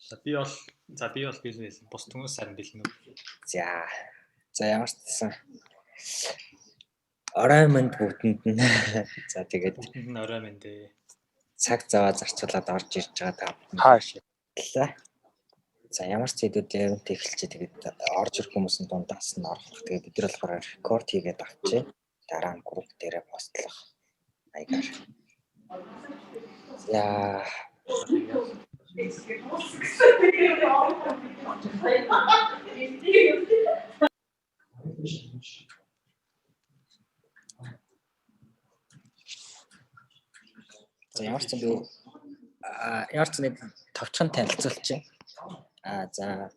За, би бол бэлэн хэлнэ. Бус хүмүүс харин бэлэн үү? За. За, ямар ч гэсэн орой минь бүгдэнд нь. За, тэгээд Бүгдэнд нь орой минь дээ. Цаг заваа зарцуулаад орж ирж байгаа та бүхэнд Хааш. баярлалаа. За, ямар ч зэдүүд event эхэлчихээ, тэгээд орж ирэх хүмүүс нь дундаас нь орох. Тэгээд бид нар болохоор рекорд хийгээд авчээ. Дараа нь group дээрээ post лох маягаар. За. За, тэгээд За, ямар ч юм би ямар ч нэг товчхон танилцуулчих. За,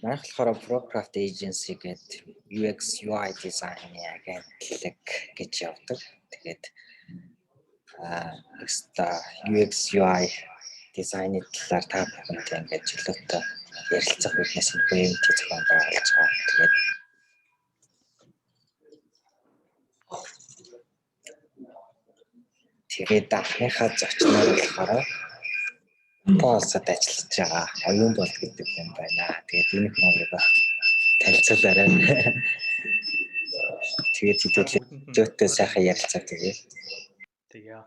манайх болохоор Procraft Agency гэдэг UX UI дизайны агентлаг гэж явдаг. Тэгээд экста UX UI дизайны талаар та бүхэнтэй ингээд чөлөөтэй ярилцах үүднээс энэ event зохион байгуулж байгаа. Тэгээд анхныхаа зочноор болохоор Япон улсад ажиллаж байгаа Оюун бол гэдэг хүн байна. Тэгээд энэ хүн танилцуулаарай. Тэгээд хэдүүлээ зөөтэй сайхан ярилцаа тэгээ. Тэгээ.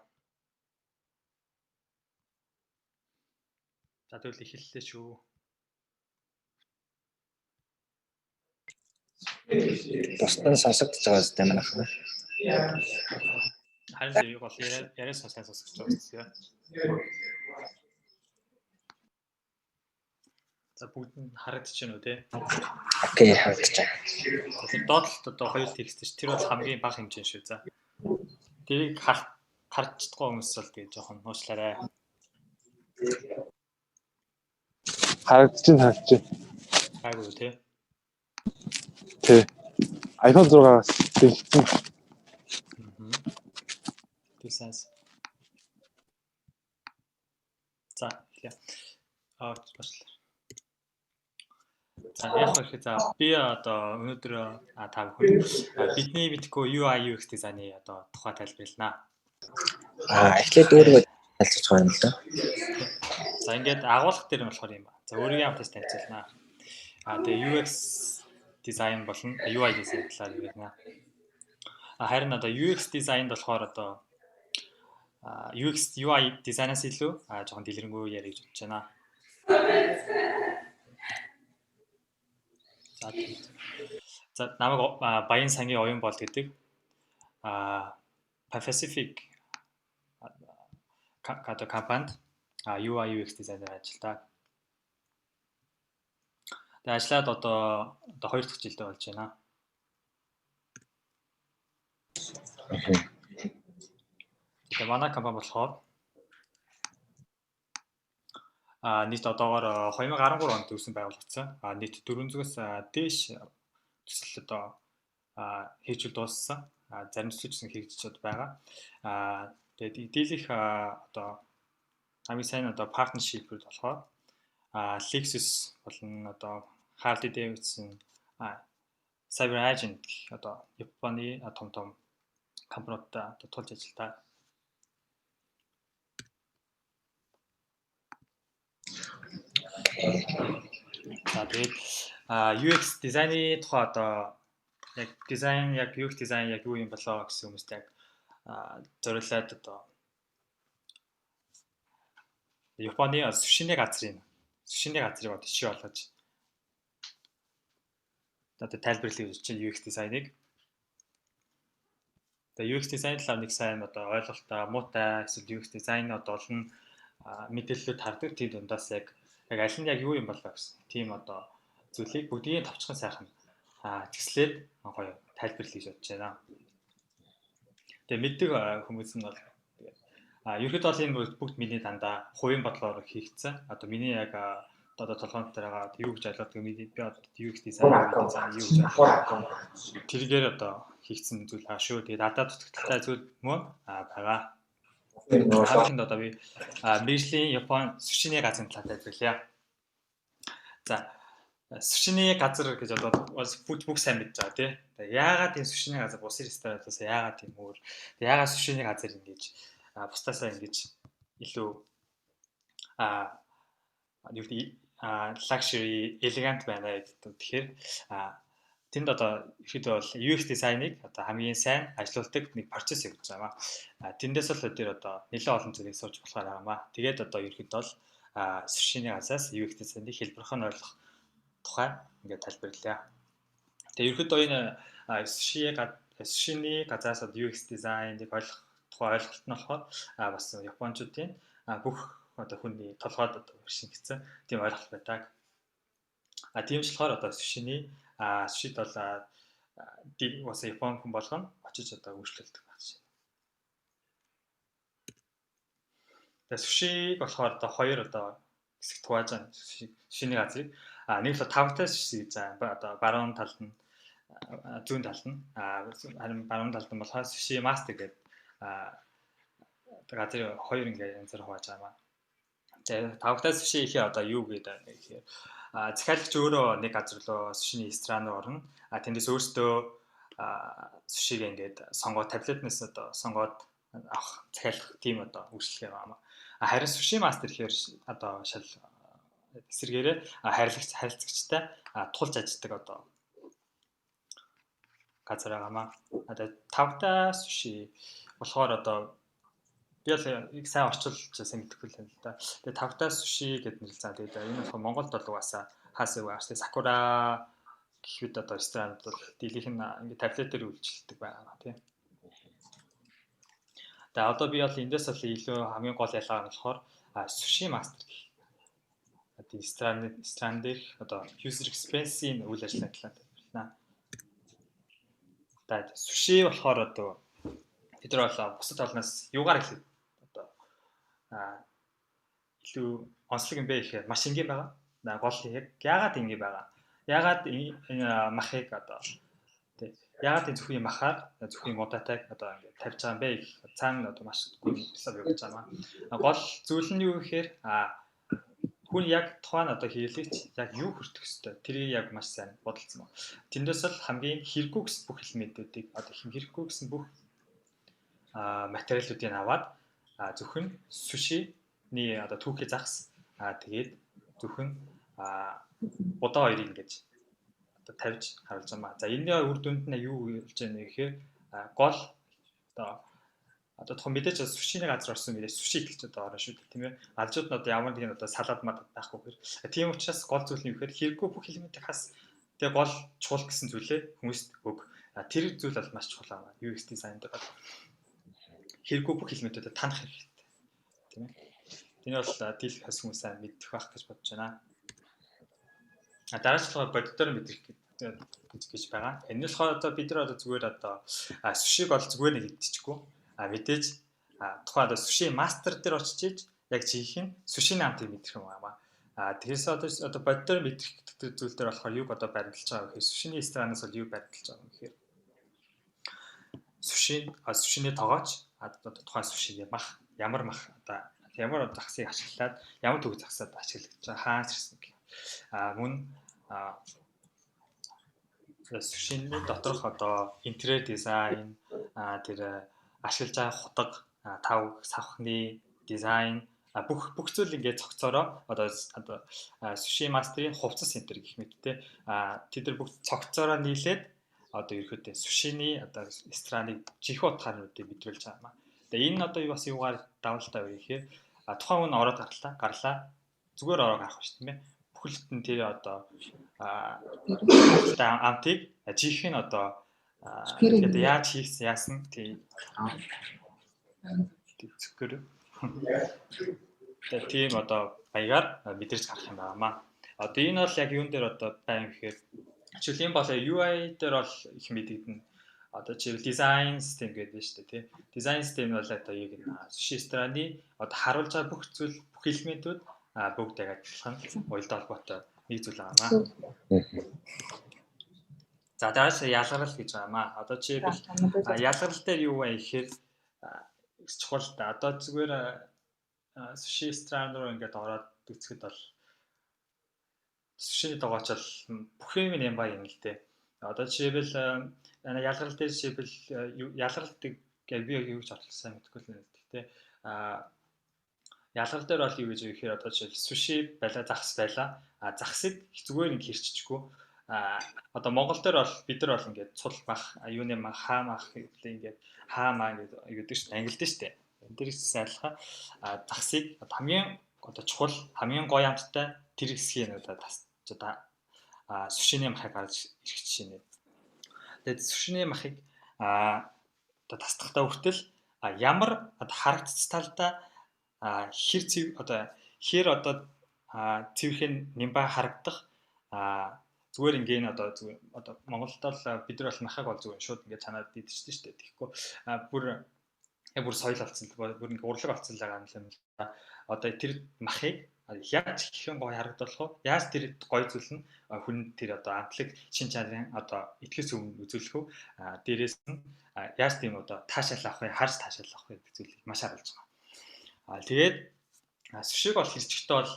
За, тэгвэл эхэллээ шүү. Бусд нь сонсогдож байгаа үстэй манайх. Харин л яг бол яриа сайн сонсогдож байгаа үстэй. За, бүгд нь харагдаж байна уу, те? Okay, харагдаж байна. За, тэр доотлолт одоо хоёр текст ш. Тэр бол хамгийн бага хэмжээ шүү. За. Тэрийг харах харж чадахгүй хүмүүс бол тэгээ жоохон нууцлаарай. Харагдаж байна, харагдаж байна. Гайгүй те. Тий. iPhone 6-аас дэлгэцэн. Тэр сайн. За, эхлэе. Баярлалаа. За, яг хэрэг, за, би одоо өнөөдөр та бүхэнд бидний мэдгүй UI UX дизайны одоо тухай тайлбарлана. Эхлээд өөрийгөө танилцуулж байгаа юм л да. За, ингээд агуулга дээр нь болохоор юм ба. За, өөрийгөө хамтаас танилцуулна. Тэгээ UX дизайн болон UI дизайн талаар ярина. Харин одоо UX дизайнд болохоор одоо UX UI дизайнаас илүү жоохон дэлгэрэнгүй ярих гэж бодож байна. За, за, намайг Баян сангийн Оюун бол гэдэг. Pacific одоо компанид UI UX дизайнер ажилладаг. Тэгээ ажиллаад одоо 2 дахь жилдээ болж байна. Тэгээ манай компани болохоор нийт одоогоор 2013 онд үүсэн байгуулагдсан. Нийт 400-аас дээш төсөл одоо хийжүүл дууссан. Зарим төсөл ч гэсэн хийгдчихэд байгаа. Тэгээд дийлэх одоо хамгийн сайн одоо partnership-үүд болохоор Lexus болон одоо Harley Davidson, Cyber Agent гэх одоо Японы том том компаниудтай одоо тулж ажилладаг. За, тэгээд UX дизайны тухай одоо яг дизайн, яг UX дизайн яг юу юм болоо гэсэн хүмүүст яг зориулаад одоо Японы сушины газрыг одоо жишээ болгож одоо тайлбарлая гэж чинь UX дизайныг. Тэгээ UX дизайн талаар нэг сайн одоо ойлголттой, муутай эсвэл UX дизайн одоо олон мэдээллүүд хардаг. Тийм дундаас яг аль нь яг юу юм болоо гэсэн тийм одоо зүйлийг бүгдийг товчхон сайхан тэгслээд гоё тайлбарлая гэж бодож байна. Тэгээ мэддэг хүмүүс нь бол тэгээд ерөөд бол энэ бүгд миний дандаа хувийн бодлоор хийгдсэн. Одоо миний яг одоо толгойн дотор байгаа юу гэж ойлгодог, би одоо UX дизайн юу гэж ойлгодог. Тэргээр одоо хийгдсэн зүйл аа шүү. Тэгээд надад дутагдaltaй зүйл мөн байгаа. Хаалхинд одоо би мэргэжлийн Япон сушины газрын талаар тайлбарлая. За, сушины газар гэж одоо бүгд бүх сайн мэдж байгаа, тий. Яагаад энэ сушины газар бусад ресторанаас яагаад тийм өөр? Яагаад сушины газар ингэж бусдаасаа ингэж илүү юу гэдэг luxury elegant байна гэдэг. Тэгэхээр тэнд одоо ихэд бол UX дизайныг одоо хамгийн сайн ажилуулдаг нэг процесс явуулж байгаа юм аа. Тэндээс л тэр одоо нэлээд олон зүйлийг сурч болохоор байгаа юм аа. Тэгээд одоо ерхэд бол сушины газраас UX дизайныг хэлбэрхэн ойлгох тухай ингээд тайлбарлая. Тэгээд ерхэд энэ сушины газраас одоо UX дизайныг ойлгох тухай ойлголт нь болохоор бас японочдын бүх одоо хүний толгойд одоо шингэсэн тийм ойлголт байдаг. Тийм ч болохоор одоо сушины сушид бол бас Япон хүн болгоно очиж одоо үйлчлүүлдэг байх шин. Тэгээ сушиг болохоор одоо хоёр одоо хэсэгт хувааж байгаа сушины газрыг нэг л тавтай суши гэж байгаа. Одоо баруун талд нь зүүн талд нь харин баруун талд нь болохоор суши мастер гэдэг газрын хоёр ингээ янзаар хувааж байгаа юм аа. Тэгээ тавтай суши ихээ одоо юу гэдэг вэ гэхээр захиалагч өөрөө нэг газар руу сушины ресторан руу орно. Тэндээс өөртөө сушиг ингээд сонгоод таблетнаас одоо сонгоод авах захиалах тийм одоо үйлчлэг юм аа. Харин суши мастер гэхээр одоо шал эсрэгээрээ харилцагч харилцагчтай тулж ажилладаг одоо газар байгаа маа. Одоо тавтай суши болохоор одоо би бол их сайн орчуулж сайн мэдэхгүй л юм л да. Тэгээ тавтай суши гэдэг нэр заа. Тэгээд энэ болохоор Монголд бол угаасаа хаасаа үгүй ааш. Сакура гэхэд одоо ресторанд бол дийлийнх нь ингээ таблетээр үйлчилдэг байгаа тийм. Тэгээ одоо би бол эндээс бол илүү хамгийн гол ялгаа нь болохоор суши мастер гэх. Одоо ресторан дээрх одоо user experience-ийн үйл ажиллагаа талаар тайлбарлана. За суши болохоор одоо бид нар бол бусад олноос юугаар илүү одоо илүү онцлог юм бэ гэхээр маш энгийн байгаа. Гол яг яагаад энгийн байгаа? Яагаад энэ махыг одоо тий яагаад энэ зөвхөн махаар зөвхөн мудатайг одоо ингээд тавьж байгаа юм бэ гэх цаана одоо маш гүн хисап явуулж байгаа юм. Гол зүйл нь юу гэхээр хүн яг тухайн одоо хэрэглэгч яг юу хүртэх ёстой тэрийг яг маш сайн бодолцсон байна. Тэндээс л хамгийн хэрэггүй гэсэн бүх элементүүдийг одоо хэрэггүй гэсэн бүх материалуудыг аваад зөвхөн сушины одоо түүхий загас тэгээд зөвхөн будаа хоёрыг ингэж одоо тавьж харуулж байгаа юм аа. За энэний үр дүнд нь юу болж байна вэ гэхээр гол одоо тухайн мэдээж сушины газар орсон мэдээж суши идэх гэж одоо орно шүү дээ тийм ээ. Алжууд нь одоо ямар нэгэн одоо салад мад байхгүй гэхээр тийм учраас гол зүйл нь юу гэхээр хэрэггүй бүх элементийг хас тэгээ гол чухал гэсэн зүйлээ хүмүүст өг. Тэр зүйл бол маш чухал аа. UX дизайн дээр бол хэрэггүй бүх элементүүдэд танах хэрэгтэй тийм ээ. Энэ бол дийлэх хас хүмүүс сайн мэдэх байх гэж бодож байна. Дараачлага боддоор мэдрэх гэж байгаа. Энэ болохоор одоо бид нар одоо зүгээр одоо сушиг бол зүгээр нэг идчихгүй. Мэдээж тухайн одоо суши мастер дээр очиж иж яг жинхэнэ нь сушины амтыг мэдрэх юм байна. Тэрээс одоо боддоор мэдрэх гэдэг зүйл дээр болохоор юг одоо баримталж байгаа вэ гэхээр сушины ресторанаас бол юу баримталж байгаа юм гэхээр сушины тогооч одоо тухайн сушигийн мах ямар мах одоо ямар загсыг ашиглаад ямар төг загсаад ашиглаж байгаа хаанаас ирсэн гэх. Мөн сушины доторх одоо интерьер дизайн тэр ашиглаж байгаа хутга тав савхны дизайн бүх зүйл ингээд цогцоороо одоо суши мастерын хувцас центр гэх мэт те тэд нар бүх цогцоороо нийлээд одоо ерөөхдөө сушины одоо рестораныг жинхэнэ утгаарнуудыг мэдрүүлж байгаа юм аа. Тэгээ энэ одоо юу бас юугаар давалтай вэ гэхээр тухайн хүн ороод гарлаа. Зүгээр ороо гарах биш тийм ээ. Бүхэлд нь тэр одоо амтыг жинхэнэ одоо тэгээд яаж хийсэн яасан тийм зөвхөр. Тэгээ тийм одоо баягаар мэдэрч гарах юм байна. Одоо энэ бол яг юун дээр одоо байна гэхээр жишээлбэл бол UI дээр бол их мэдэгдэнэ. Одоо жишээл дизайн систем гэдэг нь шүү дээ тий. Дизайн систем нь бол одоо яг энэ суши рестораны одоо харуулж байгаа бүх зүйл бүх элементүүд бүгд яг адилхан уялдаа холбоотой нэг зүйл байгаа юм аа. За дарааш ялгарл гэж байгаа юм аа. Одоо жишээлбэл ялгарл дээр юу вэ гэхээр чухал та. Одоо зүгээр суши ресторан руу ингээд ороод үзэхэд бол сушины тогооч бол бүх юм юм ба юм л дээ. Одоо жишээлбэл ялгарл дээр жишээлбэл ялгарладаг гэж би яг юу гэж орлсон мэдэхгүй л байна. Гэхдээ Ялгарл дээр бол юу гэж вэ гэхээр одоо жишээл суши байла, загас байла. А загсыг зүгээр ингэ хэрччихгүй. А одоо Монгол дээр бол бид нар бол ингээд цул мах, юуны мах, хаа мах гэвэл ингээд хаа маа гэдэг гэдэг шүү дээ. Англид шүү дээ. Энэ дээр ихсэн адилхан загсыг хамгийн одоо чухал, хамгийн гоё амттай тэр хэсгийг одоо одоо сушины махыг гаргаж ирэх жишээ нэ. Тэгээд сушины махыг одоо тасдахтаа хүртэл ямар одоо харагдц талдаа хэр цэв одоо хэр одоо цэвэрхэн нямбай харагдах зүгээр ингээ энэ одоо зүгээр одоо Монголд бол бид нар бол махаг бол зүгээр шууд ингээ чанаад идчихсэн шүү дээ. Тэгэхгүй бүр яг бүр соёл болсон л бүр ингээ урлаг болсон л байгаа юм л да. Одоо тэр махыг яаж хэрхэн гоё харагдуулах вэ? Яаж тэр гоё зүйл нь хүн тэр одоо амтлаг шин чанарын одоо итгэс өмнө үзүүлэх үү? Дээрээс нь яаж тийм одоо таашаал авах вэ? Харж таашаал авах вэ гэдэг зүйлийг маш харуулж байгаа. Тэгээд сушиг бол хэрчгтээ бол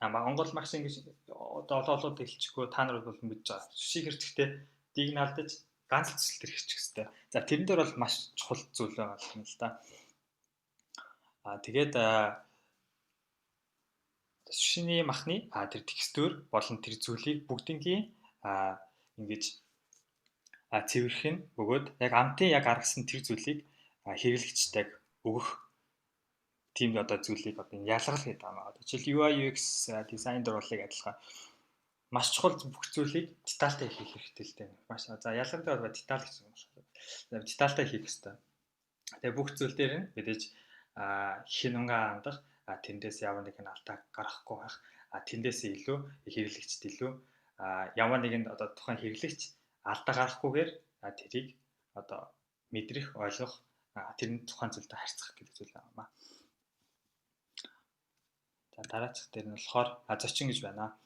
Монгол мах шиг ингэж одоо олон олоод хэлчихгүй та нар бол мэдж байгаа. Сушиг хэрчгтээ дийг наалдаж ганц л төсөл төр хэрчих хэвээр. За тэрэн дээр бол маш чухал зүйл байгаа юм л да. Тэгээд сушины махны тэр текстур болон тэр зүйлийг бүгднгийн ингэж цэвэрхэн бөгөөд яг амтын яг аргасан тэр зүйлийг хэрэглэгчтэйг өгөх тийм одоо зүйлийг одоо ялгал гэдэг юм аа. Жишээл UI UX дизайн дээр бол яг адилхан маш чухал бүх зүйлийг детальтай хийх хэрэгтэй л дээ. Маш за ялгал дээр бол деталь гэсэн юм байна. Детальтай хийх хэрэгтэй. Тэгээ бүх зүйл дээр нь мэдээж хинунгаа хандах, тэндээс ямар нэгэн алдаа гаргахгүй байх, тэндээс илүү хэрэглэгчд илүү ямар нэгэн одоо тухайн хэрэглэгч алдаа гаргахгүйгээр тэрийг одоо мэдрэх, ойлгох, тэр нь тухайн зүйлтэй харьцах гэдэг зүйл байна. За дараачих дээр нь болохоор зочин гэж байна.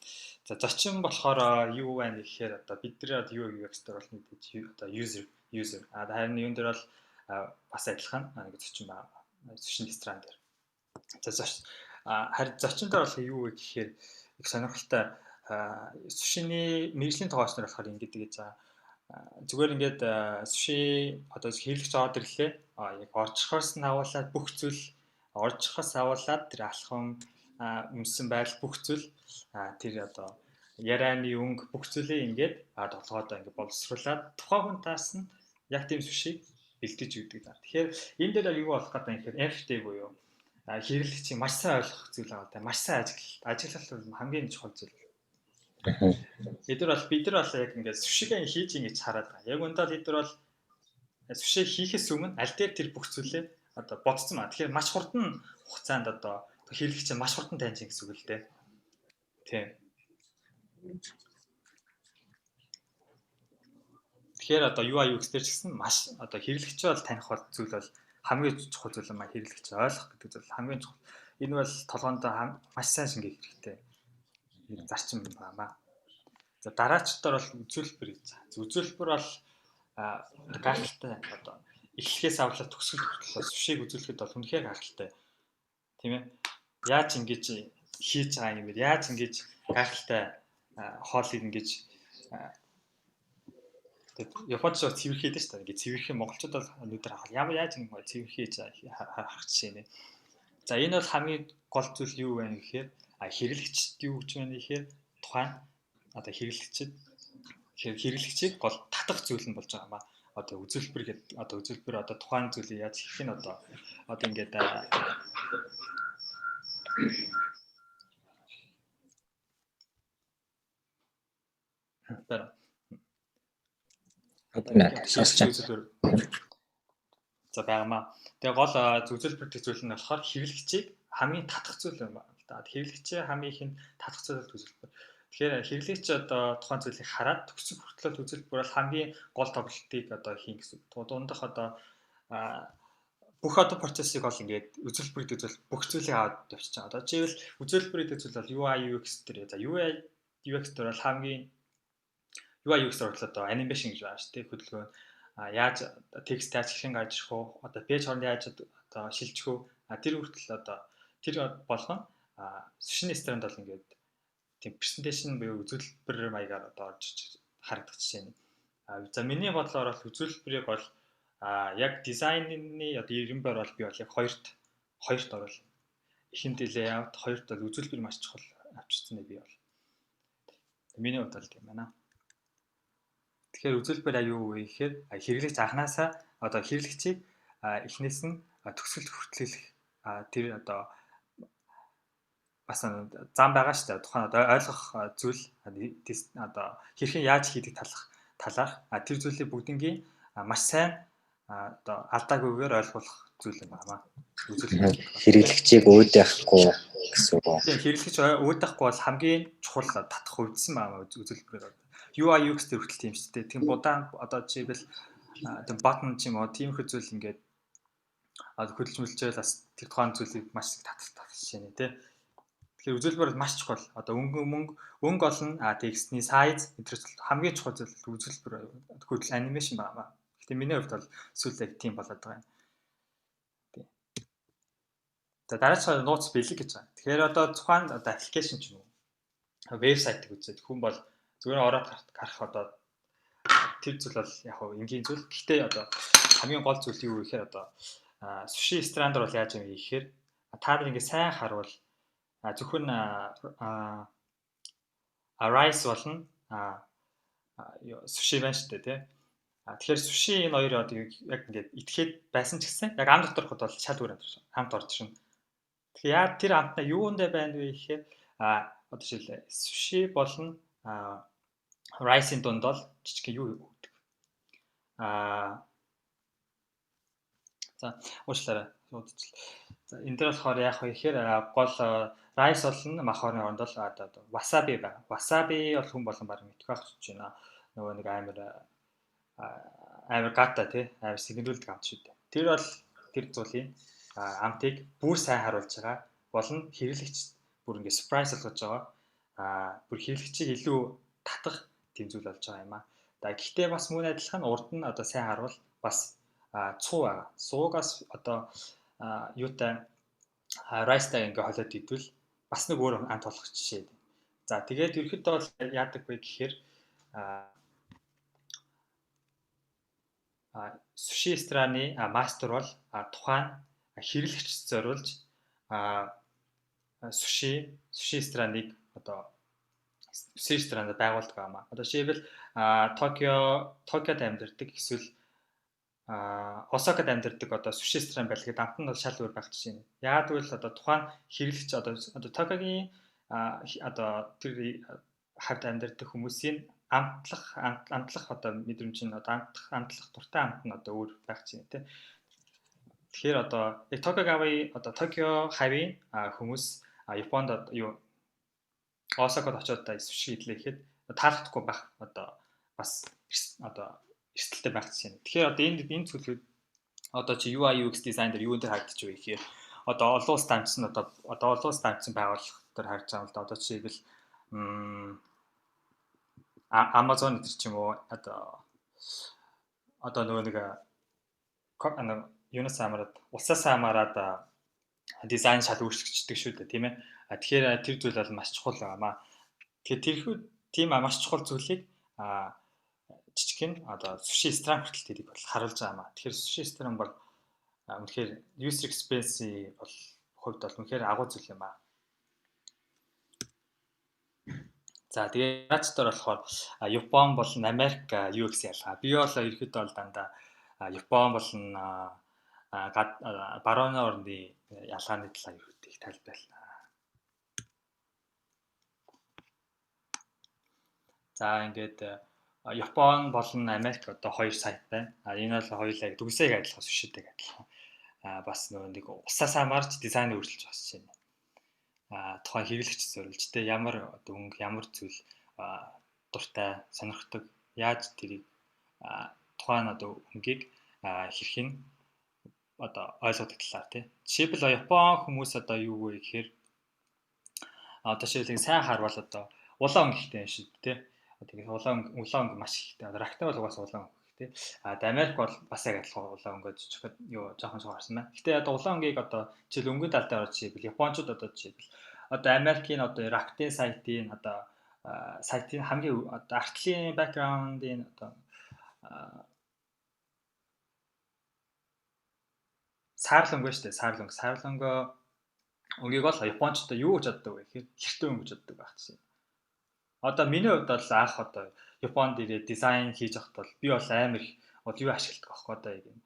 За зочин болохоор юу байна гэхээр одоо бидний одоо UI UX дээр бол мэдээж одоо user. Харин юун дээр бол бас адилхан нэг зочин байна. Зочин ресторан дээр. За харин зочин дээр болохоор юу вэ гэхээр их сонирхолтой сушины мэргэжлийн тогооч нар болохоор ингэж гэж за зүгээр ингээд суши одоо хэрэглэгч ороод ирлээ. Яг орчихоос нь авуулаад бүх зүйл орчихоос авуулаад тэр алхам өмсөн байдал бүх зүйл тэр одоо ярианы өнгө бүх зүйлээ ингээд толгойдоо ингээд боловсруулад тухайн хүн таас нь яг тийм сушиг бэлдэж өгдөг. Тэгэхээр энэ дээр юу болох гэдэг юм гэхээр FD буюу хэрэглэгчийн маш сайн ойлгох зүйл байгаа даа. Маш сайн ажиглалт. Ажиглалт бол хамгийн чухал зүйл. Эдгээр бол бид нар бол яг ингээд сушигээ хийж ингэж хараад байгаа. Яг үндэ бид нар бол суши хийхээс өмнө аль дээр тэр бүх зүйлээ одоо бодсон ба. Тэгэхээр маш хурдан хугацаанд одоо хэрэглэгч маш хурдан таньж гэсэн үг л дээ. Тийм. Тэгэхээр одоо UI UX дээр ч гэсэн маш одоо хэрэглэгч бол таних бол зүйл бол хамгийн чухал зүйл юм а хэрэглэгч ойлгох гэдэг зүйл хамгийн чухал. Энэ бол толгоондоо маш сайн шингээх хэрэгтэй нэг зарчим байна. За дараачдаар бол үзүүлбэр гэж. Үзүүлбэр бол гайхалтай одоо эхлэхээс авлаа төгсгөл хүртэл сушиг үзүүлэхэд бол үнэхээр гайхалтай. Тийм ээ. Яаж ингэж хийж байгаа юм бэ? Яаж ингэж гайхалтай хоолыг ингэж Японч цэвэрхийд шүү дээ. Ингээ цэвэрхэн монголчууд бол өнөөдөр авах. Ямар яаж ингэ цэвэрхий харах жишээ нэ. За энэ бол хамгийн гол зүйл юу вэ гэхээр хэрэглэгчд юу гэж байна гэхээр тухайн одоо хэрэглэгчид хэрэглэгчийг гол татах зүйл нь болж байгаа юм ба. Одоо үзүүлбэр гэдэг одоо үзүүлбэр одоо тухайн зүйлийг яаж хийх нь одоо одоо ингээд Одоо сонсч байна. За байгаамаа. Тэгээ гол үзүүлбэр гэх зүйл нь болохоор хэрэглэгчийг хамгийн татах зүйл юм байна л да. Хэрэглэгчээ хамгийн ихэнд татах зүйл бол үзүүлбэр. Тэгэхээр хэрэглэгч одоо тухайн зүйлийг хараад төгсөх хүртэл үзүүлбэр бол хамгийн гол тоглолтыг одоо хийн гэсэн үг. Дундах одоо бүх одоо процессыг бол ингээд үзүүлбэр гэдэг зүйл бүх зүйлийг аваад явчихж байгаа. Одоо жишээлбэл үзүүлбэр гэдэг зүйл бол UI UX дээр за UI UX дээр бол хамгийн UI UX дээр бол одоо animation гэж байна шүү дээ. Хөдөлгөөн яаж текст яаж хэрхэн гарч ирэх вэ? Одоо пэйж хооронд яаж одоо шилжих вэ? Тэр хүртэл одоо тэр болгон сушины ресторанд бол ингээд тийм презентацийн буюу үзүүлбэр маягаар одоо орж харагдах жишээ нь. За миний бодлоор бол үзүүлбэрийг бол яг дизайны одоо 90 байр бол би бол яг хоёрт оруулна. Эхэнд layout, хоёрт бол үзүүлбэр маш чухал авчирсан би бол. Миний хувьд бол тийм байна. Тэгэхээр үзүүлбэр аюу вэ гэхээр хэрэглэгч анханасаа одоо хэрэглэгчийг эхнээс нь төгсгөл хүртэл тэр одоо бас зам байгаа шүү дээ. Тухайн одоо ойлгох зүйл одоо хэрхэн яаж хийдэг талаарх тэр зүйлийг бүгднгийн маш сайн одоо алдаагүйгээр ойлгуулах зүйл юм байна. Үзүүлбэр хэрэглэгчийг өөдөхгүй гэсэн үг үү? Тийм, хэрэглэгч өөдөхгүй бол хамгийн чухал татах хувьдсан байна үзүүлбэр. UI UX дээр хүртэл тийм шүү дээ. Тийм будаан одоо жишээлбэл тийм button ч юм уу тиймэрхүү зүйл ингээд хөдөлж мөлжөөл бас тэр тухайн зүйлийг маш их татах жишээ нэ тий. Тэгэхээр үзүүлбэр маш чухал. Одоо өнгө мөнгө өнгө олон текстний size энэ хамгийн чухал зүйл үзүүлбэр хөдөл animation байгаа. Гэхдээ миний хувьд бол сүүл яг тийм болоод байгаа юм. Тийм. За, дараачих нууц бэлэг гэж байгаа. Тэгэхээр одоо тухайн одоо application ч юм уу вебсайтыг үзээд хүн бол зүгээр ороод гарах одоо тэр зүйл бол яг хав энгийн зүйл. Гэхдээ одоо хамгийн гол зүйл юу вэ гэхээр одоо суши ресторан дээр бол яаж юм гэхээр та нар ингээ сайн харуул зөвхөн rice болно суши байна шүү дээ, тий. Тэгэхээр суши энэ хоёр одоо яг ингээд идэхэд байсан ч гэсэн яг ам доторход бол шал өөр амт орж ирнэ. Тэгэхээр яа тэр амтнаа юундаа байна вэ гэхээр одоо жишээл суши болон rice-ийн дунд бол жижиг юу өгдөг. За, уучлаарай. Уудчихлаа. За, энэ дээр болохоор яах вэ гэхээр гол rice болон махорны оронд бол одоо wasabi байна. Wasabi бол хүн болон баг мэдэх байх гэж байна. Нөгөө нэг амар амар гата тий амар сэгнэрүүлдэг амт шүү дээ. Тэр бол тэр зүйлийн амтыг бүр сайн харуулж байгаа болон хэрэглэгч бүр ингээ surprise болгож байгаа. Бүр хэрэглэгчийг илүү татах тийм зүйл болж байгаа юм аа. За, гэхдээ бас мөн адилхан урд нь одоо сайн харуул бас цуу байгаа. Суугаас одоо юутай rice-тай ингээ холиод идвэл бас нэг өөр амт болох жишээ. За, тэгээд ерөнхийдөө бол яадаг вэ гэхээр суши рестораны мастер бол тухайн хэрэглэгч зориулж суши рестораныг одоо суши ресторанд байгуулдаг юм аа. Одоо жишээлбэл Токиод амьдардаг эсвэл Осакад амьдардаг одоо суши ресторан байл гэхэд амт нь бол шал өөр байх жишээ нь. Яагаад гэвэл одоо тухайн хэрэглэгч одоо Токиогийн одоо тэр хавьд амьдардаг хүмүүсийн амтлах одоо мэдрэмж нь одоо амтлах дуртай амт нь одоо өөр байх чинь тий. Тэгэхээр одоо яг Токиогавын одоо Токио хавийн хүмүүс Японд юу Осакад очиод суши идлээ гэхэд таалагдахгүй байх одоо бас одоо эрсдэлтэй байх жишээ. Тэгэхээр одоо энэ зүйлүүд одоо чи UI UX дизайн дээр юун дээр харагдчих вэ гэхээр одоо олон улсад амжсан одоо олон улсад амжсан байгууллага дээр харагдаж байгаа юм л да. Одоо жишээлбэл Amazon гэдэг ч юм уу одоо нөгөө нэг юунаас хамаарат улсаас хамаарат дизайн шал өөрчлөгддөг шүү дээ, тийм ээ. Тэгэхээр тэр зүйл бол маш чухал байгаамаа. Тэгэхээр тэрхүү тийм маш чухал зүйлийг жижигхэн одоо суши ресторан хүртэл тэрийг бол харуулж байгаа юм аа. Тэгэхээр суши ресторан бол үнэхээр user experience бол хувьд бол үнэхээр агуу зүйл юм аа. За, тэгээ наач дээр болохоор Япон болон Америк UX ялгаа. Би бол ерөөхдөө бол дандаа Япон болон барууны орны ялгааны талаар ерөөхдөө их тайлбарлана. За, ингээд Япон болон Америк одоо хоёр сайт байна. Энэ бол хоёулаа дүгсээг адилхан, сушитэйг адилхан. Бас нөгөө нэг усаас хамаарч дизайн өөрчилж байгаа жишээ нь. Тухайн хэрэглэгч зориулж те ямар одоо өнгө ямар зүйл дуртай сонирхдаг, яаж тэрийг тухайн одоо өнгийг хэрхэн одоо ойлгодог талаар тий. Жишээлбэл Япон хүмүүс одоо юу вэ гэхээр одоо жишээлбэл сайн харвал одоо улаан өнгө ихтэй юм шиг тий. Тэгээд улаан өнгө маш ихтэй. Одоо рактай бол угаасаа улаан өнгө тий. Америк бол бас яг адилхан улаан өнгө жижигхэд юу жоохон жоохон харсан байна. Гэтэ одоо улаан өнгийг одоо жишээл өнгөн тал дээр жишээлбэл Япончууд одоо жишээлбэл одоо Америкийн одоо рактын сайтын одоо сайтын хамгийн одоо артлын бэкграундын одоо саарл өнгө шүү дээ. Саарл өнгө. Саарл өнгө Өнгийг бол Япончууд юу гэж боддог вэ гэхээр хэртэн өнгө гэж боддог байх чинь. Одоо миний хувьд бол анх одоо Японд ирээд дизайн хийж байхад бол би бол амар их одоо юу ашигладаг аахгүй одоо яг энэ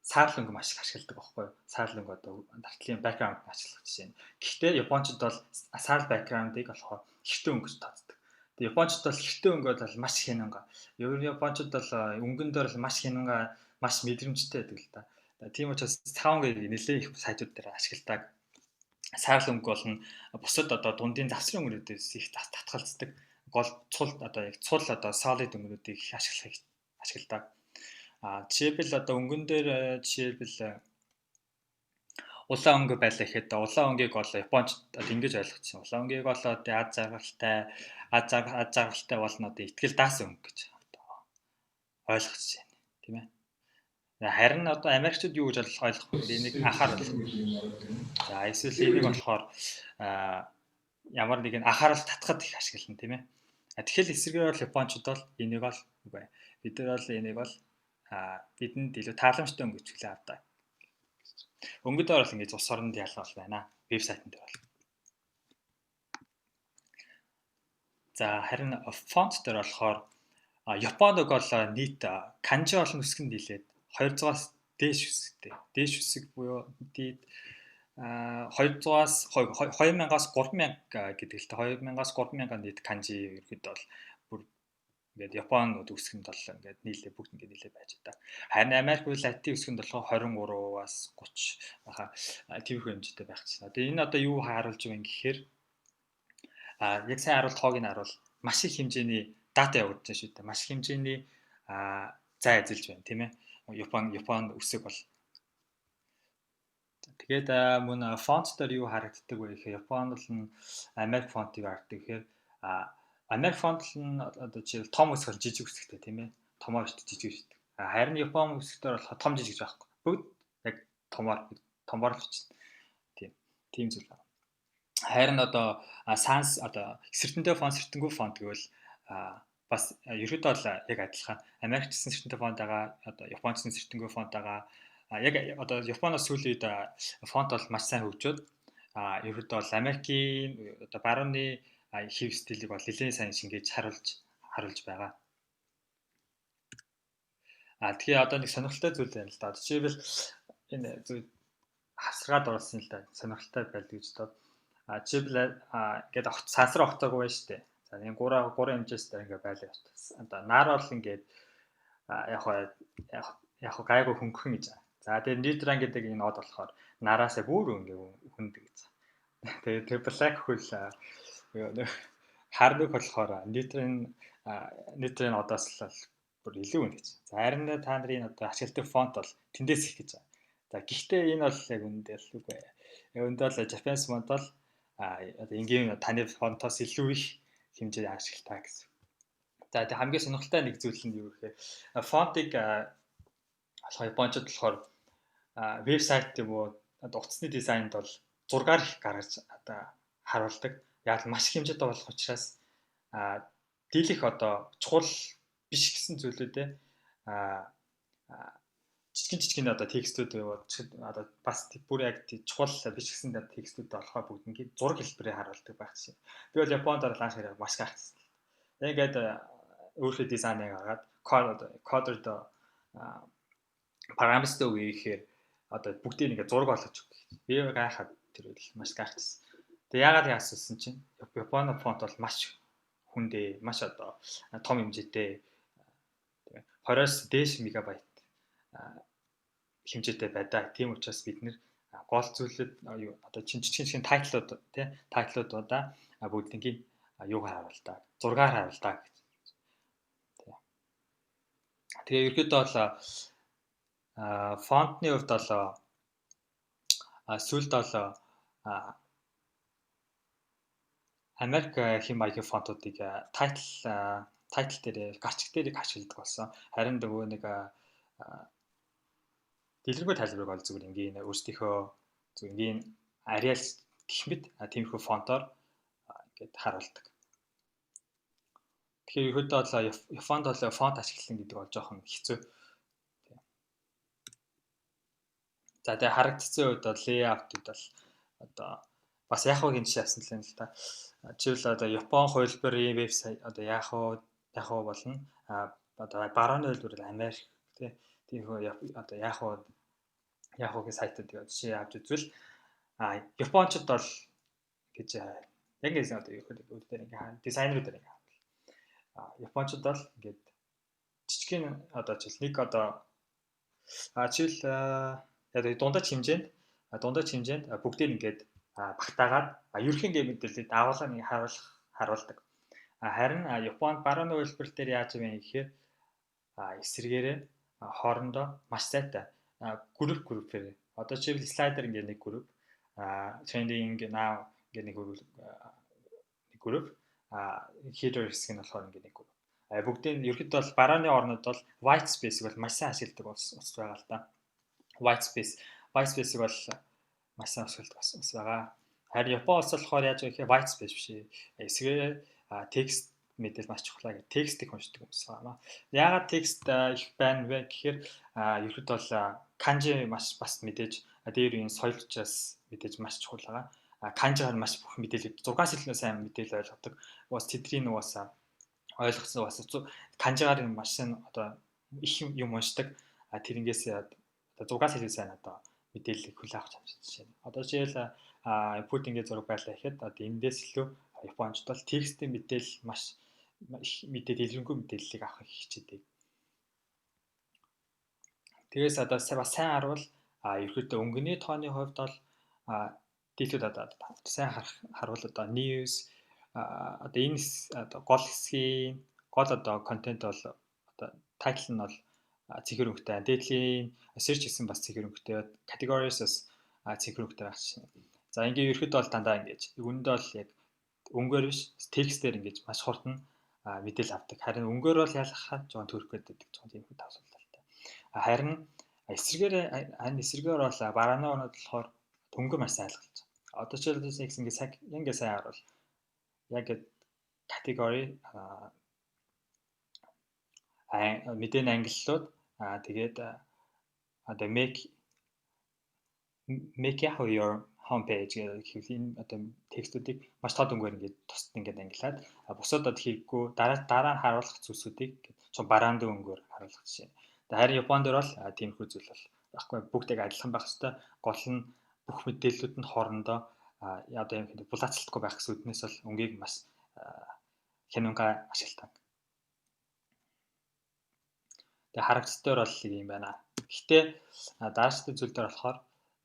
саарл өнгө маш их ашигладаг байхгүй юу? Саарл өнгө одоо дартлын background ашиглах жишээ нь. Гэхдээ Япончууд бол саарл background-ыг болохоор хэртэн өнгө гэж тооцдог. Тэгээ Япончууд бол хэртэн өнгө бол маш хянанга. Япончууд бол өнгөн дээр бол маш хянанга, маш мэдрэмжтэй байдаг л да. Тийм учраас цагаан өнгийг нэлээд их сайтууд дээр ашигладаг. Саарл өнгө бол нь бусад одоо дундын завсрын өнгөнүүдээс их татгалздаг. Гол цул одоо яг цул одоо solid өнгөнүүдийг их ашиглахыг ашигладаг. А жишээлбэл одоо өнгөн дээр жишээлбэл улаан өнгө байлаа гэхэд улаан өнгийг бол Японч одоо ингэж ойлгочихсон. Улаан өнгийг бол одоо ад жаргалтай ад жаргалтай болно одоо итгэл даасан өнгө гэж одоо ойлгочихсон юм, тийм ээ. Харин одоо Америкчууд юу гэж ойлгох вэ? Энийг анхаарал. За эсвэл энийг болохоор ямар нэгэн анхаарал татхад их ашиглана, тийм ээ. Тэгэхээр эсрэгээр бол Япончууд бол энийг бол үгүй. Бид нар бол энийг бол бидэнд илүү тааламжтай өнгө хүлээн авдаг. Өнгөдөр бол ингэж улс оронд ялгаа бол байна. Вебсайтн дээр бол. За харин фонт дээр болохоор Японог бол нийт канжи олон үсгэнд нийлээд 200-аас дээш үсгтэй. Дээш үсэг буюу дээд 200-аас 2000-аас 3000 гэдэг л та 2000-аас 3000 нийт канжи ерөөдөө бол бүр ингээд Японд үсгэнд бол ингээд нийлээ бүгд ингээд нийлээ байж байгаа. Харин Америк буюу Латин үсгэнд болохоор 23-аас 30 баха тиймэрхүү хэмжээтэй байх чинь. Одоо энэ одоо юу харуулж байгаа юм гэхээр яг сайн харуул тоог нь харуул маш их хэмжээний дата явагдаж байна шүү дээ. Маш их хэмжээний зай эзэлж байна, тийм ээ. Япон үсэг бол. Тэгээд мөн фонт дээр юу харагддаг вэ гэхээр Японд бол Америк фонтыг харагддаг гэхээр Америк фонт нь одоо жишээл том үсэг бол жижиг үсэгтэй, тийм ээ. Томоор шүү дээ, жижиг шүү дээ. Харин Япон үсгээр болохоор том жижиг байхгүй. Бүгд яг томоор л бичнэ. Тийм зүйл байна. Харин одоо sans одоо сэртэнтэй фонт, сэртэнгүй фонт гэвэл бас ерөөдөө бол яг адилхан. Америкчсан сэртэнтэй фонт байгаа, одоо Япончсан сэртэнгүй фонт байгаа. Яг одоо Японоос сүүлийн үед фонт бол маш сайн хөгжөөд ерөөдөө бол Америкийн одоо барууны хэв стилийг бол нэлээд сайн шингээж харуулж байгаа. Тэгэхээр одоо нэг сонирхолтой зүйл байна л да. Жишээлбэл энэ зүйл хавсаргаад оруулсан л да. Сонирхолтой байлг гэж бод. Жишээлбэл ингээд сансар огтоогүй байна шүү дээ. За энэ 3 хэмжээс дээр ингээд байлаа. Одоо нар бол ингээд яг гайгүй хөнгөн гэж. За тэгээ нейтрон гэдэг энэ од болохоор нараасаа бүр ингээд хүнд гэж. Тэгээ тэр black hole хар нүх болохоор нейтрон одоос л бүр илүү үн гэж. За харин та нарын одоо ашигладаг фонт бол тэндээс их гэж. За гэхдээ энэ бол яг үнэндээ л үгүй. Яг үнэндээ бол Japanese font бол одоо энгийн таны фонтоос илүү их хэмжээ ашигладаг гэсэн. За тэгээ хамгийн сонирхолтой нэг зүйл нь юу гэхээр фонтыг болохоор Япончууд болохоор вебсайт юм уу одоо утасны дизайнд бол зургаар их гаргаж одоо харуулдаг. Яг л маш их хэмжээтэй болох учраас дийлэх одоо чухал биш гэсэн зүйлүүдээ жижигэн одоо текстүүд одоо бас бүр яг чухал биш гэсэн текстүүд болохоор бүгднийг зураг хэлбэрээр харуулдаг байх жишээ. Би бол Японд орол анх хэрэг маш гайхсан. Ингээд өөрийнхөө дизайныг гаргаад код одоо параметртэй өгье гэхээр одоо бүгдийг ингээд зураг болгож өгөх. Би гайхаад тэр үйл маш гайхчихсан. Тэгээ яагаад яасан чинь Японы фонт бол маш хүндээ, маш одоо том хэмжээтэй 20-оос дээш мегабайт хэмжээтэй байдаг. Тийм учраас бид нэр гол зүйлүүд юу одоо чин жижигэн title ууд тий title уудаа бүгднийг юугаар харуулдаг, зургаар харуулдаг гэж. Тэгээ ерөөдөө бол фонтны хувьд бол сүүлд бол Америк хэм маягийн фонтуудыг title дээр гарчиг дээр их ашигладаг болсон. Харин нөгөө нэг дэлгэрэнгүй тайлбарыг бол зүгээр энгийн өөрсдийнхөө зүгээр энгийн Arial гэх мэт тиймэрхүү фонтоор ингээд харуулдаг. Тэгэхээр ерөөдөө бол Японд бол фонт ашиглан гэдэг бол жоохон хэцүү. За, тэгээ харагдсан үед бол layout-д бол одоо бас Yahoo-гийн жишээ авсан л юм л та. Жишээл одоо Япон хувилбарын вебсайт одоо Yahoo болно. А одоо барууны хувилбар Америк, тий. Тийм одоо Yahoo-гийн сайтууд жишээ авч үзвэл Япончууд бол гэж яг ингэ одоо юу гэдэг дээр ингээ дизайнерууд ингээ Япончууд бол ингээд жижигхэн одоо жишээл нэг одоо жишээл яг дундаж хэмжээнд бүгдийг ингээд багтаагаад ерөнхий ингээд мэдээллийг дагуулаа нэг харуулдаг. Харин Японд барууны хувилбар дээр яаж юм гэхээр эсрэгээрээ хоорондоо маш сайтай group group-ээр, одоо жишээл slider ингээд нэг group, trending now ингээд нэг group, header хэсэг нь болохоор ингээд нэг group. Бүгдийг ерөнхийдөө бол барууны орнууд бол white space-ыг бол маш сайн ашигладаг улс байгаа л да. White space-ыг бол маш сайн ашигладаг улс байгаа. Харин Япон улс болохоор яаж вэ гэхээр white space биш. Эсрэгээр текст мэдээлэл маш чухал гэх текстийг уншдаг хүмүүс байгаа. Яагаад текст их байна вэ гэхээр ерөнхийдөө бол канжи маш бас мэдээж дээр үеийн соёл учраас мэдээж маш чухал байгаа. Канжигаар маш бүх мэдээлэл зургаас илүү сайн мэдээлэл ойлгодог. Бас тэдний нугасаа ойлгосон бас канжигаар маш сайн одоо их юм уншдаг. Тэрнгээс одоо зургаас илүү сайн одоо мэдээллийг хүлээн авах чадчих жишээ. Одоо жишээл пудингийн зураг байлаа гэхэд одоо эндээс илүү Япончд бол текстийн мэдээлэл маш их мэдээлэл, дэлгэрэнгүй мэдээллийг авах хичээдэг. Тэгээс одоо бас сайн харуул ерөөдөө өнгөний тооны хувьд бол дийлүүд одоо сайн харуул одоо news, одоо энэ одоо гол хэсгийн гол одоо контент бол одоо title нь бол цэнхэр өнгөтэй. Дээдлийн search гэсэн бас цэнхэр өнгөтэй. Categories бас цэнхэр өнгөтэй байх чинь. За, ингээ ерөөхдөө бол дандаа ингэж үүндээ бол яг өнгөөр биш, текстээр ингэж маш хурдан мэдээлэл авдаг. Харин өнгөөр бол ялгахаа жоохон төрөх гэдэг жоохон тийм их тавсуулалтай. Харин эсрэгээр бол барааны орнууд болохоор өнгө маш сайн ялгалж байгаа. Одоо жишээлбэл X ингээ сайн ингээ сайн харуул яг category мэдээний ангиллууд, тэгээд одоо make Yahoo your home page гэх энэ одоо текстүүдийг маш тод өнгөөр ингээд тусад ингээд ангилаад, бусад одоо хийггүй дараа дараа нь харуулах зүйлсүүдийг чон бараанд өнгөөр харуулах жишээ. Харин Японд дээр бол тиймэрхүү зүйл бол байхгүй, бүгд яг адилхан байх хэвээр, гол нь бүх мэдээллүүд нь хоорондоо одоо юм хэвээр булаацалтгүй байх гэсэн үднээс бол өнгийг маш хянунгаа ашигладаг. Тэгээ харагдцдаар бол юм байна. Гэхдээ дараачдын зүйл дээр болохоор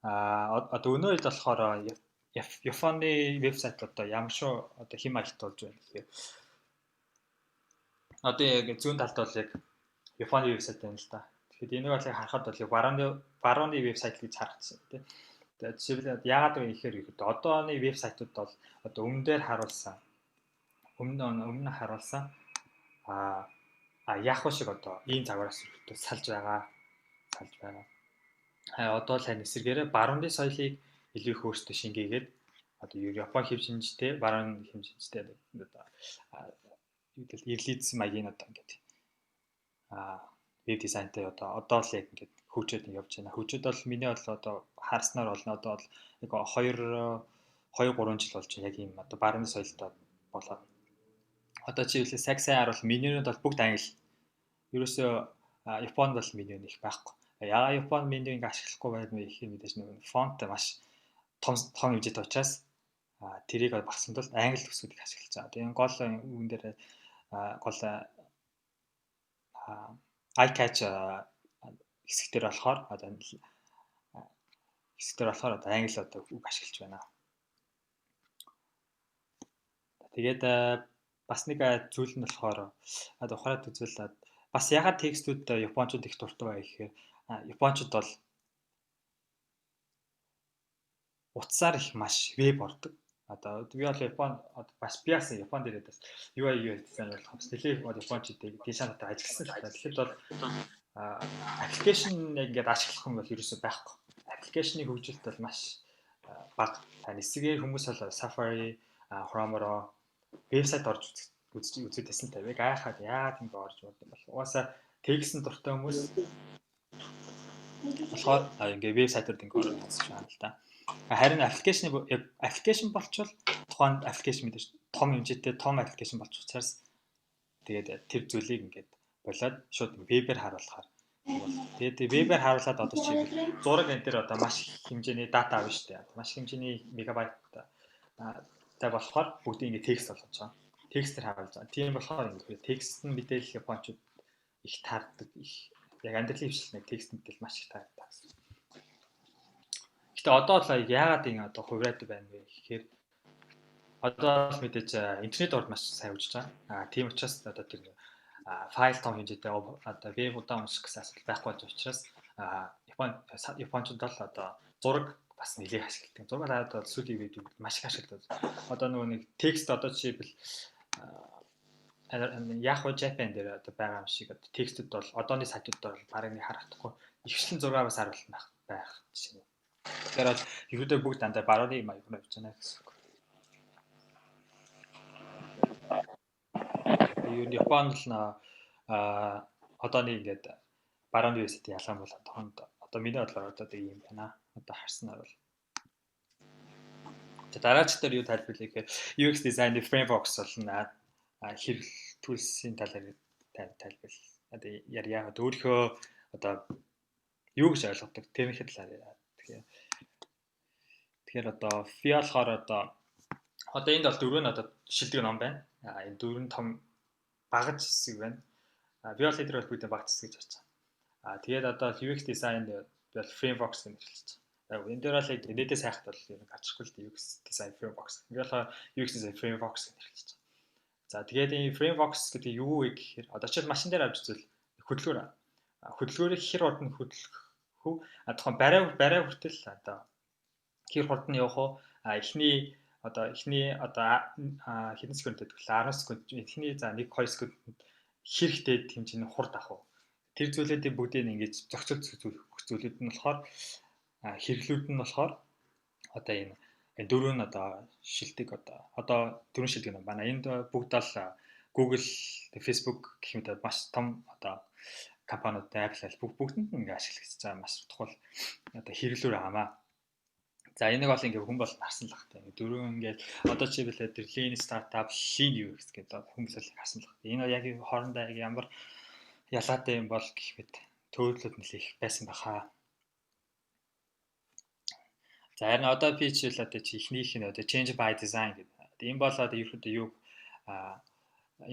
одоо өнөө үед болохоор Японы вебсайт одоо ямар шүү одоо хэм маягт болж байна гэхээр одоо яг зүүн талд бол яг Японы вебсайт байна л да. Тэгэхээр энийг бол яг харахад бол барууны вебсайт гэж харагдсан, тийм. Тэгээд жишээлбэл яагаад вэ гэхээр одооны вебсайтууд бол одоо өмнө дээр харуулсан өмнө харуулсан а а Yahoo шиг одоо ийм загвараас ерөөдөө салж байгаа. Салж байгаа. А одоо л харин эсрэгээрээ барууны соёлыг илүү их өөртөө шингээгээд одоо Япон хэв шинжтэй, баруун хэв шинжтэй одоо юу гэл ирлийдсэн маягийн одоо ингээд веб дизайнтай одоо л яг ингээд хөгжөөд явж байна. Хөгжөөд бол миний бол одоо харснаар бол одоо бол яг 2 2 3 жил болж яг ийм одоо барууны соёлтой болоод одоо жишээлбэл саг сайн харуул менюнууд бол бүгд англи. Ерөөсөө Японд бол меню их байхгүй. Яагаад Японд меню ингээ ашиглахгүй байдмаа их юм мэдээж нэг фонт маш том том хэмжээтэй учраас тэрийг багасгахын тулд англи үгсүүдийг ашиглаж байгаа. Тэгээ гол үүн дээр гол eye catch хэсэг дээр болохоор одоо хэсэг дээр болохоор одоо англи одоо үг ашиглаж байна. Тэгээд бас нэг зүйл нь болохоор одоо ухраад үзвэл бас ягаад текстүүд японочууд их дуртай бай гэхээр японочууд бол утсаар их маш веб ордог. Одоо би бол Япон бас би бас Японд ирээд бас UI UX дизайн болох бас нэлээд японочдыг дизайнертай ажилласан л та. Тэгэхээр бол application яг ингээд ашиглах юм бол ерөөсөй байхгүй. Application ы хөгжилт бол маш бага. Тань эсрэгээр хүмүүс бол Safari, Chrome-ороо вебсайт орж үзэж үзээд байсан л та. Би гайхаад яагаад ингэ орж урд юм бол. Угаасаа текстэн дуртай хүмүүс Болохоор ингээ вебсайтууд ингээ ороод ирсэн байна л да. Харин application яг application болчвол тухайн application мэдээж том хэмжээтэй том application болчих учраас тэгээд тэр зүйлийг ингээд болоод шууд вебээр харуулахаар бол тэгээд вебээр харуулад одоо жишээлбэл зураг энэ төр одоо маш их хэмжээний дата авна шүү дээ. Маш их хэмжээний мегабайт та болохоор бүгдийг ингээд текст болгож байгаа. Текстээр харуулж байгаа. Тийм болохоор ингээд текст нь мэдээлэл японочууд их таардаг, их яг амьдралын хвшлэг текст мэдээлэл маш их таардаг гэсэн. Гэтэ одоо л яагаад ингэ одоо хувраад байна вэ гэхээр одоо л мэдээж интернет орд маш сайн хөгжиж байгаа. Тийм учраас одоо тэр файл том хэмжээтэй одоо веб удаан унших гэсэн асуудал байхгүй болж учраас Япончууд бол одоо зураг бас нэлээх ашигладаг. Зураг одоо сүүлийн үед маш их ашигладаг. Одоо нөгөө нэг текст одоо жишээлбэл Yahoo Japan дээр одоо байгаа юм шиг одоо текстүүд бол одооны сайтууд бол бараг нэг харагдахгүй, ихэвчлэн зургаас харуулсан байх байх жишээ. Тэгэхээр бол ерөөдөө бүгд дандаа барууны маяг руу явж байна гэсэн үг. Юу Японд л одооны ингээд барууны вебсайт ялгаа бол тоонд одоо миний бодлоор одоо ийм байна. Одоо харснаар бол. За, дараач дээр юу тайлбарлая гэхээр UX design frameworks болно, хэрэглүүлсийн талаар тайлбар одоо ярья. Одоо өөрийнхөө одоо юу гэж ойлгодог тэрнийхээ талаар. Тэгэхээр одоо FIA болохоор одоо энд бол дөрөв нь одоо шилдэг ном байна. Энэ дөрөв том багаж хэсэг байна. Би бол эдгээр бол бүгдээ багаж хэсэг гэж бодож байгаа. Тэгээд одоо UX design бол frameworks гэж нэрлэж байгаа. Энэ дээр бол яг нэтээс хайхад бол ер нь гарчихгүй л UX design frameworks. Ингээ болохоор UX design frameworks гэж нэрлэж байгаа. За, тэгээд энэ frameworks гэдэг юу вэ гэхээр одоо жишээл машин дээр авч үзвэл хөдөлгөөр хөдөлгөөрийг хэр хурдан хөдлөх үү? Тухайн барай барай хүртэл одоо хэр хурдан явах уу? Эхний одоо эхний одоо хэдэн секунд гэдэг вэ? 10 секунд, эхний за 1 2 секундэд хэрэгтэй хэмжээний хурд авах уу? Тэр зүйлүүдийн бүгдийг ингэж зохицол зүйлүүд нь болохоор хэрэглүүд нь болохоор одоо энэ дөрөв нь одоо шилдэг одоо дөрвөн шилдэг юм байна. Энд бүгд л Google, Facebook гэх мэт маш том одоо компаниуд, Apple бүгдэнд нь ингээ ашиглагдаж байгаа маш чухал одоо хэрэглүүр хамаа. За, энийг бол ингээ хүн бол харсан л бах. Дөрөв ингээд одоо жишээлбэл тэр Lean Startup, Lean UX гэдэг хүмүүс л харсан л бах. Энэ яг хоорондоо яг ямар ялгаатай юм бол гэх мэт төөдлөд нэлээ их байсан баха. За, харин одоо би жишээл одоо чи эхнийх нь одоо change by design гэдэг. Энэ бол одоо ерөөдөө юу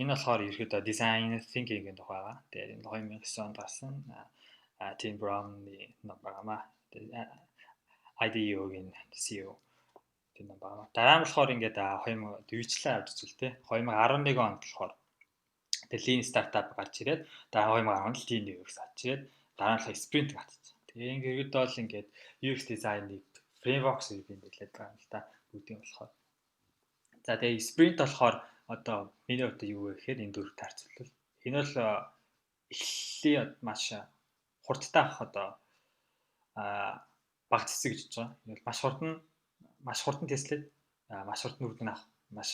энэ болохоор ерөөдөө design thinking-ийн тухай байгаа. Тэгээд энэ 2009 онд гарсан Tim Brown-ы ном байгаамаа. IDEO-гийн CEO тийм ном байна. Дараа нь болохоор ингээд 2000 дүйчлээ авч үзвэл те 2011 онд болохоор тэгээ Lean Startup гарч ирээд, дараа 2010 онд Lean UX гарч ирээд, дараа нь Sprint гарч. Тэгээ ингээд бол ингээд UX design-ыг frameworks гэж би нэрлэдэг байгаа юм л та бүгдийн болохоор. За, тэгээ Sprint болохоор одоо миний хувьд юу вэ гэхээр энэ дөрөв таарцвал энэ бол эхлэлийн маш хурдтай авах одоо баг цэцэг гэж бодож байгаа. Энэ бол маш хурдан тестлээд маш хурдан үр дүн авах маш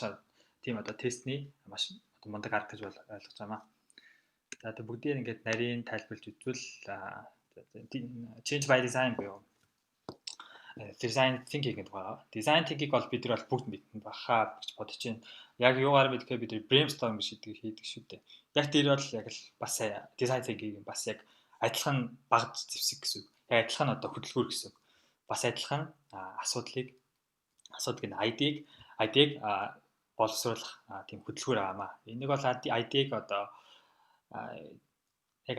тийм одоо тестний маш одоо мундаг арга гэж ойлгож байгаа маа. За, тэг бүгдийг ингээд нарийн тайлбарлаж үзвэл change by design буюу design thinking гэдэг байгаа. Design thinking бол бид нар бол бүгд мэднэ баха гэж бодож байна. Яг юугаар мэдхээр бид нар brainstorm гэж хийдэг шүү дээ. Яг тэр бол яг л бас design thinking бас яг адилхан баг зэвсэг гэсэн үг. Яг адилхан одоо хөдөлгөөр гэсэн үг. Бас адилхан асуудлыг асуудыг нь ID-г боловсруулах тийм хөдөлгөөр байгаамаа. Энийг бол ID-г одоо яг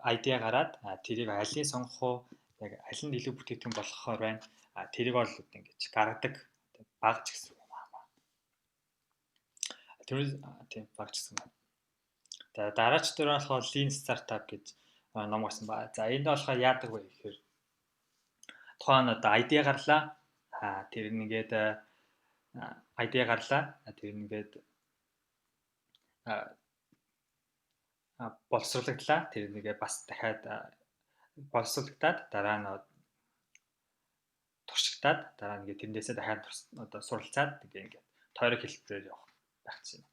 ID гараад тэрийг алийг сонгох уу, яг аль нь илүү бүтээгдэхүүн болохоор байна. Тэрийг бол ингэж гаргадаг багж гэсэн юм аа. Тэр тийм багж гэсэн юм. За, дараач дээр болохоор Lean Startup гэж ном гарсан ба. За, энд болохоор яадаг вэ гэхээр тухайн одоо idea гарлаа. Тэр нэгээд idea гарлаа. Тэр нэгээд боловсруулагдлаа. Тэр нэгээ бас дахиад боловсруулагдаад, дараа нь туршигдаад, дараа нь ингээд тэрнээсээ дахиад одоо суралцаад ингээ ингээд тойрог хэлбэрээр явах байх чинь.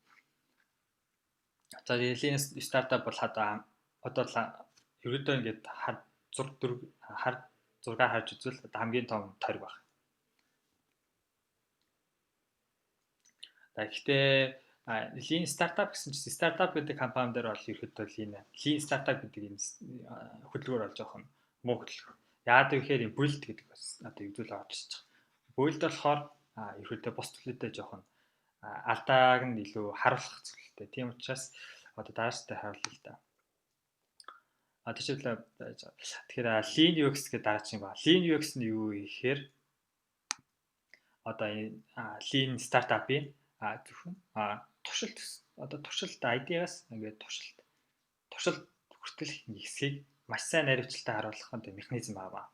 За, Lean Startup бол одоо ерөөдөө ингээд зураг дөрв хар зураг харж үзвэл одоо хамгийн том тойрог баг. За гэхдээ Lean Startup гэсэн чинь startup гэдэг компани дээр бол ерөөдөө Lean Startup гэдэг энэ хөдөлгөөр бол жоохон муу хөдөлгөөр. Яагаад гэвэл энэ build гэдэг бас одоо юу зүйл орж ирж байгаа. Build болохоор ерөөдөө бус зүйлүүдээ жоохон алдааг нь илүү харуулах зүйлтэй. Тийм учраас одоо дараачтай харуулъя л да. А тийшээ тэгэхээр Lean UX гэдэг дараач юм ба. Lean UX нь юу вэ гэхээр одоо энэ Lean Startup-ийн зөвхөн туршилт одоо туршилт ID-аас ингээд туршилт хүртэл хэсгийг маш сайн наривчлалтай харуулах нь механизм байгаа.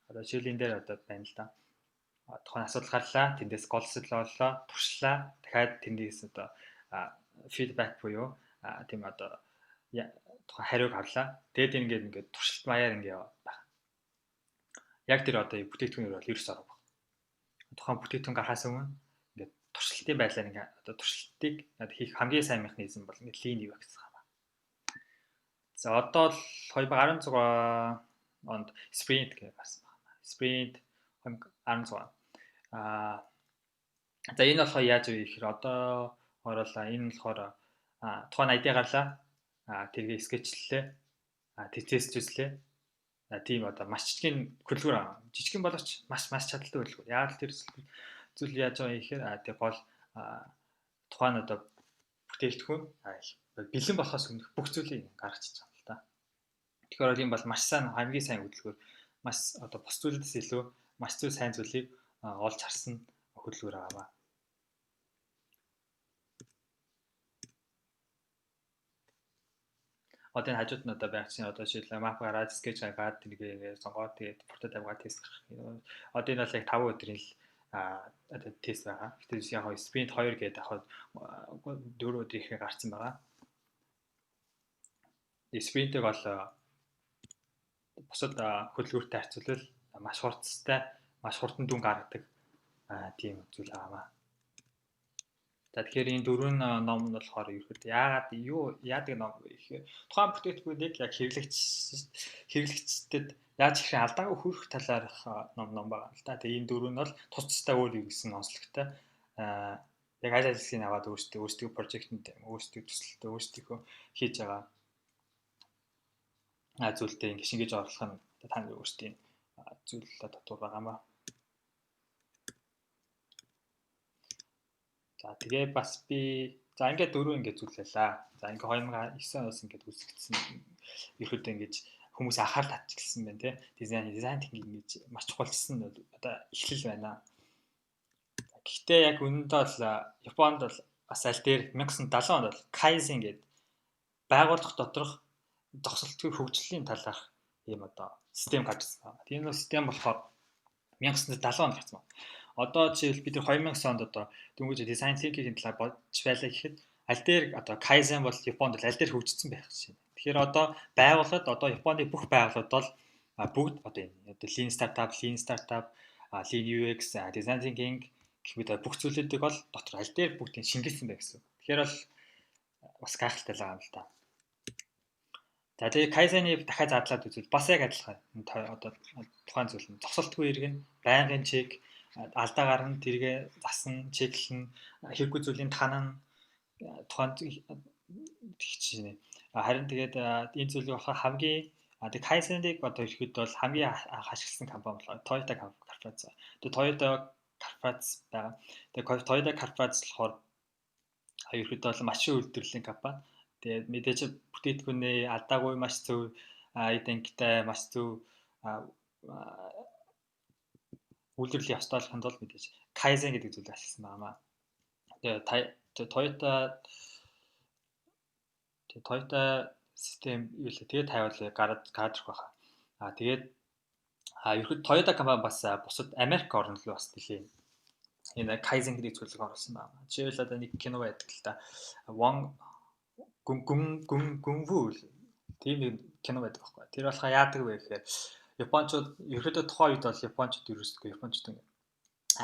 Одоо жишээл энэ дээр одоо байна л да. Тухайн асуудал гарлаа, тэндээс гол асуудал оллоо, туршлаа. Дахиад тэндээс одоо фидбек буюу тийм одоо тухайн хариуг авлаа. Тэгээд ингээд туршилт маяар ингээд яваад байна. Яг тэр одоо бүтээгдэхүүнээр бол ерөөс орох. Тухайн бүтээгдэхүүн гарахаас өмнө ингээд туршилтын байдлаар ингээд одоо туршилтыг хийх хамгийн сайн механизм бол ингээд Lean UX байна. За одоо л 2016 онд Sprint гэж гарсан байна. Sprint 2016. За энэ болохоор яаж вэ гэхээр одоо оруулаа. Энэ болохоор тухайн ID гарлаа. Тэргээ скетчлээ. Тэр тест үзлээ. Тийм одоо маш жижигэн хөдөлгөөр аа. Жижигэн боловч маш чадaltaй хөдөлгөөр. Яг л тэр зүйл яаж байгаа юм гэхээр тэр гол тухайн одоо бүтээгдэхүүн бэлэн болохоос өмнөх бүх зүйлийг гаргачих юм л та. Тэгэхээр ийм бол маш сайн хамгийн сайн хөдөлгөөр маш одоо бус зүйлээс илүү маш зүйл сайн зүйлийг олж харсан хөдөлгөөр байгаа. Одоо энэ хажууд нь одоо байх чинь одоо жишээл мап гараад скетч гаргаад тэрийг сонгоод тэгээд прототип гаргаад тест гаргах. Одоо энэ бол яг 5 өдрийн л одоо тест байгаа. Гэтэл яг sprint 2 гэдэг яг 4 өдрийнхээ гарсан байгаа. Sprint-ийг бол бусад хөдөлгөөртэй харьцуулбал маш хурцтай, маш хурдан дүн гаргадаг тийм зүйл байгаа. За тэгэхээр энэ дөрвөн ном нь болохоор ерөөд яагаад юу яадаг ном вэ гэхээр тухайн бүтээгдэхүүнийг яг хэрэглэгчдэд яаж их алдаагүй хүрэх талаарх ном байгаа л да. Тэгээ энэ дөрөв нь бол тус тусдаа өөр юу гэсэн онцлогтой. Яг аль аль хэсгийг аваад өөрсдөө прожектэнд өөрсдөө төсөлтөө өөрсдийнхөө хийж байгаа зүйлтэй ингэ шингээж оруулах нь та нарын өөрсдийн зүйл татвар байгаа маа. За тэгээ бас би за ингээд дөрөв ингээд зүйлээ. За ингээд 2009 оноос ингээд үүсгэгдсэн ерөөдөө ингээд хүмүүс анхаарал татчихсан байна тий. Дизайн техник ингэж маш чухалчсан одоо эхлэл байна. Гэхдээ яг үнэндээ бол Японд бол бас аль дээр 1970 онд бол Kaizen гэдэг байгууллага доторх зогсолтгүй хөгжлийн талаарх ийм одоо систем гарч ирсэн байна. Тийм нэг систем болохоор 1970 онд гарсан байна. Одоо жишээл бид 2000 онд одоо дөнгөж дизайн thinking-ийн талаар бодж байлаа гэхэд аль дээр одоо Kaizen бол Японд бол аль дээр хөгжсөн байх шин. Тэгэхээр одоо байгууллагад одоо Японы бүх байгууллагууд бол бүгд одоо энэ одоо Lean Startup, Lean UX, Design Thinking гэх мэт бүх зүйлүүдийг бол дотор аль дээр бүгдийг шингээсэн байх гэсэн. Тэгэхээр бол бас гайхалтай л байгаа юм л та. За тэгээ Kaizen-ы дахиад задлаад үзвэл бас яг адилхан одоо тухайн зүйл нь зогсолтгүй иргэн, байнгын чек, алдаа гарна, тэргээ засан, чеклэн, хэрэггүй зүйлийн танан тухайн тэгч чинь. Харин тэгээд энэ зүйлийг болохоор хамгийн тэг Kaizen-ыг одоо ихэд бол хамгийн анх ашигласан компани болохоор Toyota Corporation. Тэгээд Toyota Corporation байгаа. Тэгээд Toyota Corporation болохоор ерөөдөө бол машин үйлдвэрлэлийн компани. Тэгээд мэдээж бүтээгдэхүүнээ алдаагүй маш зөв эд ангитай маш зөв үйлдвэрлэлийн ёстой болохын тулд мэдээж Kaizen гэдэг зүйлийг ашигласан байна. Тэгээд Toyota систем юу лээ. Тэгээд тавиул гараад кадрах байхаа. Тэгээд ерхэд Toyota компани бас бусад Америк орн руу бас нэлээ энэ Kaizen гэдэг зүйлийг оруулсан байна. Жишээлбэл одоо нэг кино байдаг л та. Wong гүн гүн гүнвүү тийм нэг кино байдаг байхгүй. Тэр болохоор яадаг вэ гэхээр Япончууд ерөөдөө тухайн үед бол Япончууд ерөөсөө Япончууд ингэ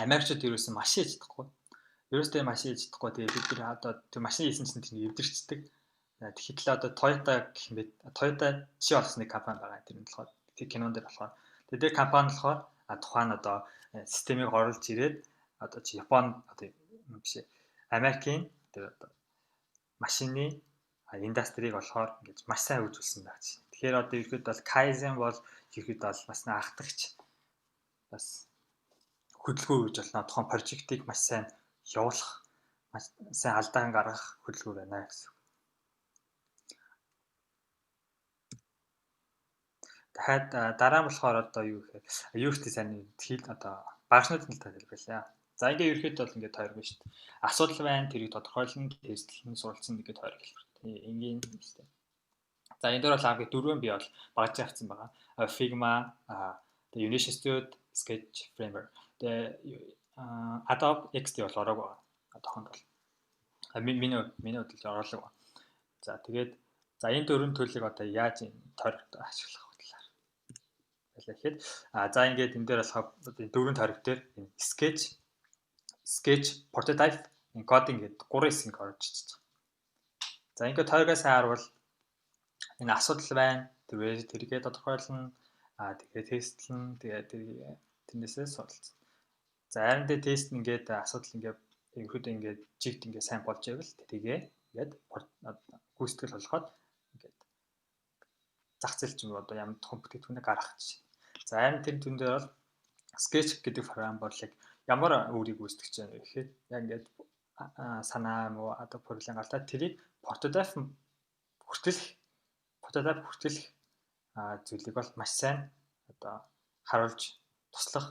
Америкчууд ерөөсөө машин хийж чадахгүй. Ерөөсөө машин хийж чадахгүй. Тэгээд бид нар одоо тэр машин хийсэн чинь тэр эвдэрчдэг. Тэгэхэд л одоо Toyota гэх юм бэ? Toyota чи олсон нэг компани байгаа. Тэр нь болохоор тэр кинон дээр болохоор тэр компани болохоор тухайн одоо системийг оруулж ирээд одоо чи Япон одоо биш Америкийн тэр одоо машины индастрийг болохоор ингэж маш сайн хөгжүүлсэн байх чинь. Тэгэхээр одоо ерөөд бол Kaizen бол ерөөд бол бас анхдагч бас хөдөлгөөн гэж болно. Тухайн прожектыг маш сайн явуулах, маш сайн алдаан гаргах хөдөлгөөн байна гэсэн. Дахиад дараа нь болохоор одоо юу гэхээр юу ихтэй сайн хэл одоо багшнуудын талаар хэлбэлээ. За ингээ ерөөхдөө бол ингээд тойрог шүү дээ. Асуудал байна, тэрийг тодорхойлно, тестлэн, суралцсан ингээд тойрог хэлбэр. Энгийн шүү дээ. За энэ дээр бол хамгийн дөрвөн би бол багж авсан байгаа. Figma, тэгээ Unity Studio, Sketch Framework. Тэгээ Adobe XD бол ороог байгаа. Одоохонд бол. Миний хувьд л оруулаг байна. За тэгээд за энэ дөрвөн төлөгийг одоо яаж тойрогт ашиглах вэ талаар. Байлаа гэхэд за ингээд энэ дээр болохоор дөрвөн тойрог дээр энэ sketch, prototype, coding гэдэг гурван хэсэг орж ичиж байгаа. За ингээд тойрогоо сайн харуул энэ асуудал байна. Тэр тэргээ тодорхойлно. Тэгээ тестлэн, тэгээ тэрнээсээ суралцсан. За харин дээр тест нь ингээд асуудал ингээд ерөөдөө ингээд жигд ингээд сайн болж байвал тэрийгээ ингээд гүйцэтгэл болгоход ингээд зах зээл чинь одоо ямар тухайн бүтээгдэхүүнийг гаргах чинь. За харин тэр түн дээр бол Sketch гэдэг програм бол яг ямар үүрийг гүйцэтгэж байна вэ гэхэд яг ингээд санаа юм уу одоо проблем гарлаа тэрийг прототип хүртэлх зүйлийг бол маш сайн одоо харуулж туслах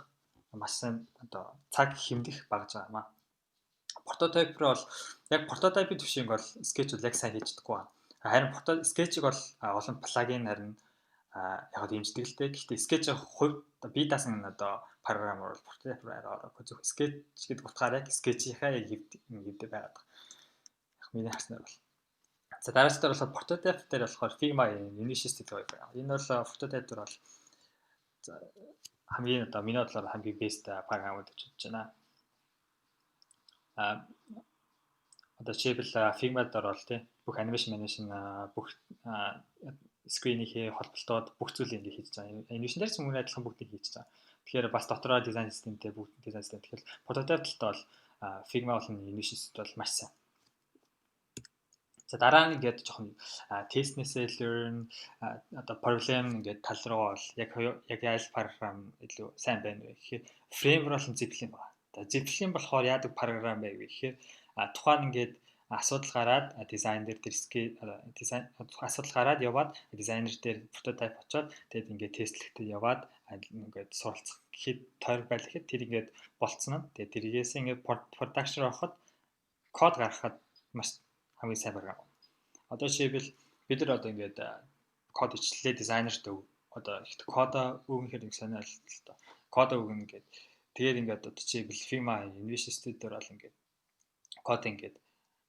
маш сайн одоо цаг хэмнэх багж байгаа юм аа. Прототип руу бол яг прототипийн түвшинг бол Sketch бол яг сайн хийж чадахгүй байна. Харин Sketch-ийг бол олон плагин харин яг дэмждэг л дээ. Гэхдээ Sketch хувь бие даасан одоо програм бол прототип руу арай ороогүй. Зөвхөн Sketch гэдэг утгаараа яг Sketch-ийнхаа яг хэвдэ байгаад байгаа. Яг миний харснаар бол. За дараач дээр болохоор прототип дээр болохоор Figma Unity гэдэг хоёр байна. Энэ бол прототип дээр бол хамгийн одоо миний бодлоор хамгийн best програмууд гэж бодож байна. Одоо жишээлбэл Figma дээр бол тий бүх animation бүх screen-ийнхээ холболтоод бүх зүйлийг ингэ хийж байгаа. Animation дээр ч мөн адилхан бүгдийг хийж байгаа. Тэгэхээр бас дотроо дизайн системтэй бүгд дизайн систем. Тэгэхээр прототип талд бол Figma болон Unity бол маш сайн. За дараа нь ингээд жоохон тестнээсээ learn одоо problem ингээд тал руу бол яг аль програм илүү сайн байна вэ гэхээр framework болон Zeppelin байна. За Zeppelin болохоор яадаг програм байв гэхээр тухайн ингээд асуудал гараад дизайнер дээр дизайн асуудал гараад яваад дизайнер дээр прототип очоод тэгээд ингээд тестлэхдээ яваад ингээд суралцах гэхэд тойрог байлаа гэхэд тэр ингээд болцсон нь тэгээд тэргээс ингээд production руу ороход код гаргахад маш хамгийн сайн програм. Одоо жишээлбэл бид нар одоо ингээд код ичлээ дизайнерт одоо их кодо өгнөхээр нэг сонирхолтой л доо. Кодо өгнө ингээд тэгээд ингээд одоо жишээлбэл Figma Unity Studio дээр бол ингээд код ингээд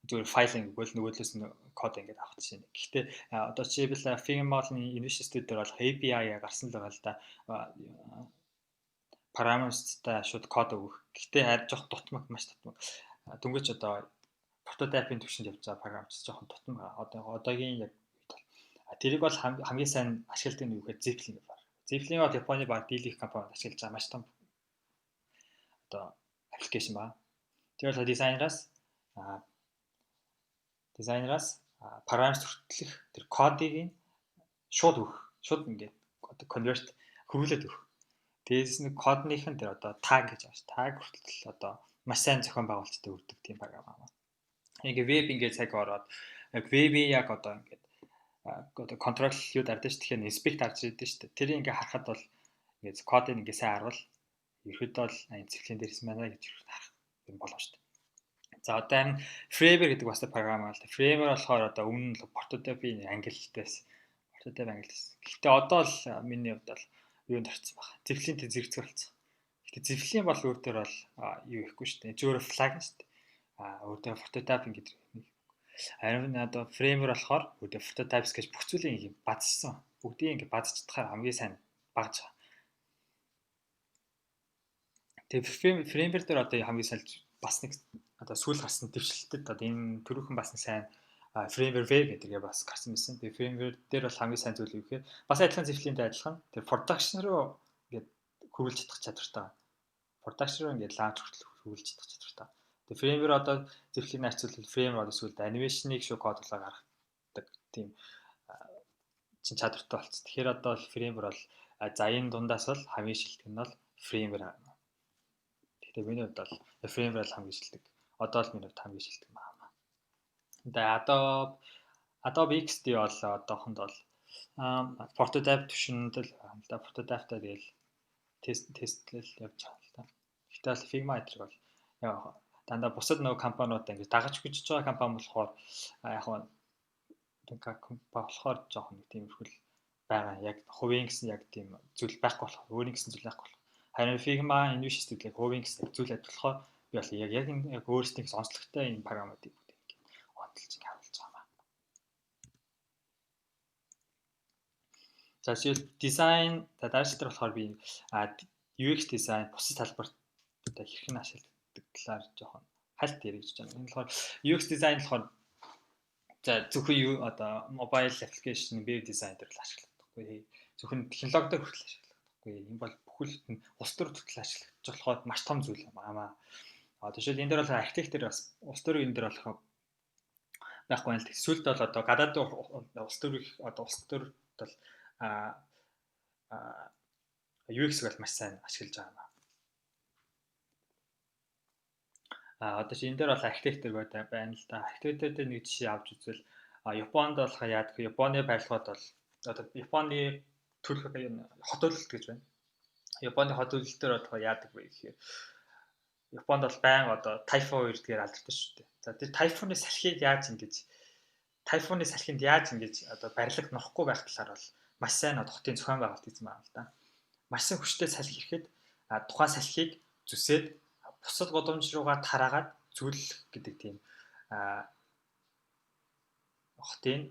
зүгээр файл ингээд өгвөл нөгөөдлөөс нь код ингээд авах жишээ. Гэхдээ одоо жишээлбэл Figma болон Unity Studio дээр бол API гарсан л байгаа л да. Параметртай шууд код өгөх. Гэхдээ харин жоох дутмаг маш дутмаг. Дөнгөж одоо прототипийн түвшинд явж байгаа програмч жоохон дутмаг байгаа. Одоо одоогийн яг үед бол тэрийг бол хамгийн сайн ашигладаг нь юу гэхээр Zeppelin гэх баг. Zeppelin бол Японы баг дийлэнх компанид ашиглаж байгаа маш том одоо аппликейшн байна. Тэр бол дизайнераас параметр хүртэлх тэр кодыг нь шууд өгөх. Шууд ингээд одоо конверт хөрвүүлээд өгөх. Дээрээс нь кодных нь тэр одоо таг гэж байна ш. Таг хүртэл одоо маш сайн зохион байгуулалттай өгдөг тийм програм байна. Ингээ веб ингээд цаг ороод яг вебийн яг одоо ингээд одоо контрол юу дардсан ш. Тэгэхээр инспект авч ирдэ ш. Тэр ингээ харахад бол ингээд кодыг ингээ сайн харуул ерөөдөө бол энэ цэвлийн дээрс байна гэж харах юм боломжтой. За одоо энэ Framer гэдэг бас програм байна л да. Framer болохоор одоо өмнө нь прототипийн ангиллалтай байсан. Прототип ангиллал байсан. Гэхдээ одоо л миний хувьд бол юунд орсон баг. Zeppelin-тэй зэрэгцэр болсон. Гэхдээ Zeppelin бол өөр дээр бол юу ихгүй шүү дээ. Зүгээр флаг шүү дээ. Өөр дээр прототип гэдэг нэг. Харин одоо Framer болохоор өөр дээр прототипс гэж бүх зүйлийг ингэ бадчихсан. Бүгдийг ингэ бадчихдахаар хамгийн сайн багж байгаа. Тэгээ Framer дээр одоо хамгийн сайн бас нэг одоо сүүл гарсан дэвшлэлтэд одоо энэ түрүүхэн бас нэг сайн Framer Web гэдгээ бас гарсан байсан. Тэгээ Framer дээр бол хамгийн сайн зүйл юу гэхээр бас адилхан Zeplin-тэй адилхан. Тэр production руу ингээд хөрвүүлж чадах чадвартай. Production руу ингээд launch хүртэл хөрвүүлж чадах чадвартай. Тэгээ Framer одоо Zeplin харьцуулбал Framer одоо сүүлд animation-ыг шүү кодлоо гаргадаг тийм чин чадвартай болцсон. Тэгэхээр одоо Framer бол за энэ дундаас бол хамгийн шилдэг нь бол Framer. Тэгэхээр миний хувьд бол Framer бол хамгийн шилдэг. Одоо л миний хувьд хамгийн шилдэг байна. Тэгээ Adobe XD бол одоохонд бол prototype түвшинд л байна л да. Prototype-та тэгэл тестлэл явж байгаа л да. Гэхдээ бол Figma эдрэг бол яг дандаа бусад нөгөө компаниуд ингэж дагаж хүчиж байгаа компани болохоор яг компани болохоор жоохон нэг тиймэрхүү байгаа. Яг хувийн гэсэн яг тийм зүйл байхгүй болохоор, өөрийн гэсэн зүйл байхгүй болохоор. Харин Figma, InVision гэдэг хувийн гэсэн зүйл адил болохоор би бол яг өөрсдийн гэсэн онцлогтой энэ програмуудыг бүгд ингэ онцолж ингэ харуулж байгаа юм. За, жишээл дизайн, за дараач дээр болохоор би UX дизайн бусад талбарт одоо хэрхэн ашигладаг талаар жоохон хальт ярих гэж байна. Энэ болохоор UX дизайн болохоор за зөвхөн юу одоо mobile application, web design дээр л ашиглагдахгүй. Зөвхөн технологи дээр хүртэл ашиглагдахгүй. Энэ бол бүхэл бүтэн улс төр хүртэл ашиглагдаж болохоор маш том зүйл юм аа. А жишээл энэ дээр бол архитектор бас улс төрийн энэ дээр болохоор байхгүй юм л. Сүүлд бол одоо гадаад улс төр, одоо улс төр бол а UX-г бол маш сайн ашиглаж байгаа юм. А одоо чи энэ дээр бол архитектор байна л да. Архитектор дээр нэг жишээ авч үзвэл Японд болохоор яадаг Японы барилгууд бол одоо Японы төрөх хот төлөлт гэж байна. Японы хот төлөлтөөр болохоор яадаг вэ гэхээр Японд бол байнга одоо тайфун ирдгээр алдартай шүү дээ. За, тэр тайфуны салхийг яаж ингэж, тайфуны салхинд яаж ингэж одоо барилга нурахгүй байх талаар бол маш сайн одоо хотын зохион байгуулалт хийсэн байна л да. Маш сайн хүчтэй салхи ирэхэд тухайн салхийг зүсээд бусад гудамж руугаа тараагаад зүллэх гэдэг тийм хотын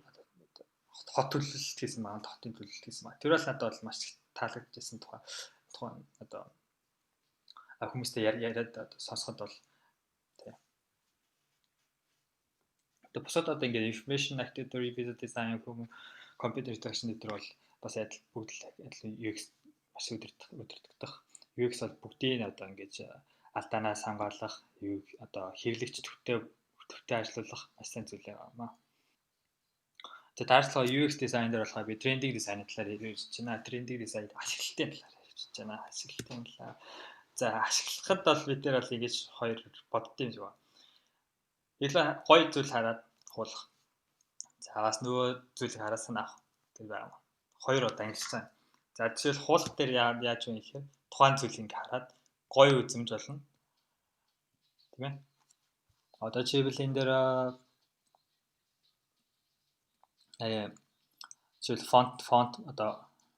хот төлөлт хийсэн байна, хотын төлөлт хийсэн байна. Тэр бол надад бол маш их таалагдчихсан тухайн одоо хүмүүстэй яриад одоо сонсоход бол тий. Одоо бусад одоо ингээд information architecture, visual design, computer interaction дээр бол бас адил бүгд л адил UX маш удирдах. UX бол бүгдийг одоо ингэж алдаанаас хамгаалах, одоо хэрэглэгч төвтэй ажиллуулах маш сайн зүйл юм аа. За, дараачлага UX дизайн дээр болохоор би trending дизайны талаар ярьж байна. Trending дизайн ашиглалтын талаар ярьж байна. Ашиглалтын талаар. За, ашиглахад бол бид нар бол ингэж хоёр боддсон юм шиг байна. Илүү гоё зүйл хараад хуулах. За, бас нөгөө зүйлийг хараад санаа авах тэр байгаа. Хоёр удаа ангилсан. За, жишээл хуулах дээр яаж вэ гэхээр тухайн зүйлийг ингээ хараад гоё үзэмж болно. Тийм ээ. Одоо жишээл энэ дээр жишээл фонт одоо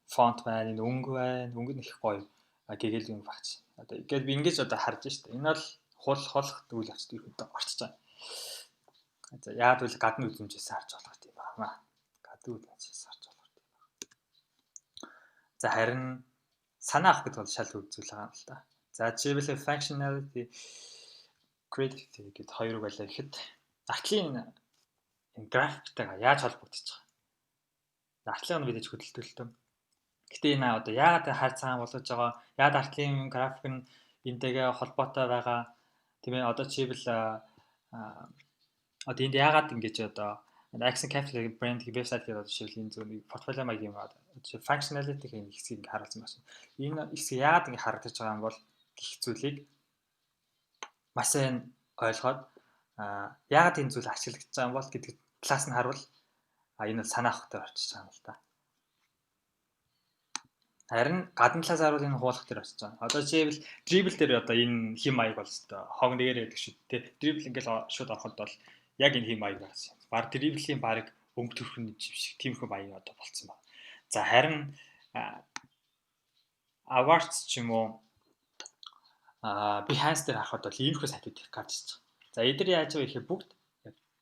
фонт байна, энэ өнгө байна, өнгө нь их гоё гэгэл юм багч. Одоо ингээд би ингэж одоо харж штэ. Энэ бол хуулах үйл явцд ерөнхийдөө орчиж байгаа. За, яад бол гадна үзэмжээс харж болох тийм байна. Гадна үзэмжээс харж болох тийм байна. За, харин санаа авах гэдэг бол шал зүйл байгаа юм л да. За, жишээлбэл functionality, creativity гэд хоёрыг байлаа гэхэд артлын энэ графиктайгаа яаж холбогдож байгаа. Артлын нь мэдээж хөдөлтөлтөө. Гэтэ энэ одоо яагаад хар цагаан болгож байгаа, яагаад артлын график нь энтэйгээ холбоотой байгаа, тийм ээ, одоо жишээлбэл одоо энд яагаад ингэж одоо Action Capital брэнд вебсайт гэдэг одоо жишээл энэ зөв портфолио маяг юм аа. Жишээ functionality гэх энэ хэсгийг ингэ харуулсан байна. Энэ хэсэг яагаад ингэ харагдаж байгаа юм бол гих зүйлийг маш сайн ойлгоод яагаад энэ зүйл ашиглагдаж байгаа юм бол гэдэг талаас нь харуул энэ бол санаа авах дээр очиж байгаа юм л да. Харин гадна талаас харуул энэ хуулах дээр очиж байгаа. Одоо жишээлбэл dribble дээр одоо энэ хим маяг бол өстой хог нэгээр байдаг шүү дээ. Dribble ингээл шууд ороход бол яг энэ хим маяг байсан. Баг dribble-ийн баг өнгө төрхөн шиг тиймэрхүү маяг одоо болцсон байна. За, харин awards ч юм уу Behance дээр харахад бол иймэрхүү сайтууд их гарч ирж байгаа. За, эдгээр яаж вэ гэхээр бүгд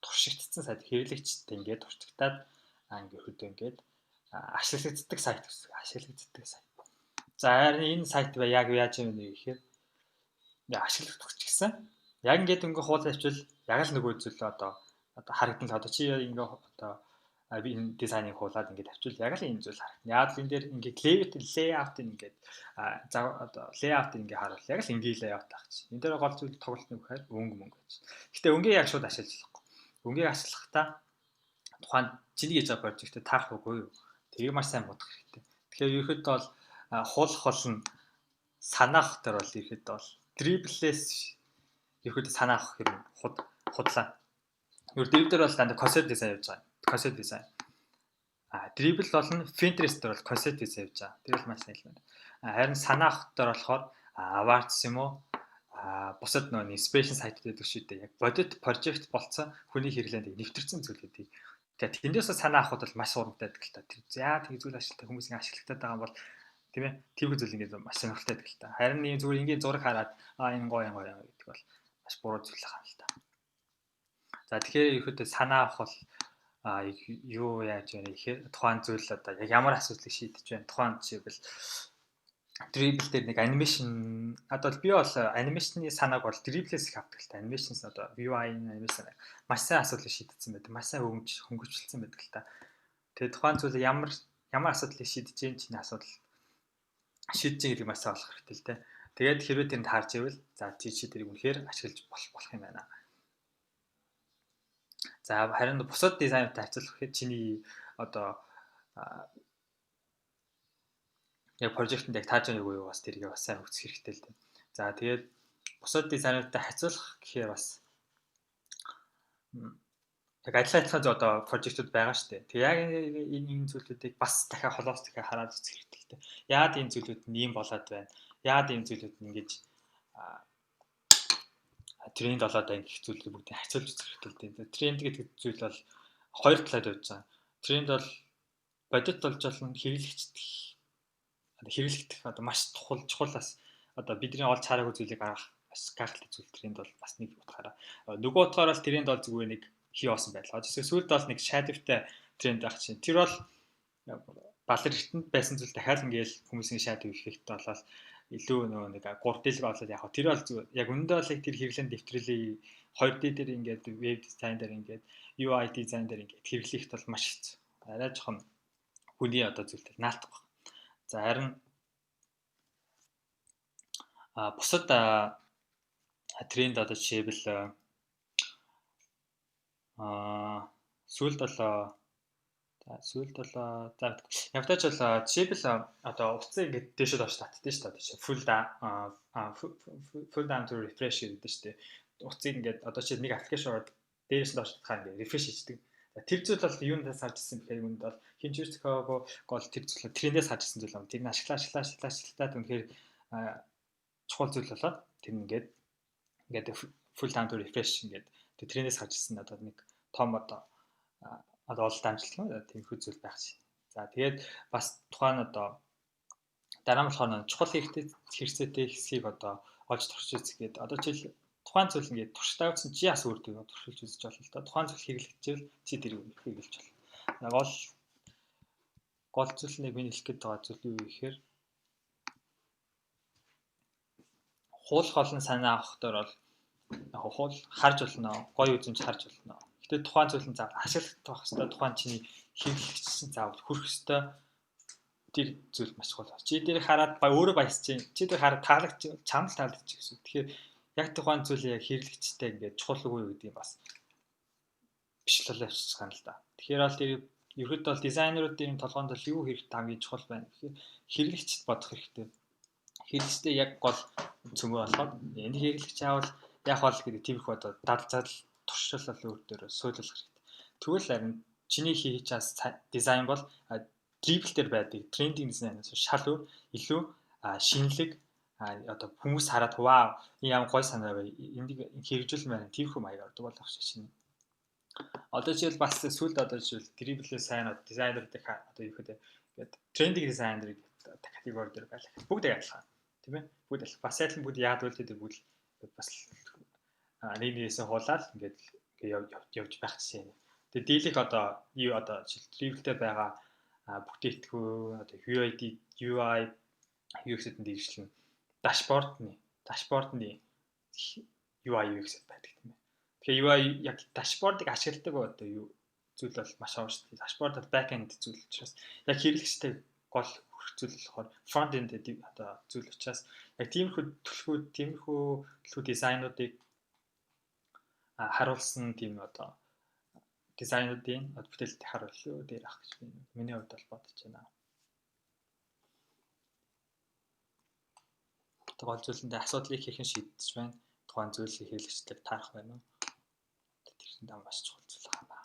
туршигдсан сайт, хэрэглэгчтэй ингээд туршигдаад ингээд хөдөө ингээд ашиглагддаг сайт гэсэн. Ашиглагддаг сайт. За, харин энэ сайт бай яг яаж юм бэ гэхээр ашиглагдах ч гэсэн яг ингээд өнгө хууль авчвал яг л нөгөө зүйл одоо одоо харагдан л одоо чи ингээ одоо би энэ дизайныг хуулаад ингээд тавьчвал яг л энэ зүйл харагдана. Яг л энэ дээр ингээд layout ингээд за одоо layout ингээд харуул яг л энгийн layout байх чи. Энэ дээр гол зүйл тоглолт нь гэхээр өнгө мөнгө гэж. Гэтэ өнгийг яг шууд ашиглаж болохгүй. Өнгийг ашиглахдаа тухайн чиний хийж байгаа project тэй таарах үгүй юу? Тэрийг маш сайн бодох хэрэгтэй. Тэгэхээр ерөөхдөө бол хуулах болно, санаах дээр бол ерөөхдөө бол Dribbble-ээс ерөөхдөө санаа авах юм худлаа. Ер Dribbble дээр бол дандаа concept design явж байгаа. Concept design. А Dribbble болон Pinterest дээр бол concept design явж байгаа. Тэр бол маш сайн хэлмээр. Харин санаа авах дээр болохоор Awwwards юм уу? А бусад нөгөө inspiration site гэдэг шүү дээ. Яг бодит project болцсон хүний хэрэглээнд нэвтэрсэн зүйлүүдийг. Тэгээ тэндээс санаа авахд бол маш урамтай байдаг л та. Тэр за тэг зүйл ашигладаг хүмүүсийн ашигладаг байгаа бол, тийм ээ. Тэр зүйл ингээд маш сонирхолтой байдаг л та. Харин нэг зүгээр ингээд зураг хараад аа, энэ гоё гоё гэдэг бол маш буруу зүйл байна л та. За, тэгэхээр ерөөдөө санаа авах бол юу яаж байна гэхээр тухайн зүйл одоо яг ямар асуудлыг шийдэж байна. Тухайн жишээлбэл Dribbble дээр нэг animation, одоо би бол animation ы санааг бол Dribbble-ээс их авдаг л та. Animation одоо UI animation маш сайн асуудлыг шийдсэн байдаг. Маш сайн хөнгөвчлсөн байдаг л та. Тэгээ тухайн зүйл ямар ямар асуудлыг шийдэж чинь чиний асуудал шийдэж байгаа гэдгийг маш сайн олох хэрэгтэй л дээ. Тэгээд хэрвээ тэнд таарч ивэл за чи тэрийг үнэхээр ашиглаж болох юм байна. За, харин бусад дизайнтай харьцуулах гэхэд чиний одоо яг project энд яг тааж байгааг юу бас тэрийг бас сайн үзэх хэрэгтэй л дээ. За, тэгээд бусад дизайнертай харьцуулах гэхээр бас яг адилхан адилхан одоо project ууд байгаа шүү дээ. Тэгээ яг энэ зүйлүүдийг бас дахиад холоос дахиад хараад үзэх хэрэгтэй л дээ. Яагаад энэ зүйлүүд нь ийм болоод байна? Яагаад энэ зүйлүүд нь ингэж тренд болоод байна гэх зүйлүүд бүгдийг харьцуулж үзэх хэрэгтэй л дээ. Тренд гэдэг зүйл бол хоёр талаар явж байгаа. Тренд бол бодит болж болно, хэрэглэгчд хэрэглэгдэх одоо маш чухал чухалаас одоо бидний олж хараагүй зүйлийг гаргах маш гайхалтай зүйл тренд бол бас нэг утгаараа. Нөгөө утгаараа бол тренд бол зүгээр нэг хий болсон байдал. Одоо сүүлд бол нэг shadow-тай тренд байх чинь. Тэр бол балар эртэнд байсан зүйл дахиад ингээл хүмүүсийн shadow effect болоод илүү нөгөө нэг 3D-лэг болоод яг тэр бол зүгээр яг үнэндээ бол яг тэр хэрэглээнд нэвтрүүлээ 2D дээр ингээд веб дизайн дээр ингээд UI дизайн дээр ингээд хэрэглэхэд бол маш хэцүү. Арай жоохон хүний одоо зүйлтэй наалтах баг. За, харин бусад тренд одоо жишээлбэл сүүлд бол за сүүлд бол за явтаач бол жишээлбэл одоо утсыг ингээд дээшээ доош татдээ шүү дээ. Жишээ full down to refresh гэдэг шүү дээ. Утсыг ингээд одоо чи нэг application ороод дээрээс нь доош татхаа ингээд refresh хийдэг. Тэр зүйл бол юунаас харж ирсэн бэхээр үүнд бол хэн ч зохиогүй гол тэр зүйл трендээс харж ирсэн зүйл юм. Тэр нь ашиглаа ашиглаа ашиглаа ашиглаад үнэхээр чухал зүйл болоод тэр нь ингээд ингээд full down to refresh ингээд тэр трендээс харж ирсэн одоо нэг том одоо одоо ололт амжилт юм тиймэрхүү зүйл байх шин. За, тэгээд бас тухайн одоо дараа нь болохоор чухал хэрэгтэй хэрэгцээтэй хэсгийг одоо олж туршиж үзэх гээд одоо жишээл тухайн зүйл ингээд туршилтаа үзсэн чи яас өөр дөө туршилж үзэж болно л да. Тухайн зүйл хэрэглэгчээл чи тэрийг хэрэглэж болно. Гол гол зүйл нэг миний хэлэх гээд байгаа зүйл юу гэхээр хуулах олон санаа авах дээр бол яг хуул харж болно, гоё үзэмж харж болно. Гэтэ тухайн зүйл нь заавал ашиглах байх хэвээр, тухайн чиний хэрэглэгчсэн заавал хүрэх хэвээр тэр зүйл маш чухал. Чи дээр хараад ба өөрөө баясч чинь, чи дээр хараад таалагч чамд л таалагдчих гэсэн. Тэгэхээр яг тухайн зүйлийг яг хэрэглэгчтэй ингээд чухал үгүй юу гэдгийг бас биш л болчихж байгаа юм л да. Тэгэхээр бол тэр ерөөдөө бол дизайнеруудын толгоонд бол юу хэрэгтэй хамгийн чухал байна гэхээр хэрэглэгчд бодох хэрэгтэй. Хэрэглэгчтэй яг гол цөмөө болгоод энэ хэрэглэгч аавал яг бол гэдэг тиймэрхүү одоо дадал задал туршил бол өөр дээр суйлуулах хэрэгтэй. Тэгвэл харин чиний хийж байгаа дизайн бол Dribbble дээр байдаг trending дизайнаас шал өөр илүү шинэлэг, одоо хүмүүс хараад вау, энэ ямар гоё санаа вэ? Энийг хэрэгжүүлмээр байна. Тиймэрхүү маягаар ордог болох шиг шинэ. Одоо жишээл бас сүүлд одоо жишээл Dribbble-ээ сайн одоо дизайнеруудыг одоо юу гэдэг ингээд trending дизайнерыг категори дээр байлаа. Бүгд яг адилхан. Тийм ээ? Бүгд адилхан. Бас адилхан бүгд яагаад вэ гэдэг бүгд бас нэг нэгээсээ хуулаад ингээд явж байх жишээ. Тэгээ дийлэх одоо юу одоо жишээл Dribbble-тэй байгаа бүтээгдэхүүн одоо UID UI UX-д дийшлэн dashboard ны UI UX байдаг тийм ээ. Тэгэхээр UI яг dashboard-ыг ашигладаг одоо юу зүйл бол маш ховор шүү дээ. Dashboard бол back end зүйл учраас яг хэрэглэгчтэй гол хүрх зүйл болохоор front end одоо зүйл учраас яг тиймэрхүү төлхөө тиймэрхүү төлхөө дизайнуудыг харуулсан тийм одоо дизайнуудын бүтээлд харуулсан дээр ах гэж би миний хувьд бол бодож байна. Гол зүйлэндээ асуудлыг хэрхэн шийдэж байна? Тухайн зүйлийг хэрэглэгчдэд таарах байна уу? Тэр нь маш чухал зүйл байна.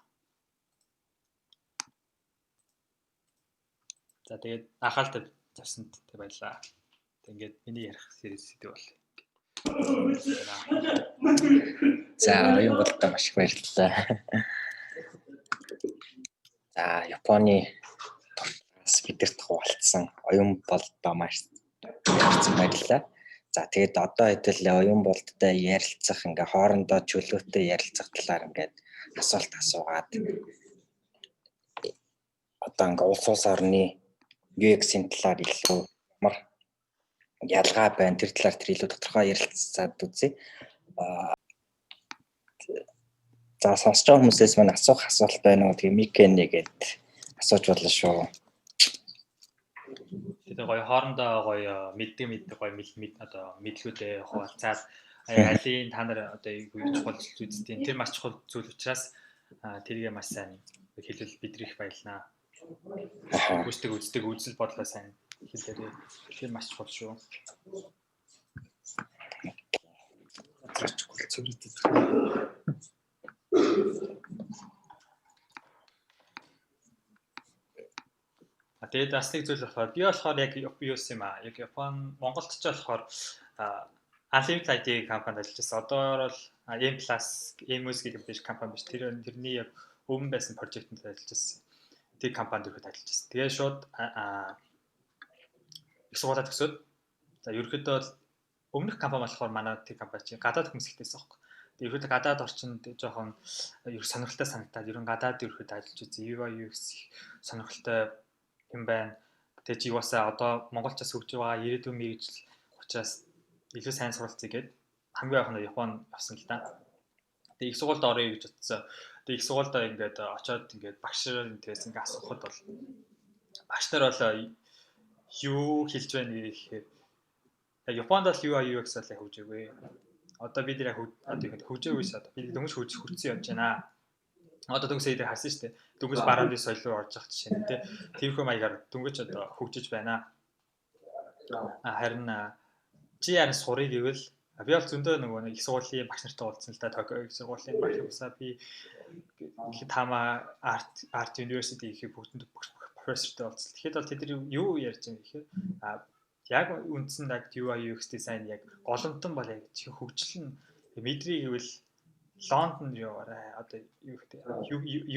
За тэгээд анхаарал тавьсанд тэг баярлалаа. Тэг ингээд миний ярих сэдв бол. За оюун болтой маш их баярлалаа. За Японы туршлагаас бидэрт хуваалцсан оюун болдоо маш ярьсан баярлалаа. За тэгээд одоо хэдүүлээ оюун болдтой ярилцах ингээ хоорондоо чөлөөтэй ярилцах талаар ингээд асуулт асуугаад одоо ингээ улс улс орны UX-ийн талаар илүү ямар ялгаа байна тэр талаар тэр илүү тодорхой ярилцаад үзье. За сонсож байгаа хүмүүсээс маань асуух асуулт байна уу? Тэгээ мик нэгээд асууж болно шүү. Тэгээ гоё хоорондоо гоё мэддэг мэддэг гоё мэд одоо мэдлгүүдээ хуваалцаад алийн та нар одоо юу чухал зүйлсдیں۔ Тэр маш чухал зүйл учраас тэргээ маш сайн хэлвэл бидний их баярлнаа. Хүсдэг үздэг үзэл бодлоо сайн хэлээрэй. Тэр маш чухал шүү. Чухал зүйлүүд. А тэгээд бас нэг зүйл болохоор би болохоор яг юу юм аа. Яг Япон Монголд ч болохоор Unlimited IT компанид ажиллаж байсан. Одоо бол M+, M Music гэх биш компани биш. Тэрний яг өмнө байсан прожектэнд ажиллаж байсан. Тэр компанид ихэд ажиллаж байсан. Тэгээд шууд их сургуулаа төгсөөд за ерөнхийдөө бол өмнөх компани болохоор манай тэр компани чинь гадаад хүмүүс ихтэйсэн аахгүй. Тэгээд ерөнхийдөө гадаад орчинд жоохон ер сонирхолтой санагдаад ер нь гадаад ерөнхийдөө ажиллаж үзье. UI UX их сонирхолтой юм байна. Тэгээд чи юусаа одоо монголчаас хөгжиж байгаа ирээдүйн мэргэжил учраас илүү сайн суралцъя гээд хамгийн анх нь Японд явсан л да. Тэгээд их сургуульд орё гэж бодсон. Тэгээд их сургуульдаа ингээд очиод ингээд багш нэрээс ингээд асуухад бол багш нар бол юу хэлж байна гэхээр Японд бол UI UX бол хөгжөөгүй. Одоо бид нэр одоо юу хөгжөөгүй шээ. Бид дөнгөж хөгжих хүрсэн явж байна. Одоо дөнгөж сая дээр харсан шүү дээ. Дөнгөж барааны соёл руу орж явах жишээ нь тий. Тэрхүү маягаар дөнгөж одоо хөгжиж байна. Харин чи яаран сурыг гэвэл би бол зөндөө нөгөө нэг их сургуулийн багш нартай уулзсан л да. Токио их сургуулийн багш усаа би Тама Art University гэх бүгдэнд профессортой уулзсан. Тэгэхэд бол тэд нар юу ярьж байгаа гэхээр яг үндсэн яг UI UX дизайн яг голомтон бол яг чих хөгжил нь мэдрий гэвэл Лондон руу яваарай. Одоо юу гэдэг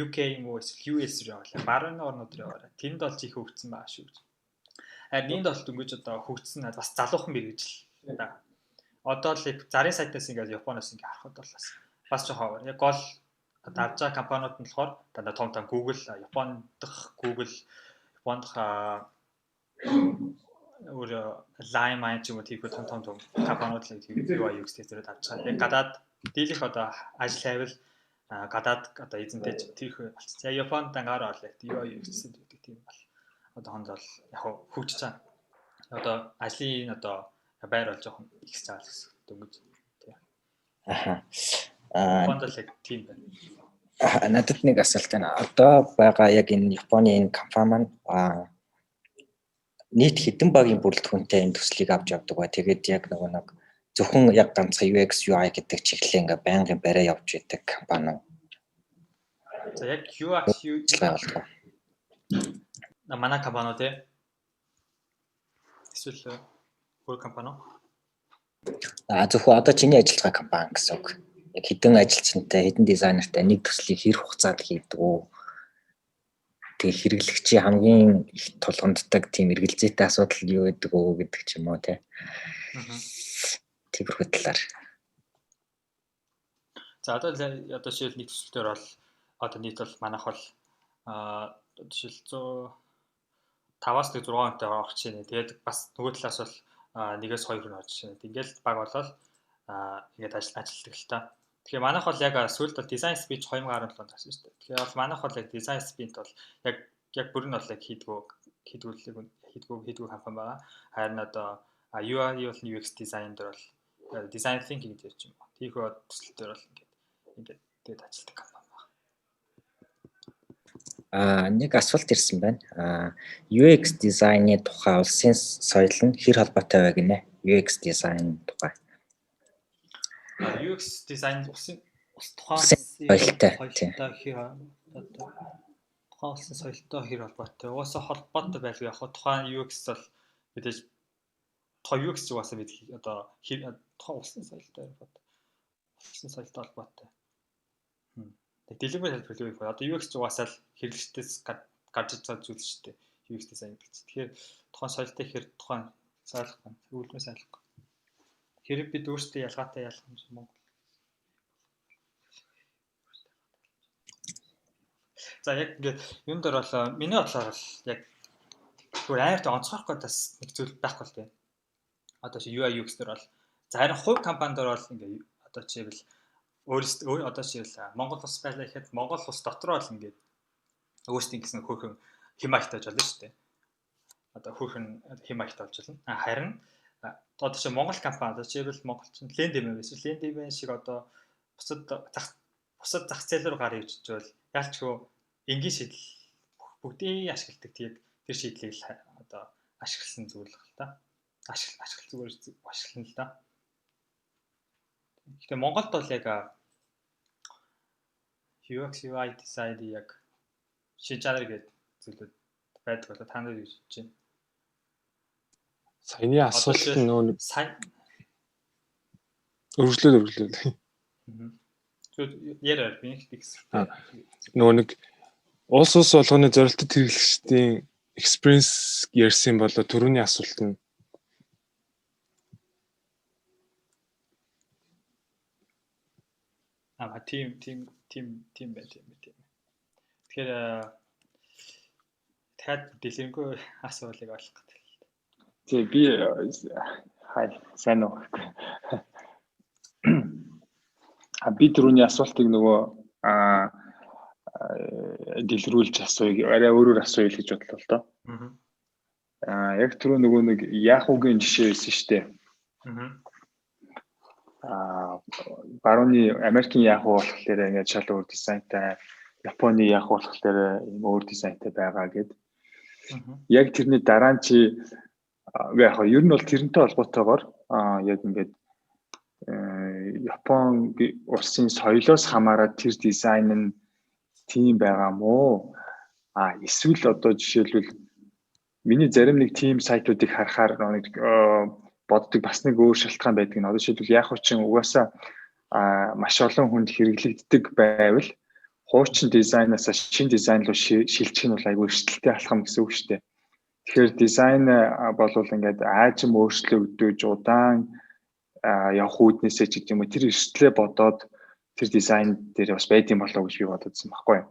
UK юм уу эсвэл US руу яваарай. Баруун орнууд руу яваарай. Тэнд бол чих хөгжсөн байгаа шүү гэж. Харин энд бол дөнгөж одоо хөгжсөн бас залуухан мэргэжил да. Одоо л зарын сайтаас ингээд Японоос ингээд харахад бол бас жоохон яг гол авч байгаа компаниуд нь болохоор дандаа том том Google, Японд дахь Google, Японд дахь өөр Lime ч юм уу тийхүү том том том компаниуд л UI UX тестерүүд авч байгаа. Яг гадаад дийлэх одоо ажил хайвал гадаад одоо эзэнтэй тийхүү болчихсон. Яг Японд дангаар орлоо UI UX гэдэг тийм бол одоо хонд бол яг хөгжиж байгаа. Одоо ажлын одоо байр бол жоохон ихсэж байгаа л гэсэн дөнгөж тий. Аха. Японд л яг тийм байна. Надад нэг асуулт байна. Одоо байгаа яг энэ Японы энэ компани маань нийт хэдэн багийн бүрэлдэхүүнтэй энэ төслийг авч явдаг ба. Тэгээд яг нөгөө нэг зөвхөн яг ганцхан UX UI гэдэг чиглэлээ ингээ байнгын бариа явж идэг компани уу? За яг UX UI болдог. Манай компани уу те? Эсвэл өөр компани уу? Зөвхөн одоо чиний ажиллаж байгаа компани гэсэн үг. Яг хэдэн ажилчинтай, хэдэн дизайнертай нэг төслийг хэр хугацаанд хийдэг үү? Тэгээ хэрэглэгчийн хамгийн их тулгамддаг тийм эргэлзээтэй асуудал юу гэдэг үү гэдэг ч юм уу те. Тиймэрхүү талаар. За одоо жишээл нэг төсөл дээр бол одоо нийт бол манайх бол жишээл 105-аас 6 хүнтэй орох чинь. Тэгээд бас нөгөө талаас бол 1-ээс 2 хүн орж чинь. Ингээл баг болоод ингээд ажилладаг л та. Тэгэхээр манайх бол яг сүүлд бол design speech 2017 онд гарсан шүү дээ. Тэгэхээр бол манайх бол яг design speech бол яг яг бүр нь бол яг хийдгүү хийдгүүлэг хийдгүү хийдгүү компани байгаа. Харин одоо UI бол UX design дээр бол design thinking гэж ярьж юм. Тийхүү төсөл дээр бол ингээд ингээд тэгээд ажилладаг компани байна. Нэг асуулт ирсэн байна. UX дизайны тухай улсын соёл нь хэр холбоотой вэ гинэ? UX дизайн тухай. UX дизайн улсын ус тухайн соёлтой хэр тухайн улсын соёлтой хэр холбоотой. Угаасаа холбоотой байлгүй яг тухайн UX бол мэдээж тухайн UX угаасаа бид одоо тухайн улсын соёлтой холбоотой. Улсын соёлтой холбоотой. Тэг дэлгэрэнгүй тайлбарлах юу вэ? Одоо UX угаасаа л хэрэглэгчдээс гарч иж байгаа зүйл шүү дээ. UX дизайн гэдэг чинь. Тэгэхээр тухайн соёлтой хэр тухайн ойлгохгүй. Үйлмээс ойлгохгүй. Хэрэг бид өөрсдөө ялгаатай ялах юм шиг Монгол. За яг ингээд юун дээр бол миний бодлоор бол яг зүгээр амар онцгойрох гэдэг бас нэг зүйл байхгүй л дээ. Одоо чи UI UX дээр бол за харин хувь компани дээр бол ингээд одоо жишээлбэл өөрсдөө одоо жишээл Монгол улс байлаа гэхэд Монгол улс дотор бол ингээд өөрсдийн гэсэн хөөхөн хэм маягтай болж болно шүү дээ. Одоо хөөхөн хэм маягтай болж болно. А харин одоо жишээ Монгол компани одоо жишээлбэл Монгол чинь Lendem байсан. Lendem шиг одоо бусад зах зээл рүү гар ирж бол ялчгүй энгийн шийдэл бүгдийг ашигладаг. Тэгээд тэр шийдлийг л одоо ашигласан зүйл л та. Ашигла зүгээр ашиглана л да. Гэхдээ Монголд бол яг UX UI design яг шинж чанар гэдэг зүйлүүд байдаг болоо та нар юу гэж бодож байна? Саяны асуулт нь нөгөө сайн өргөжлөөд. Зүгээр яриа би нэг их нөгөө нэг улс болгоны зорилттой хэрэглэгчдийн experience ярьсан болоо түрүүний асуулт нь тийм тийм тийм тийм байх тийм тийм. Тэгэхээр дахиад дэлгэрэнгүй асуулыг ойлгох гэдэг. Тий би хай сайн уу. Би түрүүний асуултыг нөгөө дэлгэрүүлж асууя, арай өөрөөр асууя л гэж бодлоо л доо. Яг түрүү нөгөө нэг Yahoo-гийн жишээ байсан шүү дээ. Барууны Америкийн Yahoo болохоор ингээд шал өөр дизайнтай, Японы Yahoo болохоор ийм өөр дизайнтай байгаа гэд. Яг тэрний дараа нь чи яг ер нь бол тэрнтэй холбоотойгоор яг ингээд Япон улсын соёлоос хамаарат тэр дизайн нь тийм байгаа мó? Эсвэл одоо жишээлбэл миний зарим нэг тийм сайтуудыг харахаар нэг боддог бас нэг өөр шалтгаан байдаг нь. Одоо жишээлбэл Yahoo чинь угаасаа маш олон хүнд хэрэглэгддэг байвал хуучин дизайнаас шинэ дизайн руу шилжих нь бол айгүй эрсдэлтэй алхам гэсэн үг шүү дээ. Тэгэхээр дизайн болвол ингээд аажим өөрчлөгдөж удаан явах үүднээсээ ч гэдэг юм уу тэр эрсдлээ бодоод тэр дизайн дээр бас байд юм болоо гэж би бододсон байхгүй юу.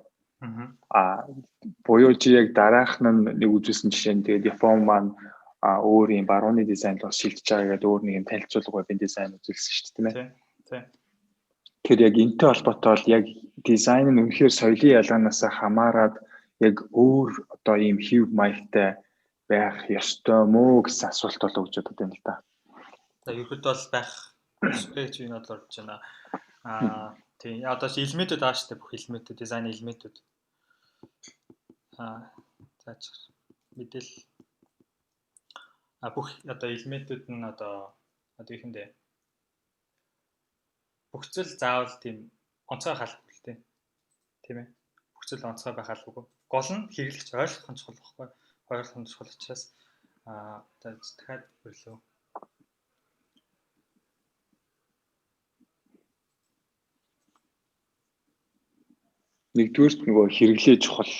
Буюу чи яг дараах нь нэг үзүүлсэн жишээ нь тэгээд Япон маань өөр юм барууны дизайн руу шилжиж байгаа гэдэг өөр нэг юм танилцуулга вебийн дизайн үзүүлсэн шүү дээ, тийм ээ. Тийм. Тэгэхээр яг энэтэй холбоотой бол яг дизайн нь үнэхээр соёлын ялгаанаас хамаарат яг өөр одоо ийм хэв маягтай байх ёстой мөө гэсэн асуулт бол өгч бодод байна л да. За ерхэд бол байх ёстой гэж би бодлоор бодож байна. Тийм. Одоо элементүүд байгаа шүү дээ. Бүх элементүүд, дизайн элементүүд. Заач мэдээлэл бүх одоо элементүүд нь одоо юу юм бэ? Бүх зүйл заавал тийм онцгой халбгүй л тийм. Тийм ээ. Бүх зүйл онцгой байх албагүй. Гол нь хэрэглэгч ойлгох нь чухал байхгүй. Ойлгох нь чухал учраас за дахиад өрлөө. Нэгдүгээрт нөгөө хэрэглээ чухал,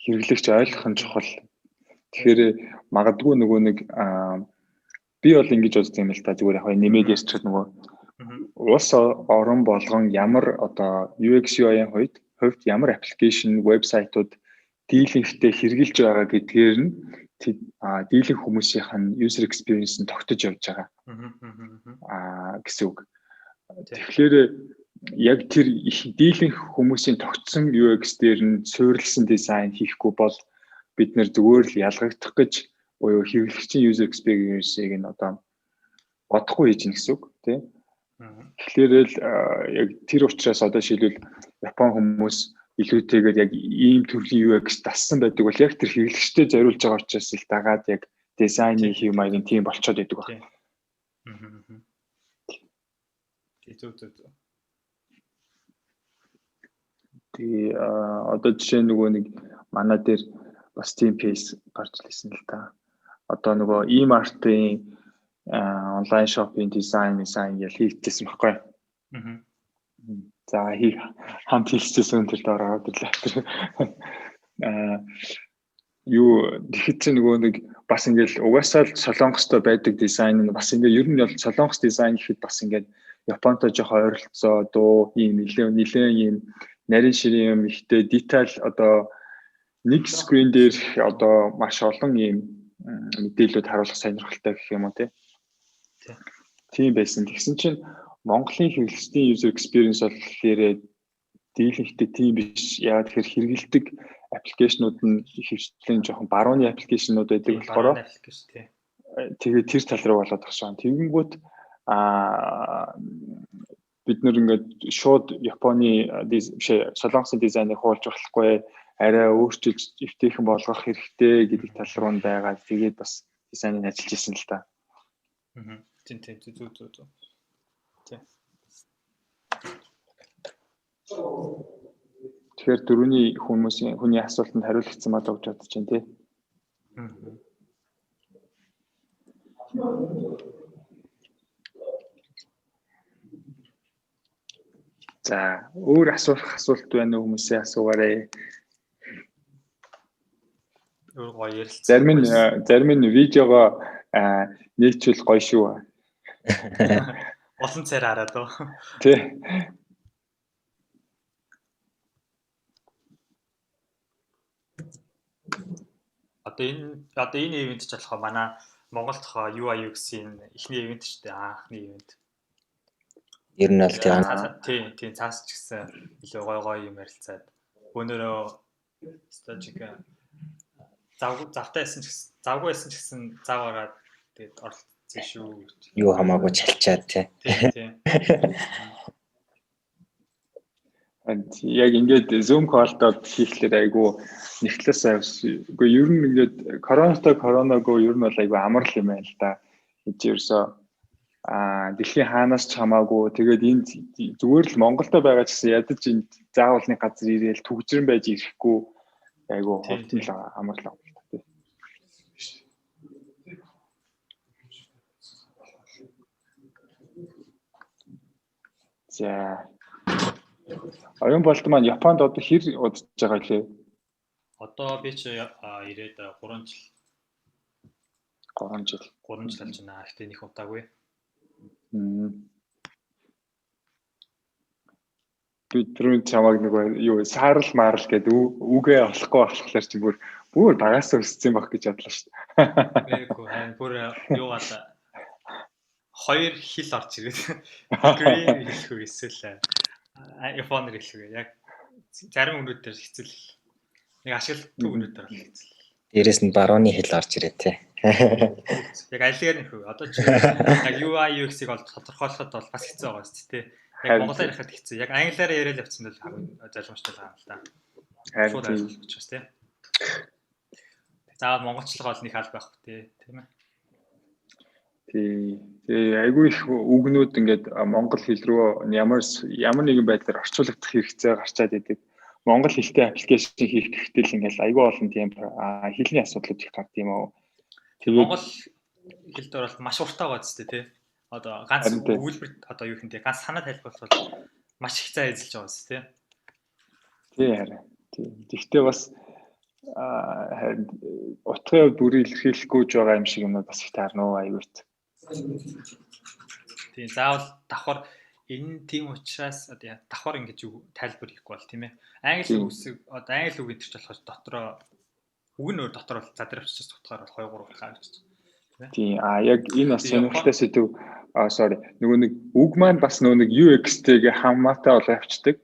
хэрэглэгч ойлгох нь чухал. Тэгэхээр магадгүй нөгөө нэг би бол ингэж боддог юм л та, зүгээр яг нэмээд ярьчихад нөгөө улс орон болгон ямар одоо UX UI-ын хувьд ямар аппликейшн, вебсайтууд дийлэнхтэй хэрэгжилж байгаа гэдгээр нь дийлэнх хүмүүсийнх нь user experience нь тогтож явж байгаа. Гэсэн үг. Тэгэхээр яг тэр их дийлэнх хүмүүсийн тогтсон UX дээр нь суурилсан дизайн хийхгүй бол бид нэр зүгээр л ялгагдах гэж буюу хэрэглэгчийн user experience-ийг нь одоо бодохгүй хийж гин гэсэн үг тий. Тэгэхээр л яг тэр учраас одоо шилбэл Япон хүмүүс илүүтэйгээр яг ийм төрлийн UX дассан байдаг бол яг тэр хэрэглэгчтэй зориулж байгаа учраас л дагаад яг дизайны хэв маягийн тийм болцоод идэг баг. Тий, зөв зөв зөв. Тэгээ одоо жишээ нөгөө нэг манай дээр бас тийм кейс гарч ирсэн л та. Одоо нөгөө e-mart-ын онлайн шопинг дизайн гэж хийгдсэн байхгүй. За хамт хийлцсэн тэр доор ороод ирлээ. Юу тэгэхэд чи нөгөө нэг бас ингээл угаасаа л солонгостой байдаг дизайн нь бас ингээ ер нь бол солонгос дизайн гэхэд бас ингээд Японтой жоохон ойролцоо дуу ийм нилээн ийм нарийн ширийн юм ихтэй деталь одоо нэг скрин дээр одоо маш олон ийм мэдээлэлүүд харуулах сонирхолтой гэх юм уу тий. Тийм байсан. Тэгсэн чинь Монголын хэрэглэгчдийн user experience бол тэгэхээр дийлэнхтэй тийм биш. Яагаад тэгэхээр хэрэгэлдэг аппликейшнууд нь ихэвчлэн жоохон барууны аппликейшнууд байдаг болохоор тэгээд тэр тал руу болоод тагшаа. Тэгэнгүүт бид нэр ингээд шууд Японы биш Солонгосын дизайныг хуулж болохгүй, арай өөрчилж эвтэйхэн болгох хэрэгтэй гэдэг тал руу нь байгаа. Тэгээд бас дизайныг ажиллаж исэн л та. Тийм тийм зөв зөв зөв. Тийм. Тэгэхээр дөрөвний хүмүүсийн хүний асуултанд хариулагдсан болоо гэж бодож байна тий. За, өөр асуух асуулт байна уу хүмүүсээ асуугаарай. Өөр гоё ярилцсан. Зарим нь видеого нээчвэл гоё шүү. Олон цайр хараад уу. Тий. Одоо энэ ивент ч болохоор манай Монгол тохоо UI UX-ийн эхний ивент шүү дээ. Анхны ивент. Ер нь бол тийм. Тийм, цаас ч гэсэн илүү гой гой юм ярилцаад өнөрөө стажик завтай байсан ч гэсэн завгүй байсан ч гэсэн зав гараад тэгээд оролцсон шүү. Юу хамаагүй чалчаад тий. Тийм. Яг ингээд Zoom call-дод хийхлээр айгүй нэгтлээс үгүй ер нь ингээд коронатой коронавигүй ер нь бол айгүй амар л юм байна л да. Энд чи ерөөсөө дэлхийн хаанаас ч хамаагүй тэгээд энд зүгээр л Монголдо байгаа ч гэсэн ядаж энд заавал нэг газар ирээл түгжрэн байж ирэхгүй айгүй хурдан л амар л юм л та. За Оюун болт маань Японд одоо хэр удаж байгаа лээ? Одоо би чи ирээд 3 жил. 3 жил. 3 жил болж байна. Гэхдээ нэг удаагүй. Би түрүүн чамайг нэг юу саарл марл гэдэг үгээ олохгүй болохоор чи бүр багасаа өссөн байх гэж бодлоо шүү дээ. Үгүй харин бүр юугаар хоёр хил орж ирээд грeen хэлэх үү эсвэл Японоор хэлэх үү. Яг зарим өмнөд дээр хэцүү л. Нэг ашигладаг өмнөд дээр бол хэцүү. Дээрээс нь барууны хэл орж ирээ те. Яг алигаар нөх үү. Одоо чи яг UI UX-ийг бол тодорхойлоход бол бас хэцүү байгаа шүү дээ. Яг монголоор ярихад хэцүү. Яг англиар яриад явцсан бол залгамжтай байгаа юм л да. Шууд ойлгох учраас те. Заавал монголчлого бол нэг аль байхгүй те, тийм ээ. Тий. Тэгээ айгүй их үгнүүд ингээд монгол хэл рүү ямар нэгэн байдлаар орчуулагдах хэрэгцээ гарчаад идэг. Монгол хэлтэй аппликейшн хийх хэрэгтэй л ингээд айгүй олон тийм хэлний асуудлууд их гард юм аа. Тэгээд монгол хэл дээр бол маш уртаа байгаа зү тий. Одоо ганц өгүүлбэр одоо юу хэнтэй ганц санаа тайлбарлах бол маш их зай эзэлж байгаа зү тий. Тий харин. Тий. Гэхдээ бас харин утгын хувьд бүрийг илэрхийлэхгүй ч байгаа юм шиг юмнууд бас их таарна уу айгүй. Тийм заавал давхар энэ тийм учраас одоо давхар ингэж тайлбар хийхгүй бол тийм ээ. Англи үгсийг одоо англи үг энэ ч болохоор дотроо үг нь өөр дотор бол задравчаас утгаар бол 2 3 утгаар авчиж. Тийм, а яг энэ бас сонирхолтой сэдэв. А, sorry, нөгөө нэг үг маань бас нөгөө нэг UX-тэйгээ хамаатай болоо явцдаг.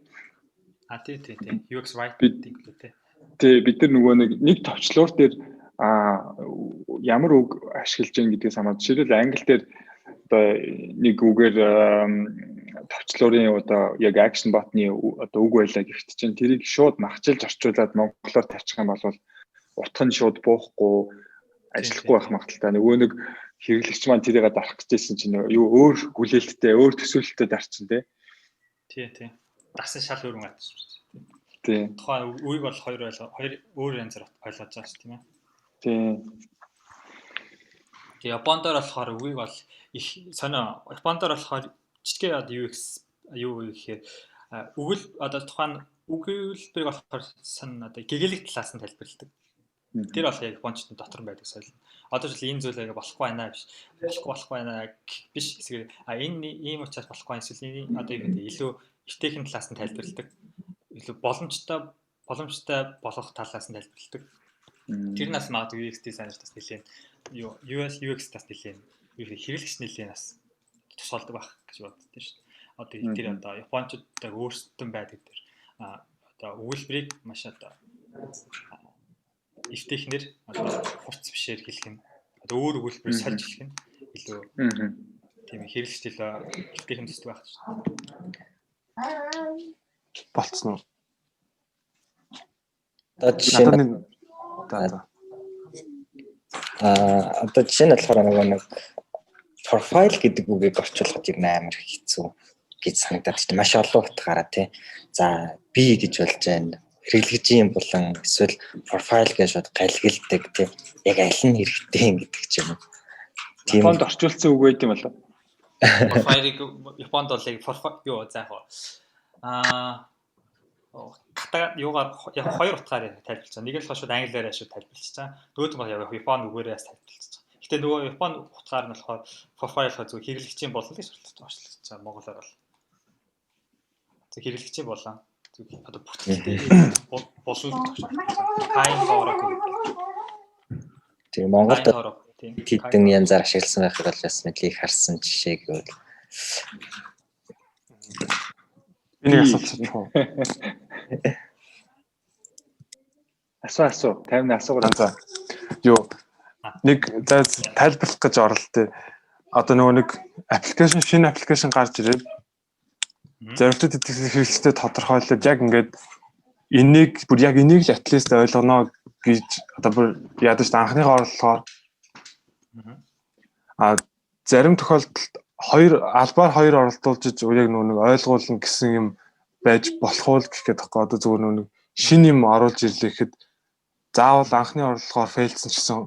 А, тий тий тий. UX writing гэлээ тий. Тий, бид нар нөгөө нэг товчлуур дээр ямар үг ашиглаж байгаа гэдгээс хамаад, жишээлбэл, англи дээр одоо нэг үгээр товчлуурын одоо яг action button-ы одоо үг байлаа гэхэд чинь тэрийг шууд махчилж орчуулад монголоор тавьчих юм бол утга нь шууд буухгүй, ажиллахгүй байх магадлалтай. Нөгөө нэг хэрэглэгч маань тэрийг дарах гэжсэн чинь юу өөр хүлээлттэй, өөр төсөөлөлтөд дарчин, тий. Тий. Дарсан шал өөр юм байна шүү дээ. Тий. Тухайн үгийг бол хоёр ойлгоо, хоёр өөр янзаар ойлгож байгаа шүү, тийм ээ. Тий. Тэгээ Япондоор болохоор үгийг бол их сонио, Япондоор болохоор жижигхэн одоо UX юу гэхээр өгөл одоо тухайн өгүүлбэрийг болохоор сан одоо гэгэлэг талаас нь тайлбарладаг. Тэр бол яг японочдын дотор байдаг соёл. Одоо жишээл энэ зүйл яг болохгүй байна биш. Болохгүй байна биш. Эсвэл а энэ ийм учраас болохгүй, эсвэл энэ одоо юу гэдэг, илүү эвтэйхэн талаас нь тайлбарладаг. Илүү боломжтой болгох талаас нь тайлбарладаг. Тэр нас магадгүй UX дизайнер бас нэлээд юу US UX бас нэлээд хэрэглэгч нэлээд бас тусгаалдаг байх гэж боддоо шүү дээ. Одоо тэр одоо японочдод өөрсдөн байдаг тэр одоо өгүүлбэрийг маш одоо эвтэйхнэр, одоо хурц бишээр хэлэх нь, одоо өөр өгүүлбэрээр сольж хэлэх нь илүү тийм хэрэглэгч илүү эвтэйхэн төсдөг байх шүү дээ. Болцсон уу? Одоо жишээ нь за. Одоо жишээ нь болохоор нөгөө нэг profile гэдэг үгийг орчуулахад ер нь амар хэцүү гэж санагдаад чинь маш олон утгаараа, тий. За, би гэж болж байна. Хэрэглэгчийн болон эсвэл profile гэж шууд галигладаг, тий. Яг аль нь хэрэгтэй юм гэдэг ч юм уу. Тийм. Японд орчуулсан үг байд юм болов? Profile-ыг Японд бол яг profile юу, за яг ката юугаар яг хоёр утгаар тайлбарлаж байгаа. Нэг нь болохоор шууд англиараа шууд тайлбарлаж байгаа. Нөгөөх нь яг Япон үгээрээ бас тайлбарлаж байгаа. Гэтэ нөгөө Япон утгаар нь болохоор profile болохоор зөв хэрэглэгчийн болон гэж орчуулж байгаа. Монголоор бол зөв хэрэглэгчийн болон зөв одоо бүртгэлтэй болон кайн тоорог. Тийм, Монголд хэдэн янзаар ашигласан байхыг бол бас мэдлийг харсан жишээ гэвэл Энийг асуулт асуух уу? Асуу, асуу. 50 асуугаар. За. Юу нэг за тайлбарлах гэж оролттой. Одоо нөгөө нэг application, шинэ application гарч ирээд зорилттой хэрэглэгчдэд тодорхойлоод, яг ингээд энийг бүр яг энийг л at least ойлгоно гэж одоо бүр яадаг ч анхныхаа орлогоор, а зарим тохиолдолд хоёр албаар хоёр оролдуулж яг нөгөө нэг ойлгуулна гэсэн юм байж болох уу гэх гээд байхгүй. Одоо зүгээр нөгөө нэг шинэ юм оруулж ирлээ гэхэд заавал анхны орлогоор fail-дсан ч гэсэн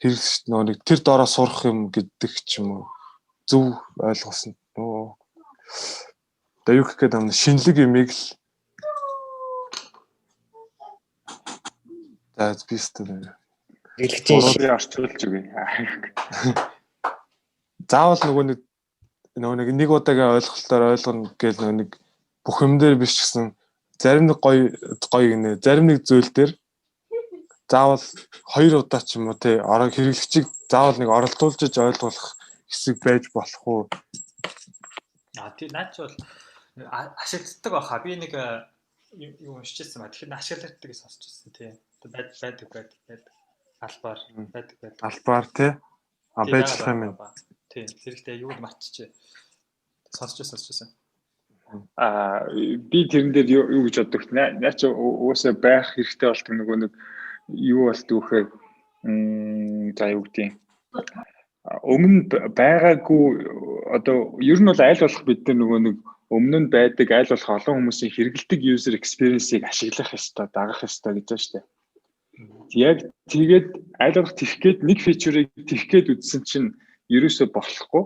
хэрэглэгч нөгөө нэг тэр доороо сурах юм гэдэг ч юм уу, зөв ойлгосон нөгөө одоо юу гэх гээд юм, шинэлэг юмыг л за би өстой Хэрэглэгчийн орчуулж өгье. Заавал нөгөө нэг удаагийн ойлголтоор ойлгоно гэл нөгөө нэг бүх юм дээр биш гэсэн зарим нэг гоё гоё гинэ, зарим нэг зүйл дээр заавал хоёр удаа ч юм уу, те, ороо хэрэглэгчийг заавал нэг оролдуулж ойлгуулах хэсэг байж болох уу? А, тий, наад чи бол ашигладаг баха. Би нэг юу уншижсэн ба. Тэгэхээр ашигладаг гэж сонсч ирсэн, тий. Байдаг байдаг байдаг. Албаар байдаг байдаг. Албаар, тий. А, байж болох юм байна. Тий. Хэрэгтэй юуг мартчихэ. Сонсч сонсч. А, би тэрэн дээр юу гэж боддог вэ? Наа чи уусаа байх хэрэгтэй болдог, нөгөө нэг юу болдог вэхээр, за, юу гэдэг, өмнө байгаагүй, одоо ер нь бол аль болох бид нар нөгөө нэг өмнө нь байдаг, аль болох олон хүмүүсийн хэрэглэдэг user experience-ийг ашиглах ёстой, дагах ёстой гэж байна шүү дээ. Яг тэгээд аль болох тэгэх гээд нэг feature-ыг тэгэх гээд үзсэн чинь ерөөсөө болохгүй.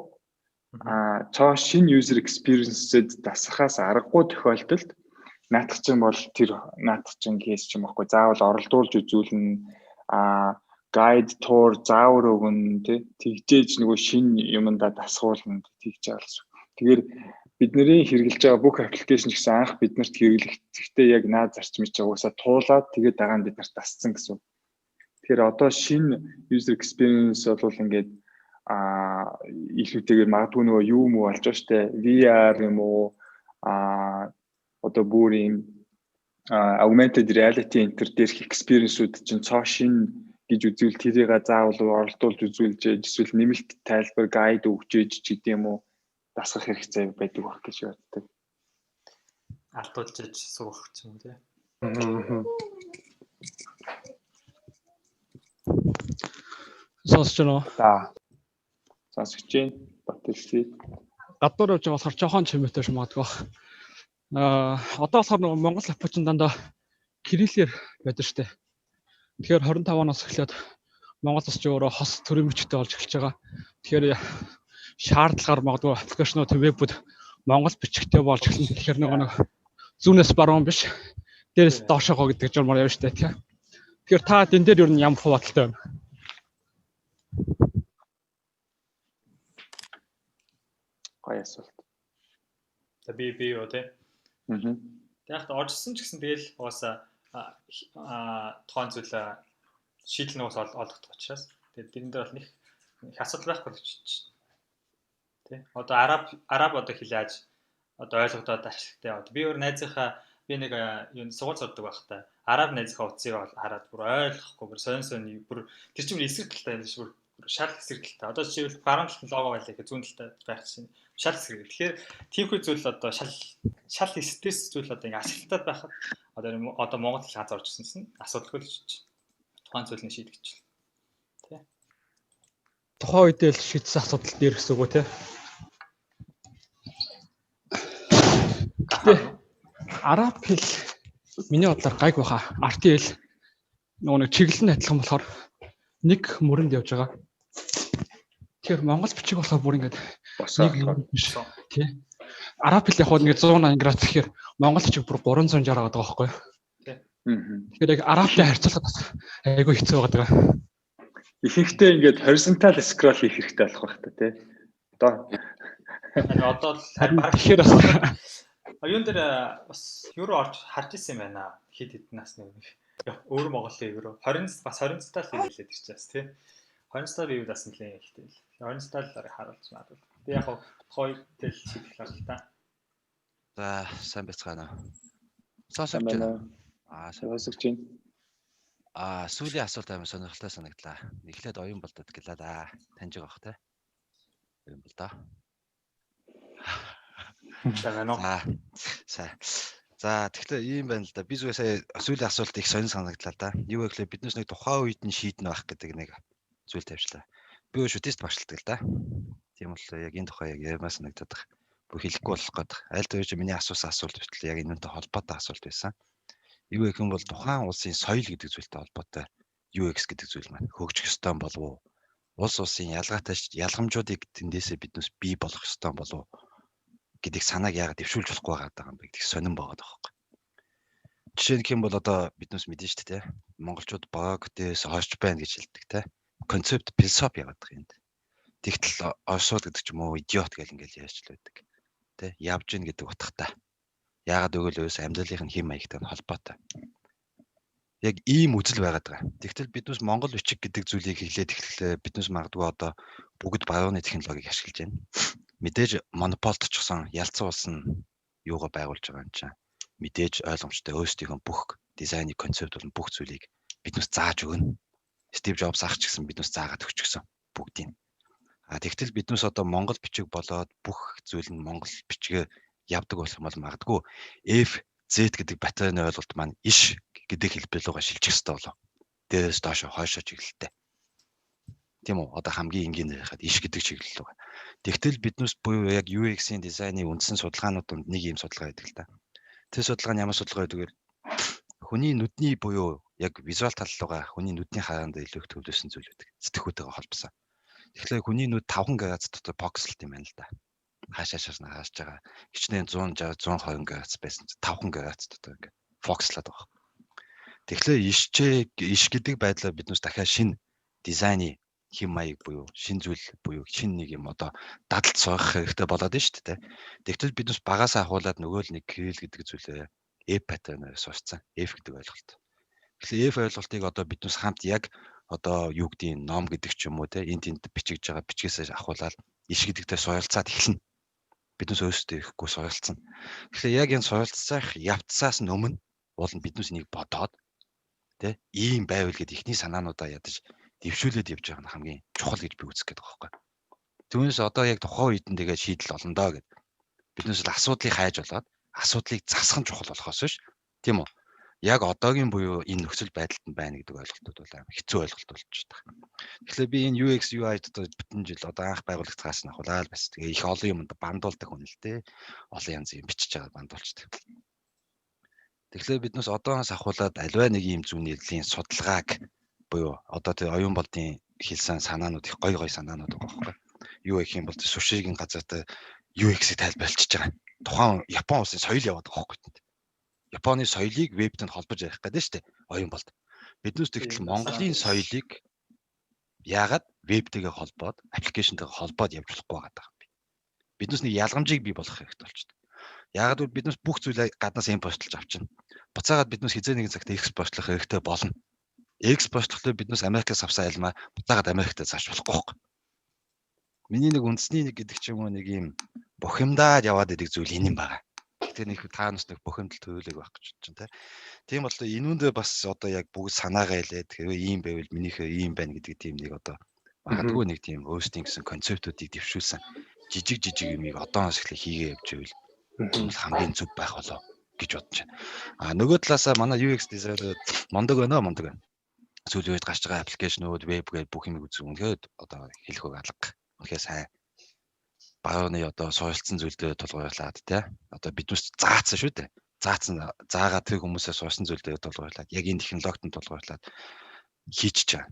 А цоо шинэ user experience-д дасахаас аргагүй тохиолдолд наадах чинь бол тэр наадах чинь case ч юм аахгүй. Заавал оролдуулж үзүүлнэ, а guide tour заавар өгнө, тий, тэгжээж нөгөө шинэ юмдаа дасгуулна, тэгж байгаа л. Тэгэхээр бидний хэрэглэж байгаа бүх application ч гэсэн анх биднэрт хэрэглэгдэхдээ яг наад зарчмыг ч угаасаа туулаад, тэгээд дараа нь бид нарт дасцсан гэсэн. Тэгэхээр одоо шинэ user experience бол ингээд Илүүтэйгээр магадгүй нөгөө юу муу болж байгаа штэ VR юм уу одоо бүр юм augmented reality энэ дээрх experience-үүд чинь цоо шинэ гэж үзвэл тэрийг заавал оролдуулж үзүүлж эсвэл нэмэлт тайлбар гайд өгч ээж ч гэдэм юм уу дасгах хэрэгцээ байдаг байх гэж боддог. Алдуулж ээж суух ч юм уу тий. Сонсож байна уу? За. Сонсож байна. Батэлсий. Гадуур явж байгаа болохоор жоохон чимээтэй ш магадгүй. Одоо болохоор нөгөө Монгол аппчин дандаа кириллээр байдаг штэ. Тэгэхээр 25 оноос эхлээд Монгол улс ч өөрөө хос төрийн бичигтэй болж эхэлж байгаа. Тэгэхээр шаардлагаар магадгүй аппликейшнууд вебүүд Монгол бичигтэй болж эхэлнэ. Тэгэхээр нөгөө нэг зүүнээс баруун биш дээрээс доошоогоо гэдэг журмаар явна штэ тий. Тэгэхээр та энэ дээр ер нь ямар бодолтой байна? Гоё асуулт. За би юу тий. Тэг яг оржсон ч гэсэн тэгэл угаасаа тухайн зүйл шийдэл нь угаасаа олгодох учраас тэгээд тэрэн дээр бол нэг их асуудал байхгүй л гэж тий. Одоо араб одоо хэл яаж одоо ойлгодоод ашигтай. Одоо би өөр найзынхаа би нэг юу сургууль сурдаг байхдаа араб найзынхаа утсыг хараад бүр ойлгохгүй бүр сонь сонь бүр тэр чинь эсрэг талтай юм шиг бүр шал эсрэг талтай. Одоо жишээлбэл баруун талд лого байлаа гэх зүүн талтай байх чинь шал эсрэг. Тэгэхээр тиймэрхүү зүйл одоо шал эсрэгээс зүйл одоо ингэ ашиглалтад байхад одоо Монгол хэл хаз орж ирсэн асуудалгүй л гэж тухайн зүйлийг шийдэгч. Тэ. Тухайн үедээ л шийдсэн асуудал дээр гэсэн үг үү те? Гэтэ араб хэл миний бодлоор гайг баха. Артын хэл нөгөө нэг чиглэл нь адилхан болохоор нэг мөрөнд явж байгаа. Тэгэхээр монгол бичиг болохоор бүр ингээд нэг мөрөнд биш тий. Араб хэл яг ингээд 180 градус гэхээр монгол бичиг бүр 360 байгаа байхгүй юу? Тий. Тэгэхээр яг арабтай харьцуулахад бас айгүй хэцүү байгаа даа. Ихэнхдээ ингээд horizontal scroll хийх хэрэгтэй болох байх та тий. Одоо л баг тэгэхээр бас юун дээр бас евро орж харж исэн юм байна. Хэд хэдэн насны өмнө. Өөр Монголын евро 20 бас 20 стал хэлээд ирчихээс тий. 20 стал юу дасан нэлээд ихтэй л. 20 стал харуулж магадгүй. Тэг яг хоёр тэл шийдэх л та. За сайн байцгаана уу. Сонсогч байна. Сонсогч байна. Сүүлийн асуулт амар сонирхолтой санагдлаа. Эхлээд оюун болдод гэлээ да. Таньж байгаа бох те. Оюун бол доо. За байна уу. За. За тэгэхээр ийм байна л да. Би зүгээр сая сүүлийн асуулт их сонир санагдлаа л да. Юу вэ гэхлээр биднээс нэг тухайн үед нь шийднэ байх гэдэг нэг зүйл тавьчлаа. Би өөр шүтест багшилдаг л да. Тийм бол яг энэ тухай яг ярмаа санагдаад байгаа. Бүх хэлэхгүй болох гээд. Аль тэр чинь миний асуусан асуулт хүртэл яг энэнтэй холбоотой асуулт байсан. Юу гэх юм бол тухайн улсын соёл гэдэг зүйлтэй холбоотой UX гэдэг зүйл маань хөгжих ёстой болов уу? Улс улсын ялгаатай ялгамжуудыг тэндээсээ биднээс бий болох ёстой болов уу гэдэг санааг яагаад дэвшүүлж болохгүй байгаа юм бэ гэдэг сонирн байгаа байхгүй. Жишээ нь гэх юм бол одоо биднээс мэдэн шүү дээ, монголчууд богдээс хойш байна гэж хэлдэг те. Концепт философи яваад байгаа юм. Тэгтэл орсууд гэдэг ч юм уу идиот гэл ингээл яаж л байдаг. Тэ явж гин гэдэг утгатай. Яагаад гэвэл өөс амьдралын хэм маягтай нь холбоотой. Яг ийм үзэл байгаад байгаа. Тэгтэл биднээс монгол бичиг гэдэг зүйлийг хэлээд эхлэхлээр биднээс магадгүй одоо бүгд барууны технологиг ашиглаж байна. Мэдээж монополтчихсон ялцсан улс нь юугаа байгуулж байгаа юм чинь. Мэдээж ойлгомжтой өөрсдийнхөө бүх дизайны концепт болон бүх зүйлийг биднээс зааж өгнө. Стив Джобс ах ч гэсэн биднээс заагаад өгчихсөн бүгдийг. Тэгтэл биднээс одоо монгол бичиг болоод бүх зүйл нь монгол бичгээр явдаг болох юм бол магадгүй F Z гэдэг паттерны ойлголт маань иш гэдэг хэлбэр рүүгээ шилжих ёстой болов. Дээрээс доош хойшоо чиглэлтэй. Тийм үү? Одоо хамгийн энгийн ярихад иш гэдэг чиглэл рүү. Тэгтэл биднээс буюу яг UX-ийн дизайны үндсэн судалгаанууд донд нэг юм судалгаа байдаг л да. Тэр судалгаа нь ямар судалгаа байдаг вэ? Хүний нүдний буюу яг визуал тал руугаа хүний нүдний хараанд илүү их төвлөрсөн зүйл байдаг. Сэтгхүүтэйгээ холбосон. Тэгэхээр хүний нүд 5 градус дотор фокуслт юм байна л да. Хаашаа шаашна хаашж байгаа. Хичнээн 160 120 градус байсан чинь 5 градус дотор ингээд фокуслаад байгаа. Тэгэхээр иш гэдэг байдлаар биднээс дахиад шинэ дизайны хэм маяг буюу шин зүйл буюу шин нэг юм одоо дадалт сурах хэрэгтэй болоод байна шүү дээ. Тэгтэл биднээс багасаа ахуулаад нөгөө л нэг кирилл гэдэг зүйлээ F паттернаар сурцсан. F гэдэг ойлголт. Тэгэхээр F ойлголтыг одоо биднээс хамт яг одоо юу гэдгийг ном гэдэг ч юм уу те энэ тэнд бичигдж байгаа бичгээсээ ахуулаад иш гэдэгтээ суралцаад эхэлнэ. Биднээс өөрсдөө ирэхгүй суралцсан. Тэгэхээр яг энэ суралцах явцаас нь өмнө уул нь биднээс энийг бодоод те ийм байвал гэд ихний санаануудаа ядаж дэвшүүлээд явж байгаа нь хамгийн чухал гэж би үзэх гээд байгаа байхгүй. Түүнээс одоо яг тухайн үед нь тэгээд шийдэл олно доо гэд. Биднээс л асуудлыг хайж болоод асуудлыг засах нь чухал болохоос биш. Тийм үү? Яг одоогийн буюу энэ нөхцөл байдалд нь байна гэдэг ойлголтууд бол амар хэцүү ойлголт болчиход байгаа. Тэгэхээр би энэ UX UI одоо бүтэн жил одоо анх байгуулагдахаас нь ахуулаад бас тэгээ их олон юмд бандуулдаг хүн л дээ. Олон янз юм бичиж байгаа бандуулчдаг. Тэгэхээр биднээс одоохоос ахуулаад аливаа нэг юм зүүн нийллийн судалгааг буюу одоо тэр оюун болдын хэлсэн санаанууд их гой гой санаанууд байгаа байхгүй юу гэх юм бол сушигийн газарт UX-ийг тайлбарлчихж байгаа. Тухайн Япон улсын соёл яваад байгаа байхгүй. Японы соёлыг вебтэнд холбож ярих гэдэг нь шүү дээ. Оюун болд. Биднээс тэгтэл Монголын соёлыг яагаад вебтэйгээ холбоод аппликейшнтэйгээ холбоод явж болохгүй байгаа юм бэ? Биднээс нэг ялгамжийг бий болгох хэрэгтэй болчихдог. Яагаад гэвэл биднээс бүх зүйлээ гаднаас импортлж авчина. Буцаагаад биднээс хизээ нэгэн цагт экспортлох хэрэгтэй болно. Экспортлохлоо биднээс Америкаас авсан альмаа буцаагаад Америкт зарч болохгүй байхгүй. Миний нэг үндэсний нэг гэдэг ч юм уу нэг юм бухимдаад яваад идэг зүйл энэ юм байна. Тэгэхээр нэг та нас нэг бухимдал төрүүлэг байх гэж бодож байна те. Тийм боллоо энүүндээ бас одоо яг бүгд санаагаа хэлээд хэрвээ ийм байвал минийхээ ийм байна гэдэг тийм нэг одоо магадгүй нэг тийм өөрсдийн гэсэн концептуудыг дэвшүүлсэн жижиг жижиг юмыг одоохоос эхлээ хийгээ явж байвал хамгийн зөв байх болоо гэж бодож байна. А нөгөө талаасаа манай UX дизайнер мундаг байна мундаг байна. Сүүлийн үед гарч байгаа аппликейшнүүд, веб гээд бүх юмыг үзэн үнэхээр одоо хэлэх үг алга. Үнэхээр сайн. Барууны одоо суралцсан зүйлдээ тулгуурлаад тий. Одоо биднээс заацсан шүү дээ. Заацсан заагаа тэр хүмүүсээ сурсан зүйлдээ тулгуурлаад яг энэ технологид нь тулгуурлаад хийчихэж байгаа.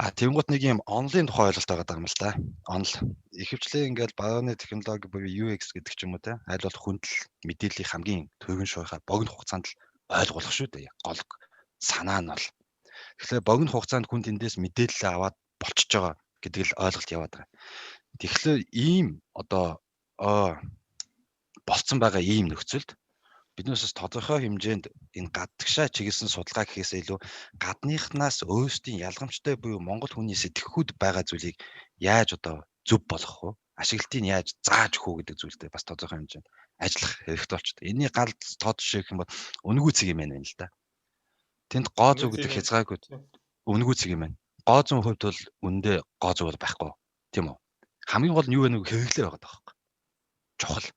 А тэнгуут нэг юм онлын тухай ойлголт байгаа юм л да. Онл ихэвчлэн ингээл барууны технологи буюу UX гэдэг ч юм уу те аль болох хүндэл мэдээллийг хамгийн түргэн шуйхаа богино хугацаанд л ойлгуулах шүү дээ. Гол санаа нь бол. Тэгэхээр богино хугацаанд хүн тэндээс мэдээлэл аваад болчихж байгаа гэдэг л ойлголт яваад байгаа. Тэгэхээр ийм одоо болцсон байгаа ийм нөхцөлд биднээс тодорхой хэмжээнд энэ гадагшаа чиглэсэн судалгаа гэхээсээ илүү гадныхнаас өөрсдийн ялгамжтай буюу монгол хүний сэтгэхүйд байгаа зүйлийг яаж одоо зөв болгох вэ? Ашиглалтыг яаж зааж өгөх үү гэдэг зүйлтэй бас тодорхой хэмжээнд ажиллах хэрэгтэй болчихдог. Энийний гал тод жишээ гэх юм бол үнэгүй цэг юм байна л да. Тэнд гоо зүг гэдэг хязгааргүй үнэгүй цэг юм байна. Гоо зүүн хувьд бол үндэ гоо зүг бол байхгүй. Тийм үү? Хамгийн гол нь юу вэ нэг хэрэглээ байгаа байхгүй. Чухал.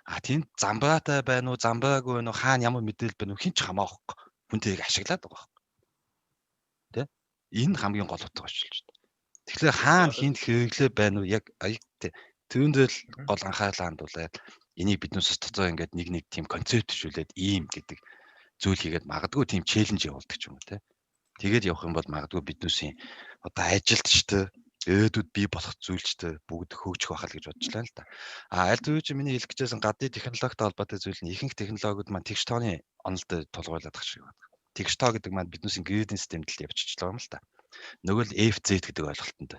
А тэнд замбраатай байна уу, замбраагүй байна уу, хаана ямар мэдээлэл байна уу, хин ч хамаахгүй. Хүн тэрийг ашиглаад байгаа байхгүй. Тэ? Энэ хамгийн гол утга болчихлоо. Тэгэхээр хаана хинт хэрэглээ байна уу, яг түүн дээр л гол анхаарлаа хандуулаад энийг биднээс дотор ингээд нэг нэг тийм концепт төшүүлээд ийм гэдэг зүйл хийгээд магадгүй тийм челленж явуулдаг ч юм уу те. Тэгээд явах юм бол магадгүй биднээсийн одоо ажилд ч те ирээдүйд бий болох зүйлчтэй бүгд хөгжих байх л гэж бодчихлаа л да. А аль зүрх чи миний хэлэх гэжсэн гадны технологитой холбоотой зүйл нь ихэнх технологиуд маань тэгш тооны онол дээр тулгуурлаад ах шиг байна. Тэгш тоо гэдэг маань биднээсийн грейдинг системд л явчихлаа юм л та. Нөгөө л FZ гэдэг ойлголтод.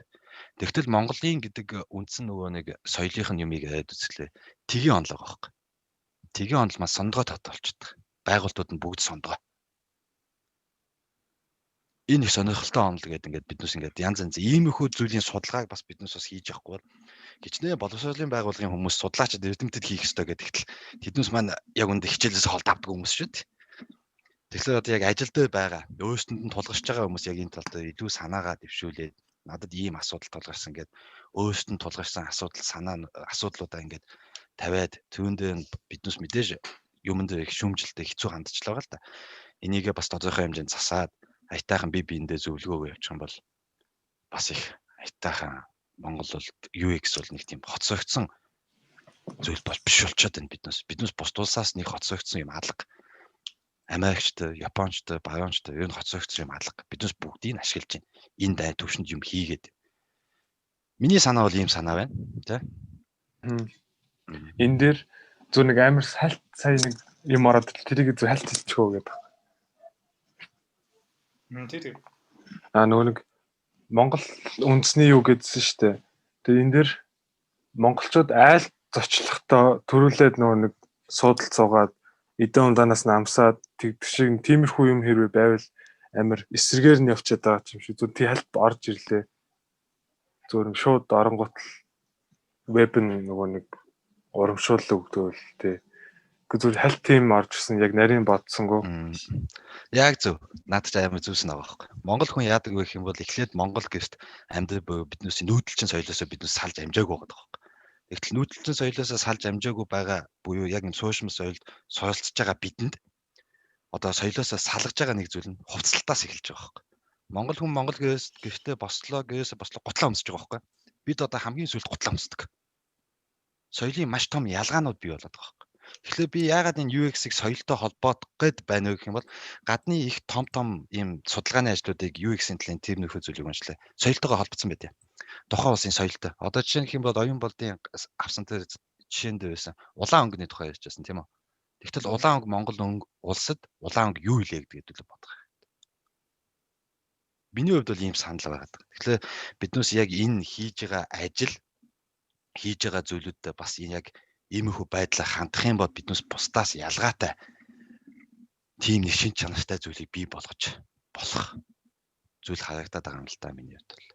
Тэгтэл Монголын гэдэг үндсэн нөгөө нэг соёлынх нь юмыг яриад үзлээ. Тгийн онол байгаа байхгүй. Тгийн онол маань сондгой тоотой болчихдог. Байгуултууд нь бүгд сондгой. Энэ их сонирхолтой онол гэдэг ингээд биднээс ингээд янз янз иймэрхүү зүйлийн судалгааг бас биднээс бас хийж явахгүй бол хичнээн боловсролын байгууллагын хүмүүс судлаачид эрдэмтэд хийх ёстой гэдэгтэл тэднээс маань яг үндэ хичээлээс холд авдаг хүмүүс шүү дээ. Тэгэхээр одоо яг ажил дээр байгаа өөрсдөнд нь тулгарч байгаа хүмүүс яг энэ тал дээр илүү санаагаа дэвшүүлээд надад ийм асуудал тулгарсан гэд өөрсдөнд тулгарсан асуудал санаа асуудлуудаа ингээд тавиад түүн дээр биднээс мэдээж юмн дээр их шүүмжлэлтэй хэцүү хандчихлаа л да. Энийгээ бас тодорхой хэмжээнд засаад аятайхан би биендээ зөвлөгөөгөө явуучих юм бол бас их аятайхан Монгол бол UX бол нэг тийм хоцрогдсон зүйл бол биш болчиход байна биднээс. Биднээс бус улсаас нэг хоцрогдсон юм алга. Америкчтай, Япончтай, Баруунчтай ер нь хоцрогдсон юм алга. Биднээс бүгдийг нь ашиглаж байна. Энэ дай төвшөнд юм хийгээд. Миний санаа бол ийм санаа байна. Тэ? Энэ дээр зөв нэг амар сальт сая нэг юм ороод тэрийг зөв хальт хэлчихөө гэдэг. Тий. А нөгөө нэг Монгол үндэсний юу гэдсэн шүү дээ. Тэгээ энэ дэр монголчууд айл зочлохдоо төрүүлээд нөгөө нэг суудал цуугаад эдэн ундаанаас нь амсаад тэгдэг шиг тиймэрхүү юм хэрвээ байвал амар эсрэгээр нь явчаад байгаа юм шиг. Зүгээр тий хальт орж ирлээ. Зүгээр юм шууд оронгууд л веб нь нөгөө нэг урамшууллаа өгдөг л тий. Гэхдээ зүгээр хальт тийм орж ирсэн яг нарийн бодсонгоо. Яг зөв. Наад чи амар зүйлс нэг байгаа байхгүй. Монгол хүн яадаг вэ гэх юм бол эхлээд Монгол гэрт амьдрал буюу биднээсийн нүүдэлчин соёлоосоо биднээс салж амжаагүй байгаа байхгүй. Тэгтэл нүүдэлчин соёлоосоо салж амжаагүй байгаа буюу яг юм суушмал соёлд соёлцож байгаа бидэнд одоо соёлоосоо салгаж байгаа нэг зүйл нь хувцлалтаас эхэлж байгаа байхгүй. Монгол хүн Монгол гэрээс гэртээ бослоо, гэрээсээ бослоо гутлаа өмсөж байгаа байхгүй. Бид одоо хамгийн сүүлд гутлаа өмсдөг. Соёлын маш том ялгаанууд бий болоод байгаа байхгүй. Тэгэхээр би яагаад энэ UX-ийг соёлтой холбоодох гээд байна вэ гэх юм бол гадны их том том ийм судалгааны ажлуудыг UX-ийн талын тэр нөхөө зүйлийг уншлаа. Соёлтойгоо холбогдсон байт юм. Тухайн улсын соёлтой. Одоо жишээ нь гэх юм бол оюун болдын авсан тэр жишээнд байсан улаан өнгөний тухай ярьж байсан тийм үү? Тэгтэл улаан өнгө Монгол өнгө улсад улаан өнгө юу илээ гэдэг л бодох хэрэгтэй. Миний хувьд бол ийм санал байгаа. Тэгэхээр биднээс яг энэ хийж байгаа ажил хийж байгаа зүйлүүдтэй бас энэ яг иймэрхүү байдлаар хандах юм бол биднээс бусдаас ялгаатай тийм нэг шин чанартай зүйлийг бий болгож болох зүйл харагдаад байгаа юм л да миний хувьд бол.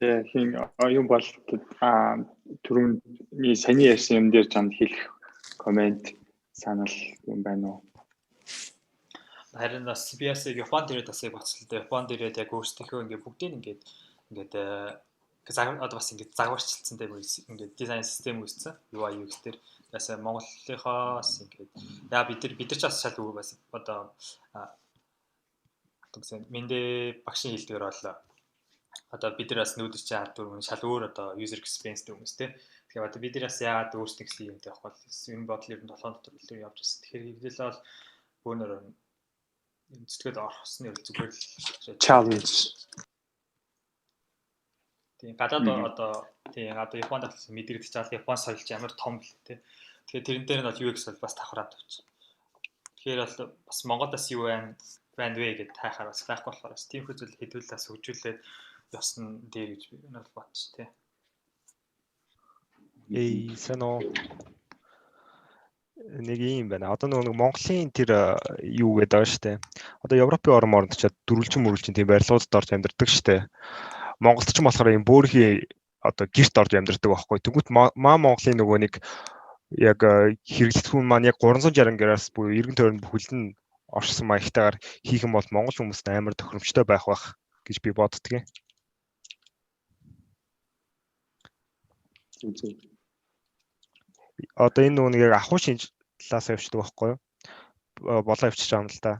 Тэгээ хин юм бол түрүүний саяны ярьсан юм дээр чамд хэлэх комент санал юм байна уу? Харин бас би бас Японд ирээд бас яг бодсон л да. Японд ирээд яг өөрсдийнхөө ингээд бүгдийг ингээд ингээд одоо бас ингээд загварчилсан тийм ингээд дизайн систем үүссэн. UI UX дээр бас Монголынхоо бас ингээд яа бид нар ч бас шал үгүй бас одоо гэсэн мэндэ багшийн хэлдгээр бол одоо бид нар бас нүүдэлч чадвар шал өөр одоо user experience-тэй хүмүүс те. Тэгэхээр одоо бид нар бас яагаад өөрсдөө гэсэн юм тавих бол энэ бодол ер нь 7 дотор илүү явж байсан. Тэгэхээр хэвлэл бол бөөнөр юм зүтгээд орохсны зүгээр л challenge. Тийм гадаад одоо тийм одоо Японд болсон мэдрэгдэж байгаа Япон соёл ч ямар том бэл те. Тэгэхээр тэрэн дээр нь бол UX бол бас давхраад авчих. Тэгэхээр бол бас Монголд бас юу байна вэ гэдээ тайхаар бас байхгүй болохоор бас тийм зүйл хэдүүлээ бас хөгжүүлээд явсан дээр гэж би энэ бол бодчих тий. Эй сайн уу. Нэг юм байна. Одоо нөгөө Монголын тэр юу гэдэг байгаа штэ. Одоо Европын орн моронд ч дөрвөлжин мөрвөлжин тийм барилгуудад орж амьдардаг штэ. Монголд ч болохоор юм бөөрхий одоо гэрт орж амьдардаг байхгүй. Тэнгүүт маа Монголын нөгөө нэг яг хэрэглэгдэхүүн маань яг 360 градус буюу эргэн тойронд бүхэлд нь орсон маягтайгаар хийх юм бол монгол хүмүүст амар тохиромжтой байх байх гэж би боддгийн. Одоо энэ нөгөө нэг яг ахуй шинж талаас явчихдаг байхгүй юу? Болоо явчихж байгаа юм л да.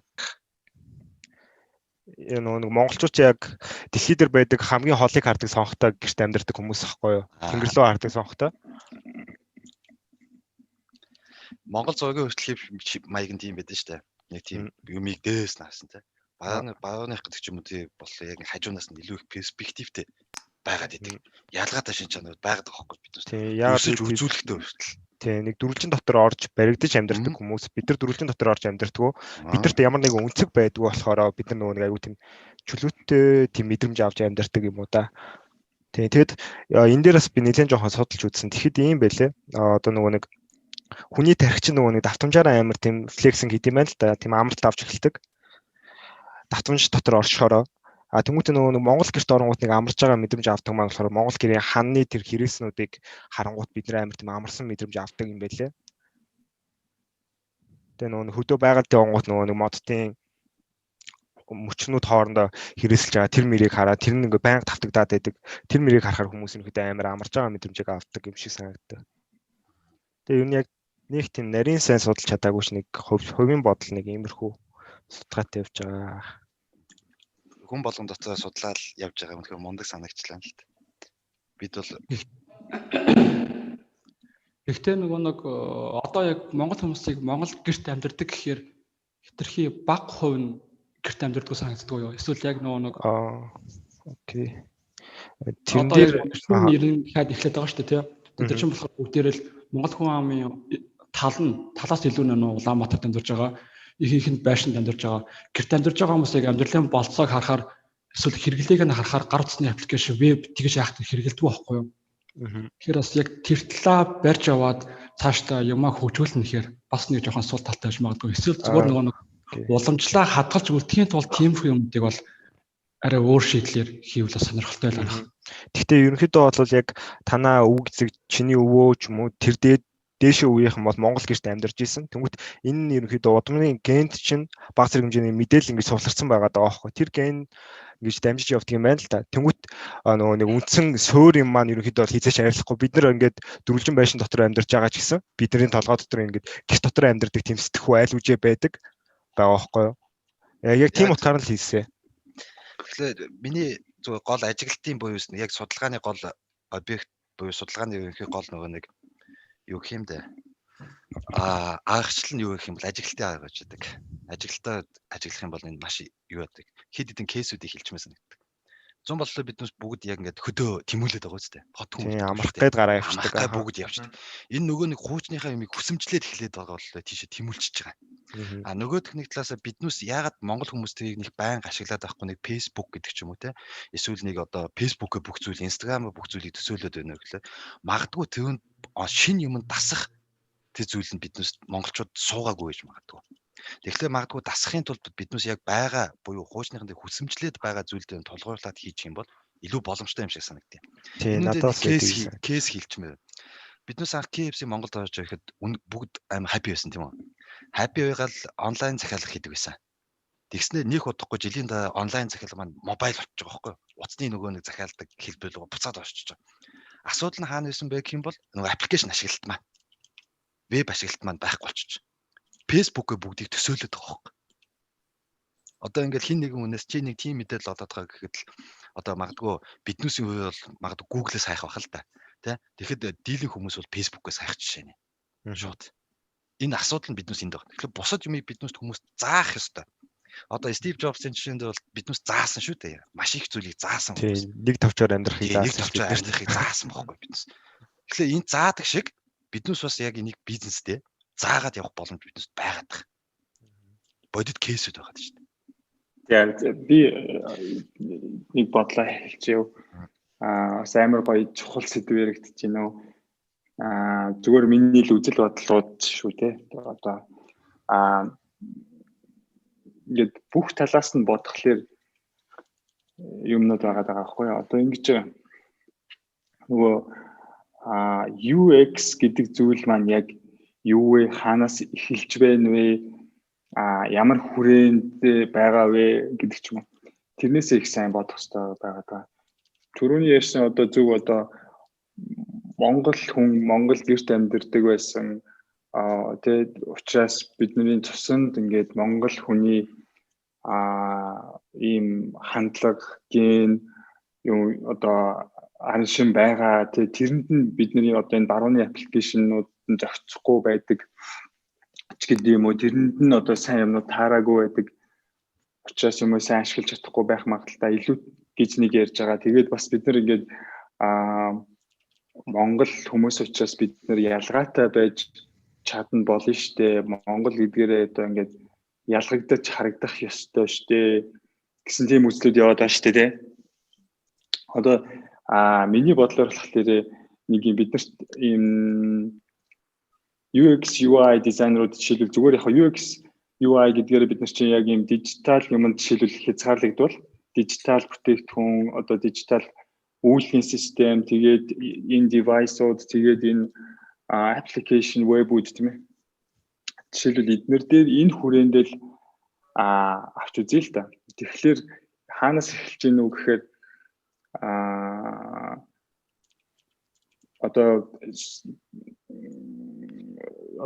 Энэ нөгөө нэг монголчууд яг дэлхий дээр байдаг хамгийн холыг хардаг сонгохтой гэрт амьдардаг хүмүүс байхгүй юу? Тэнгэр лөө хардаг сонгохтой. Монгол зургийн хүртэл маяг нь тийм байдаг шүү дээ. Нэг тийм юмыг дээс нь харсан тийм. Барууных гэдэг ч юм уу тий бол яг хажуунаас нь илүү их перспективтэй байгаад идэг. Ялгаатай шин чанар байгаад байгаа байхгүй бид нар. Тий, яагаад үзүүлэхтэй хүртэл. Тий, нэг дөрвөлжин дотор орж баригдаж амьдардаг хүмүүс бид нар дөрвөлжин дотор орж амьдардаггүй. Бидэрт ямар нэгэн өнцөг байдгүй болохоор бид нар нөгөө нэг аюу тийм чөлөөтэй тийм мэдрэмж авч амьдардаг юм уу да. Тий, тэгэд энэ дээр бас би нэлээд жоохон судалж үзсэн. Тэгэхэд ийм байлээ. Одоо нөгөө нэг хүний тархи чинь нөгөө нэг давтамжаараа амар тийм флексинг хийд юм байна л да. Тийм амралт авч эхэлдэг. Давтамж дотор оршихороо а тэмүүтэ нөгөө нэг Монгол гэрт оронгууд нэг амарч байгаа мэдрэмж авдаг маань болохоор Монгол гэрийн ханны тэр хэрээснүүдийг харангуут бид нэр амар тийм амарсан мэдрэмж авдаг юм байлээ. Тэгээ нөгөө нэг хөдөө байгальд явангууд нөгөө нэг модтын мөчнүүд хоорондоо хэрээсэлж байгаа тэр мэрийг хараад тэр нь ингээ байнга тавтагдаад байдаг. Тэр мэрийг харахаар хүмүүс ерөнхийдөө амар амарч байгаа мэдрэмжийг авдаг юм шиг санагддаг. Тэгээ ер нь яг нэг тийм нарийн сайн судалж чадаагүй ч нэг хувийн бодол нэг иймэрхүү судалгаатай явж байгаа. Хүн болгон дотор судлаад явж байгаа юм тэгэхээр мундаг санагчлаа л та. Бид бол Гэхдээ нөгөө нэг одоо яг монгол хүмүүсийг монгол гэрт амьдардаг гэхээр хэтэрхий бага хувь нь гэрт амьдардаг санагддаг юу? Эсвэл яг нөгөө нэг окей. Тэрэн дээр 90 дахиад эхлээд байгаа шүү дээ, тий. Тэр чинь болохоор бүгдээрээ л монгол хүн амын тал нь талаас илүү нөө Улаанбаатарт амьдарч байгаа. Ихэнх нь байшинд амьдарч байгаа. Гэрт амьдарч байгаа хүмүүс яг амьдралын болцоог харахаар эсвэл хэрэглээг нь харахаар гар утасны аппликейшн веб тэгж яахт хэрэгэлдэг байхгүй юу? Тэгэхээр бас яг тэр талаа барьж аваад цаашдаа юмаа хөгжүүлнэ гэхээр бас нэг жоохон сул талтай байж магадгүй. Эсвэл зүгээр нөгөө нэг уламжлаа хадгалж үлдэхийн тулд тиймэрхүү юмдыг бол арай өөр шийдлэр хийвэл бас сонирхолтой л байна. Гэхдээ ерөнхийдөө бол яг танаа өвөг эзэг чиний өвөө ч юм уу тэр дээшээ үеийнхэн бол Монгол гэрт амьдарч исэн. Тэнгүүт энэ нь ерөнхийдөө удмын генд чинь баг зэрэг хэмжээний мэдээлэл ингэж сувларсан байгаа даа байхгүй. Тэр ген ингэж дамжиж явдаг юм байна л да. Тэнгүүт нөгөө нэг үндсэн суур юм маань ерөнхийдөө бол хизээч арилахгүй. Бид нар ингээд дөрвөлжин байшин дотор амьдарч байгаа ч гэсэн бидний толгой дотор ингээд гэр дотор амьдардаг тийм сэтгхүү айл үжээ байдаг байгаа байхгүй юу? Яг тийм утгаар нь л хийсэ. Тэгэхээр миний зүгээр гол ажиглалтын буюу яг судалгааны гол объект буюу судалгааны ерөнхий гол нөгөө нэг юу гэх юм бэ? Аргачлал нь юу гэх юм бол ажиглалтын арга гэж байдаг. Ажиглалтаа ажиглах юм бол энэ маш юу яадаг. Хэд хэдэн кейсүүдийг хэлчмээр санагддаг. 100 боллоо биднээс бүгд яг ингээд хөдөө тэмүүлээд байгаа үстэй. Хот хүмүүс амрах гээд гараа явчихдаг. Амрах бүгд явчихдаг. Энэ нөгөө нэг хуучныхаа юмыг хүсэмжлээд эхлээд байгаа боллоо тийшээ тэмүүлчихэж байгаа. А нөгөөх нэг талаасаа биднээс яагаад монгол хүмүүс тэрийг нэг байнга ашиглаад байхгүй нэг Facebook гэдэг ч юм уу те. Эсвэл нэг одоо Facebook-өө бүх зүйл, Instagram-өө бүх зүйлийг төсөөлөд байна гэхлээр магадгүй тэрүүнд шинэ юмд дасах тэр зүйл нь биднээс монголчууд суугаагүй байж магадгүй. Тэгэхээр магадгүй дасахын тулд биднээс яг байгаа буюу хуучныхан дээр хүсэмжлээд байгаа зүйл дээр тулгуурлаад хийчих юм бол илүү боломжтой юм шиг санагдав. Тийм надад кейс хэлчмээр. Биднээс анх KFC Монголд орж ирэхэд бүгд амар happy байсан тийм үү? Happy байгаал онлайн захиалга хийдэг байсан. Тэгснээр нэг удахгүй жилийн дараа онлайн захиалга маань мобайл болчихж байгаа байхгүй юу? Утасны нөгөө нэг захиалдаг хэлбэр рүү буцаад орчиж байгаа. Асуудал нь хаана байсан бэ гэх юм бол нөгөө аппликейшн ашиглалт маань веб ашиглалт маань байхгүй болчих. Facebook-өө бүгдийг төсөөлөд байгаа байхгүй. Одоо ингээд хин нэгэн хүнээс чи нэг тийм мэдээлэл олоод байгаа гэхэд л одоо магадгүй биднүүсийн хувьд бол магадгүй Google-ээс хайх байх л та. Тэ? Тэгэхэд дийлэн хүмүүс бол Facebook-ээс хайх жишээ нэ. Шууд. Энэ асуудал нь биднүүс энд байна. Тэгэхээр бусад юмыг биднүүст хүмүүс заах ёстой. Одоо Стив Джобсын жишээнд бол биднүүс заасан шүү дээ. Маш их зүйлийг заасан хүмүүс. Нэг товчоор амьдрахыг заасан. Нэг товчоор амьдрахыг заасан бохгүй биднээс. Тэгэхээр энэ заадаг шиг биднүүс бас яг энийг бизнестэй заагаад явах боломж биднээс байгаад байгаа. Бодит кейсүүд байгаа шүү дээ. За би нэг бодлоо хэлчихэв. Аа бас амар гоё чухал сэдв яригдчих гинөө. Аа зүгээр миний л үзэл бодлууд шүү те. Одоо аа ингээд бүх талаас нь бодглохлоор юмнууд байгаа даа байхгүй юу. Одоо ингэж нөгөө UX гэдэг зүйл маань яг юу вэ, хаанаас эхэлж байна вэ, ямар хүрээнд байгаа вэ гэдэг ч юм уу. Тэрнээсээ их сайн бодох хэрэгтэй байгаа даа. Түрүүний ярьсан одоо зөв одоо Монгол хүн Монгол гэрт амьдардаг байсан тэгээд учраас бидний цуснд ингээд Монгол хүний ийм хандлага, ген юм одоо араншин байгаа. Тэгээд тэрэнд нь бидний одоо энэ барууны аппликейшнууд нь зохицохгүй байдаг ч гэдэг юм уу. Тэрэнд нь одоо сайн юмнууд таараагүй байдаг. Учраас юм уу сайн ашиглаж чадахгүй байх магадлалтай илүү гэж нэг ярьж байгаа. Тэгээд бас бид нар ингээд Монгол хүмүүс учраас бид нар ялгаатай байж чадна болно штэ. Монгол гэдгээрээ одоо ингээд ялгагдаж харагдах ёстой штэ гэсэн тийм үзлүүд яваад байна штэ тий. Одоо миний бодлоор болохоор нэг юм биднэрт ийм UX UI дизайнерууд жишээлбэл зүгээр яг UX UI гэдгээр бид нар чинь яг ийм дижитал юмд жишээлбэл хязгаарлагдвал дижитал бүтээгдэхүүн одоо дижитал үйлдлийн систем тэгээд энэ девайсууд тэгээд энэ аппликейшн вебүүд тийм ээ. Жишээлбэл эднэр дээр энэ хүрээнд л авч үзье л та. Тэгэхээр хаанаас эхэлж гинүү гэхээр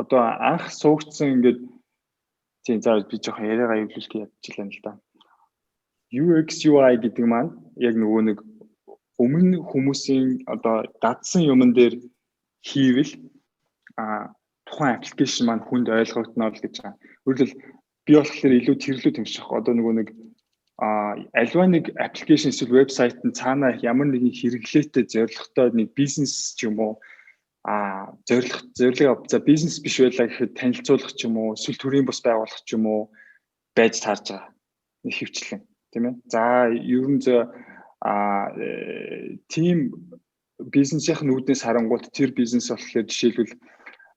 одоо анх суугдсан ингээд тийм за би жоохон яриагаа эвлүүлэх ядчихлаа л да. UX UI гэдэг маань яг нөгөө нэг өмнө хүмүүсийн одоо дадсан юмн дээр хийвэл тухайн аппликейшн маань хүнд ойлгогдно л гэж байгаа. Өөрөлдөл би болохоор илүү тэрлүү тэмших. Одоо нөгөө нэг альва нэг аппликейшн эсвэл вебсайт нь цаанаа ямар нэгэн хэрэглээтэй зорилготой нэг бизнес ч юм уу Зорилго за бизнес биш байлаа гэхэд танилцуулах ч юм уу, эсвэл төрийн бус байгууллага ч юм уу байж таарж байгаа. Нэг хөвчлэн, тийм ээ. За, ер нь тийм бизнесийн үүднээс харангуут тэр бизнес болохоор жишээлбэл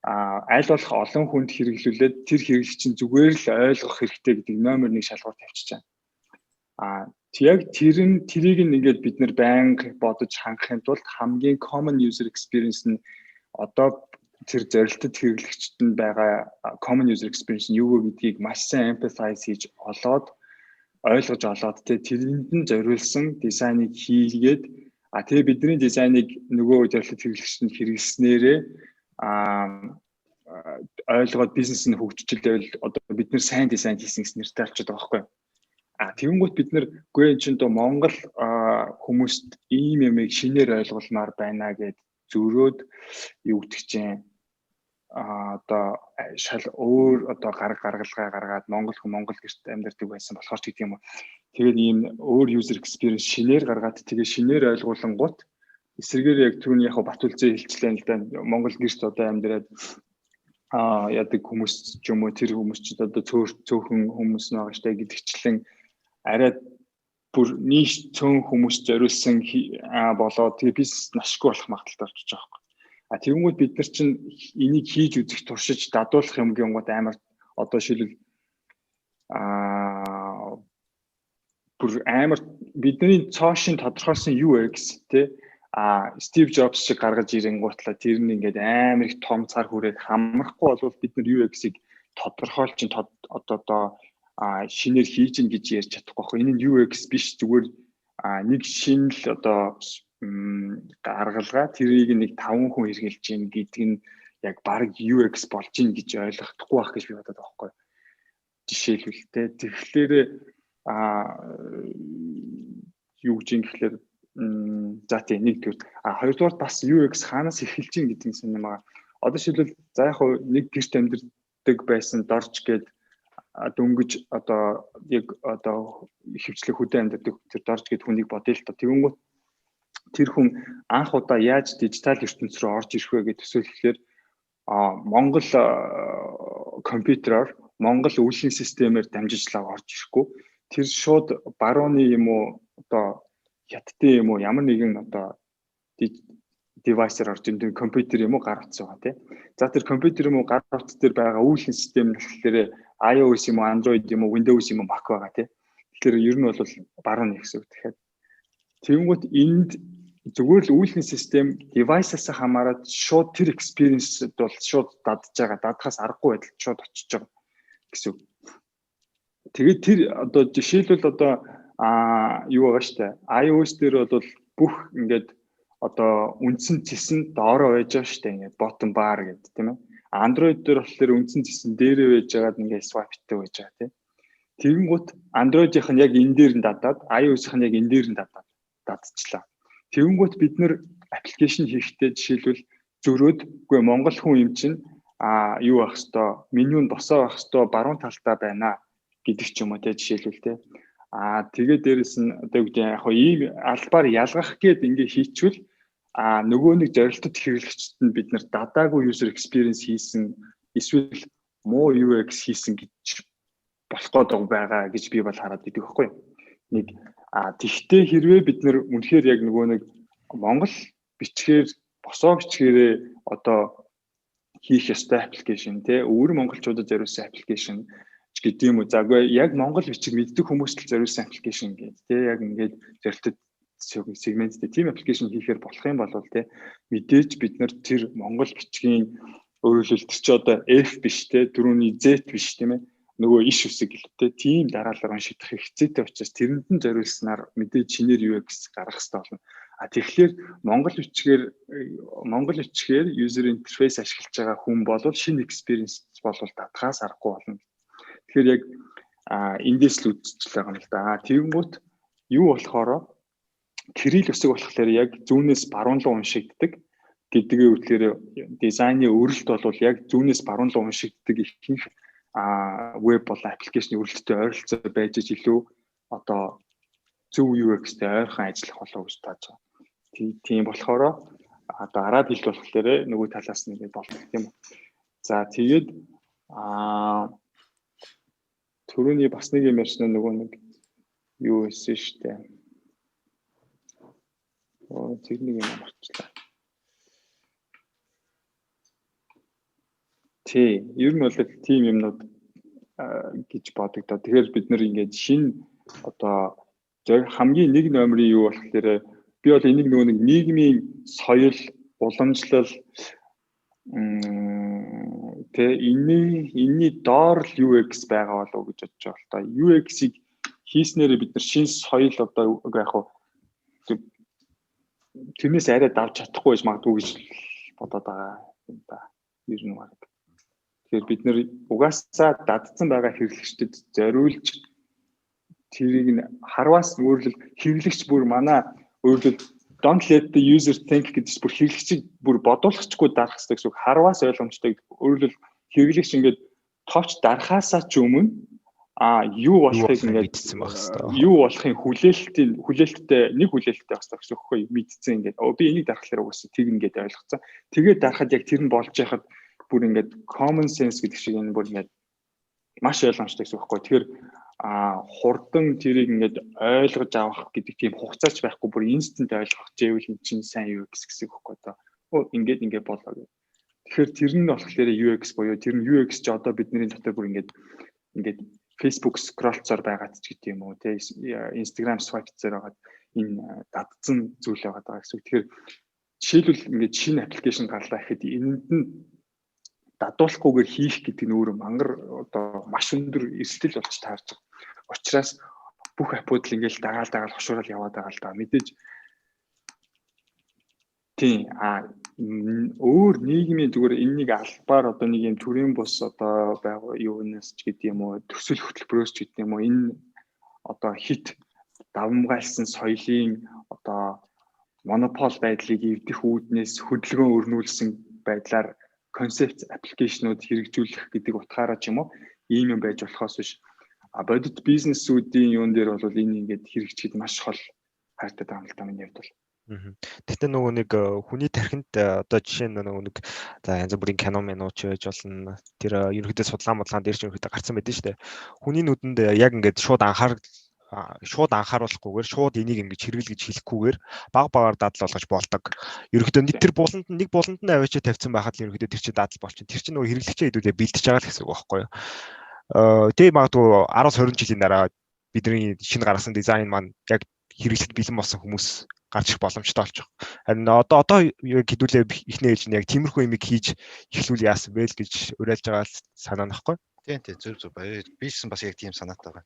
аль болох олон хүнд хэрэглүүлээд тэр хэрэглэгч чинь зүгээр л ойлгох хэрэгтэй гэдэг номер 1 шалгуур тавьчих жаа. Яг тэр нь тэрийг нь ингээд бид нэр байнга бодож хангахын тулд хамгийн common user experience нь, одоо тэр зорилтод хэрэглэгчд нь байгаа common user experience нь юу вэ гэдгийг маш сайн empathize хийж олоод, ойлгож олоод, тэрэнд нь зориулсан дизайныг хийгээд, тэгээ бидний дизайныг нөгөө зорилтод хэрэглэгчд нь хэрэглэснээрээ ойлгоод бизнес нь хөгжчихлээ одоо бид нэр сайн дизайн хийсэн гэсэн нэртэй болчиход байгаа байхгүй юу? Тэгэнгүүт бид нэр үгүй, эн чинь дөө Монгол хүмүүст ийм юмыг шинээр ойлгуулмаар байна гэд зөрөөд, юу гэдэг чинь, одоо шал өөр одоо гаргалгаа гаргаад, Монгол хүн Монгол гэрт амьдардаг байсан болохоор ч гэдэг юм уу. Тэгээд ийм өөр user experience шинээр гаргаад, тэгээ шинээр ойлгуулангуут эсрэгээр яг түрүүний яг Батүлзээ хэлчлээ л да. Монгол гэрт одоо амьдраад яадаг хүмүүс ч юм уу, тэр хүмүүс ч одоо цөөхөн хүмүүс нь байгаа штэ гэдэгчлэн арай бүр niche цөөн хүмүүс зориулсан болоод тэгээ бизнес ашгүй болох магадлалтай болчих жоох. Тэгэнгүүт бид нар чинь энийг хийж үзэх, туршиж дадуулах юм гингууд амар одоо шилбэл бүр амар бидний цоошин тодорхойлсон UX тий Стив Джобс шиг гаргаж ирэнгуутлаа тэр нь ингээд амар их том цар хүрээд хамрахгүй болвол бид нар UX-ийг тодорхойлж одоо шинээр хийж гин гэж ярьж чадахгүй байхгүй. Энэ нь UX биш, зүгээр нэг шинэ л одоо гаргалгаа, тэрийг нэг 5 хүн хэрэглэж гин гэдэг нь яг баг UX болж гин гэж ойлгохдохгүй байх гэж би бодод байгаа байхгүй. Жишээлбэл те, тэгэхээр юу гэж юм гэхлээр, за тий, нэгдүгээр, хоёрдугаар бас UX хаанаас эхэлж гин гэдэг нь сонирм байгаа. Одоо жишээлбэл, за яг хуу нэг гэрт амьдардаг байсан Дорж гээд дөнгөж одоо яг одоо ихэвчлэн хөдөө амьдардаг тэр Дорж гээд хүнийг бодъё л та. Тэгэнгүүт тэр хүн анх удаа яаж дижитал ертөнц рүү орж ирэх вэ гэж төсөөлөхлөөр Монгол компьютероор, Монгол үйлдлийн системээр дамжиж лав орж ирэхгүй. Тэр шууд барууны юм уу, одоо хятадын юм уу, ямар нэгэн одоо device-аар орж ирдэг, компьютер юм уу, гар утас байгаа тий. За, тэр компьютер юм уу, гар утас дээр байгаа үйлдлийн систем нь болохоор iOS юм уу, Android юм уу, Windows юм уу, Mac байгаа тий. Тэгэхээр ер нь бол барууны гэсэн үг. Тэгэхээр тэгэнгүүт энд зүгээр л үйлдлийн систем device-аас хамаарат шууд тэр experience бол шууд дадж байгаа. Дадахаас аргагүй байдалд шууд очиж байгаа гэсэн үг. Тэгээд тэр одоо жишээлбэл одоо юу байгаа штэ. iOS дээр бол бүх ингээд одоо үндсэн цэсэн доороо байж байгаа штэ, ингээд bottom bar гэдэг, тийм ээ. Android дээр болохоор үндсэн цэсэн дээрээ байж байгаад ингээд swipe-тэй байж байгаа, тийм. Тэгэнгүүт Android-ийнх нь яг энэ дээр нь дадаад, iOS-ийнх нь яг энэ дээр нь дадаад дадчихлаа. Тэгэнгүүт бид нэр application хийхдээ жишээлбэл зөрөөд үгүй, Монгол хүн юм чинь юу байх хэвээр, меню нь босоо байх хэвээр, баруун талдаа байна гэдэг ч юм уу те, жишээлбэл те. Тэгээд дээрэс нь одоо юу гэдэг, яг хоо ийм албаар ялгах гээд ингээ хийчихвэл нөгөө нэг зорилтод хэрэглэгчд нь бид нар дадаагүй user experience хийсэн эсвэл муу UX хийсэн гэж болох гээд байгаа гэж би бол хараад идэг байхгүй юу. Нэг тэгтээ хэрвээ бид нэр үнэхээр яг нөгөө нэг Монгол бичгээр, босоо бичгээрээ одоо хийх ёстой application те, өвөр монголчуудад зориулсан application гэдэг юм уу. За, үгүй, яг монгол бичиг мэддэг хүмүүст л зориулсан application гэдэг те, яг ингээд зорилтод сегменттэй тийм application хийхээр болох юм бол те, мэдээж бид нар тэр монгол бичгийн, өөрөөр хэлбэл, тэр чи одоо F биш те, түрүүний Z биш, тийм ээ, нөгөө иш үсэг гэлтэй тийм дараалал уншигдах хэрэгцээтэй учраас тэрэнд нь зориулснаар мэдээж шинээр UX гаргах хэрэгтэй болно. А тэгэхээр монгол бичгээр user interface ашиглаж байгаа хүн бол шинэ experience болвол дадахаас аргагүй болно. Тэгэхээр яг эндээс л үзчихэл байгаа юм л да. Тэгэнгүүт юу болохоро кирилл үсэг болохоор яг зүүнээс баруун руу уншигддаг гэдгээ үтлээр дизайны өрөлт бол яг зүүнээс баруун руу уншигддаг ихэнх веб болон application-ы өрөлттэй ойролцоо байж илүү одоо зөв UX-тэй ойрхон ажиллах болов уу гэж тааж байгаа. Тийм болохоор Одоо араб хэл болохоор нөгөө талаас нь ингээд болдог тийм үү. За, тэгээд түрүүний бас нэг юм ярьсан, нөгөө нэг юу байсан шүү дээ. Оо, тэр нэг юм марчлаа. Тий, ер нь бол тийм юмнууд гэж бодогдоо. Тэгэхээр бид нэр ингээд шинэ одоо хамгийн нэг номерын юу болохоор би бол энийг нөгөө нэг нийгмийн соёл, уламжлал, тэ энэний доор л UX байгаа болов уу гэж бодож байгаа л та. UX-ийг хийснээрээ бид нар шинэ соёл одоо яг хуу тэрнээс арай давж чадахгүй байж магадгүй гэж бодоод байгаа юм да. Ер нь баг. Тэгэхээр бид нэр угаасаа дадсан байгаа хэрэглэгчдэд зориулж тэрийг нь харваас, өөрөлд хэрэглэгч бүр манай өөрөлд "Don't let the user think" гэдэг, бүр хэрэглэгчийг бүр бодуулахчгүй дарах хэрэгтэй гэсэн үг. Харваас ойлгомжтой гэдэг. Өөрөлд хэрэглэгч ингээд товч дарахаасаа ч өмнө юу болохыг ингээд мэдсэн байх хэрэгтэй. Юу болохын хүлээлттэй, нэг хүлээлттэй байх хэрэгтэй гэсэн үг хөөх, мэдсэн ингээд. Оо, би энийг дарахлаар угаасаа тэг ингээд ойлгоцсон. Тэгээд дарахад яг тэр нь болж яхад бүр ингээд common sense гэдэг шиг энэ бүр ингээд маш ойлгомжтой гэсэн үг хөхгүй. Тэгэхээр хурдан тэрийг ингээд ойлгож авах гэдэг тийм хугацаач байхгүй, бүр instant ойлгох жээвэл эн чинь сайн UX гэсэн үг хөхгүй одоо. Оо, ингээд ингээд болоо гэх. Тэгэхээр тэр нь болохоор UX буюу тэр нь UX ч одоо бидний дотор бүр ингээд ингээд Facebook scroll-цоор байгаад ч гэдэг юм уу те, Instagram swipe-цоор байгаад энэ дадсан зүйл байгаа даа гэсэн үг. Тэгэхээр жишээлбэл ингээд шинэ application гарлаа гэхэд энэнд нь дадуулахгүйгээр хийх гэдэг нь өөрөө мангар одоо маш өндөр эрсдэл болж таарч байгаа. Учраас бүх app ууд л ингээл дагаал дагаал хошуурал яваад байгаа л да. Мэдээж тийм өөр нийгмийн зүгээр энэнийг албаар одоо нэг юм төрийн бус одоо байгуу юунаас ч гэдэг юм уу, төсөл хөтөлбөрөөс ч гэдэг юм уу, энэ одоо хит давамгайлсан соёлын одоо монопол байдлыг эвдэх үүднээс хөдөлгөөн өрнүүлсэн байдлаар концепт application ууд хэрэгжүүлэх гэдэг утгаараа ч юм уу, ийм юм байж болохоос биш бодит бизнесүүдийн юун дээр бол энэ ингээд хэрэгжихэд маш хол хайртай байгаа юм л да, миний хувьд бол. Гэхдээ нөгөө нэг хүний тархинд одоо жишээ нь нөгөө нэг за янз бүрийн кино минуу ч байж болно. Тэр ерөнхийдөө судлаа модлаан дээр ч ерөнхийдөө гарцсан байдаг шүү дээ. Хүний нүдэнд яг ингээд шууд анхааруулахгүйгээр, шууд энийг ингэж хэрэгэл гэж хэлэхгүйгээр баг багаар дадал болгож болдог. Ерөнхийдөө нэг тэр буланд, нэг буланд нь аваачаа тавьсан байхад л ерөнхийдөө тэр чинь дадал болчихно. Тэр чинь нөгөө хэрэглэгчээ хэдүүлээ бэлтэж байгаа л гэсэн үг байхгүй юу? Тэгээ магадгүй 10 20 жилийн дараа бидний шинэ гаргасан дизайн маань яг хэрэглэхэд бэлэн болсон хүмүүс гарч ирэх боломжтой болж байгаа. Харин одоо яг хэдүүлээ эхний ээлж нь яг тиймэрхүү юмыг хийж эхлүүл яасан бэ л гэж уриалж байгаа л санаа нөхгүй. Тийм, зөв зөв. Би ч гэсэн бас яг тийм санаатай байгаа.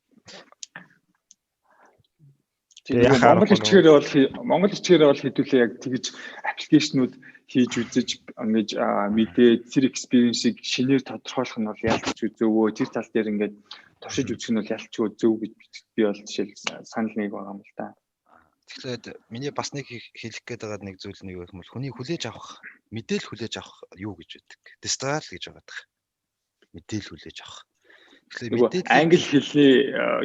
Тийм, Монгол бичгээр бол хэдүүлээ яг тэгж application ууд хийж үзэж ингэж мэдээ тэр experience-ийг шинээр тодорхойлох нь бол ялч зөвөө, тэр тал дээр ингээд туршиж үзэх нь бол ялчгүй зөв гэж би бол жишээл санал нэг байгаа юм л да. Тэгэхээр миний бас нэг хэлэх гээд байгаа нэг зүйл нь юу гэх юм бол хүний хүлээж авах, мэдээлэл хүлээж авах юу гэж байдаг. Дистрал гэж байгаа. Мэдээлэл хүлээж авах. Тэгэхээр мэдээлэл англи хэлний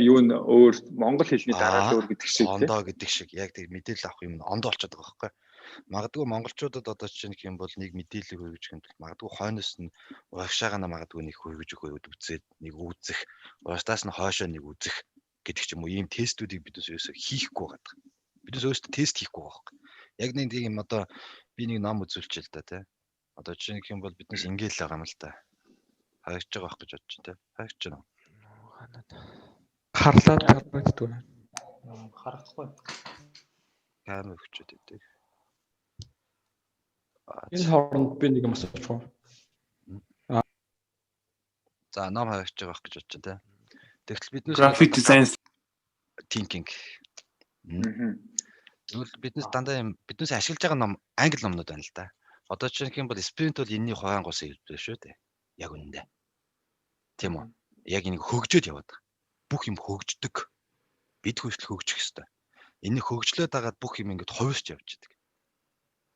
юу нь өөр, монгол хэлний дараалал өөр гэдэг шиг. Тийм. Ондоо гэдэг шиг яг тэр мэдээлэл авах юм нь ондоо болчиход байгаа байхгүй. Магадгүй монголчуудад одоо чинь гэх юм бол нэг мэдээлэл хүргэж гэнэ тул магадгүй хойноос нь урагшаага нь магадгүй нэг хүргэж өгөөд үзээд нэг үүсэх, урагшаас нь хойшоо нэг үзэх гэдэг ч юм уу, ийм тестүүдийг бид ерөөсөө хийхгүй байгаа. Бид өөрсдөө тест хийхгүй байгаа байхгүй. Яг нэг тийм одоо би нэг ном үзүүлчихэл л да тий. Одоо чинь гэх юм бол биднээс ингээл л байгаа юм л да. Харагдаж байгаа байх гэж бодож байна тий. Харагдаж байна уу? Харлаад харагддаг. Харагдахгүй. Камер өгчөөд идэг. Энэ хооронд би нэг юм асуучих уу? За, ном харагдаж байгаа байх гэж бодож байна тий. Тэгтэл биднээс graphic design thinking. Тэгвэл биднээс дандаа юм биднээс ашиглаж байгаа ном англи номнууд байна л да. Одоо чинь гэх юм бол sprint бол энэний хураангуйсан хэлбэр шүү дээ. Яг үнэндээ. Тийм үү? Яг энийг хөгжөөд яваад байгаа. Бүх юм хөгждөг. Бид хүртэл хөгжих ёстой. Энийг хөгжлөөд агаад бүх юм ингэж хувирч явж идэг.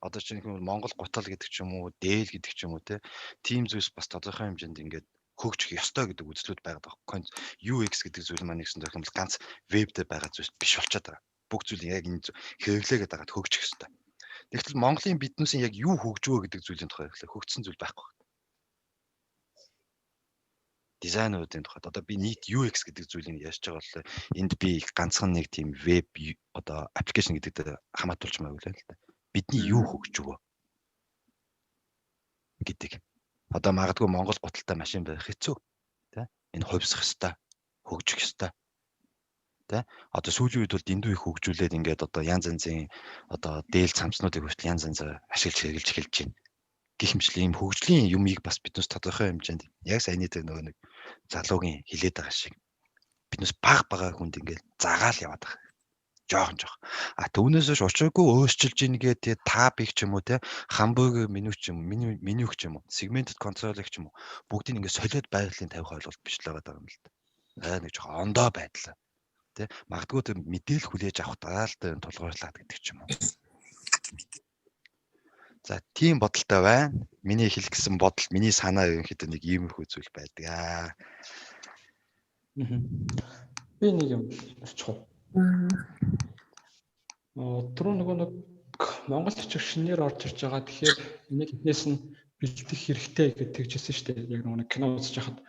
Одоо чинь гэх юм бол Монгол гутал гэдэг ч юм уу, дээл гэдэг ч юм уу те. Тим зүйлс бас тодорхой хэмжээнд ингээд хөгжих ёстой гэдэг үзлүүд байгаад байгаа. UX гэдэг зүйл маань нэгсэн юм бол ганц веб дээр байгаа зүйлс биш болчиход байгаа. Бүх зүйл яг энэ хэрэглээгээд дагаад хөгжих ёстой. Тэгтэл Монголын биднүүсийн яг юу хөгжвөө гэдэг зүйлийн тухай гэхлээр хөгжсөн зүйл байхгүй байна. Дизайнеруудын тухайд одоо би нийт UX гэдэг зүйлийг ярьж байгаа бол энд би ганцхан нэг тийм веб одоо аппликейшн гэдэгт хамаатуулж байгаагүй л да. Бидний юу хөгжвөө гэдэг. Одоо магадгүй Монгол гуталтай машин байх хэцүү. Тэ? Энэ хувьсах хэвээр, хөгжих хэвээр. Тэ? Одоо сүүлийн үед бол дэндүү их хөгжүүлээд ингээд одоо янз янзын одоо дээл цамцнуудыг хүртэл янз янзаар ашиглаж хэрэгжилж эхэлж байна. Гэх мэтлэн ийм хөгжлийн юмыг бас биднээс тодорхой хэмжээнд яг саяны тэр нөгөө нэг залуугийн хилээд байгаа шиг биднээс баг бага хүнд ингээд загаал яваад байгаа. Жохон жоох. А түүнээс биш учиргүй өөрчилж ийн гээ тий табыг ч юм уу тий хамбургер меню ч юм уу меню ч юм уу segmented control-ыг ч юм уу бүгдийг ингээд солиод байгалийн тавих ойлголт биш л байгаа юм л да. Аа нэг жоох ондоо байдлаа. Тий магадгүй тэр мэдээлэл хүлээж авах дараалал тулгуурлаад гэдэг ч юм уу. За тийм бодолтой байна. Миний хэлэх гэсэн бодол, миний санаа ерөнхийдөө нэг иймэрхүү зүйл байдаг аа. Би нэг юм ярьчих уу? Түрүү нөгөө нэг Монгол бичиг шинээр орж ирж байгаа. Тэгэхээр энийг эхнээс нь бэлтгэх хэрэгтэй гэж тэгжсэн шүү дээ. Яг нөгөө нэг кино үзэж хахад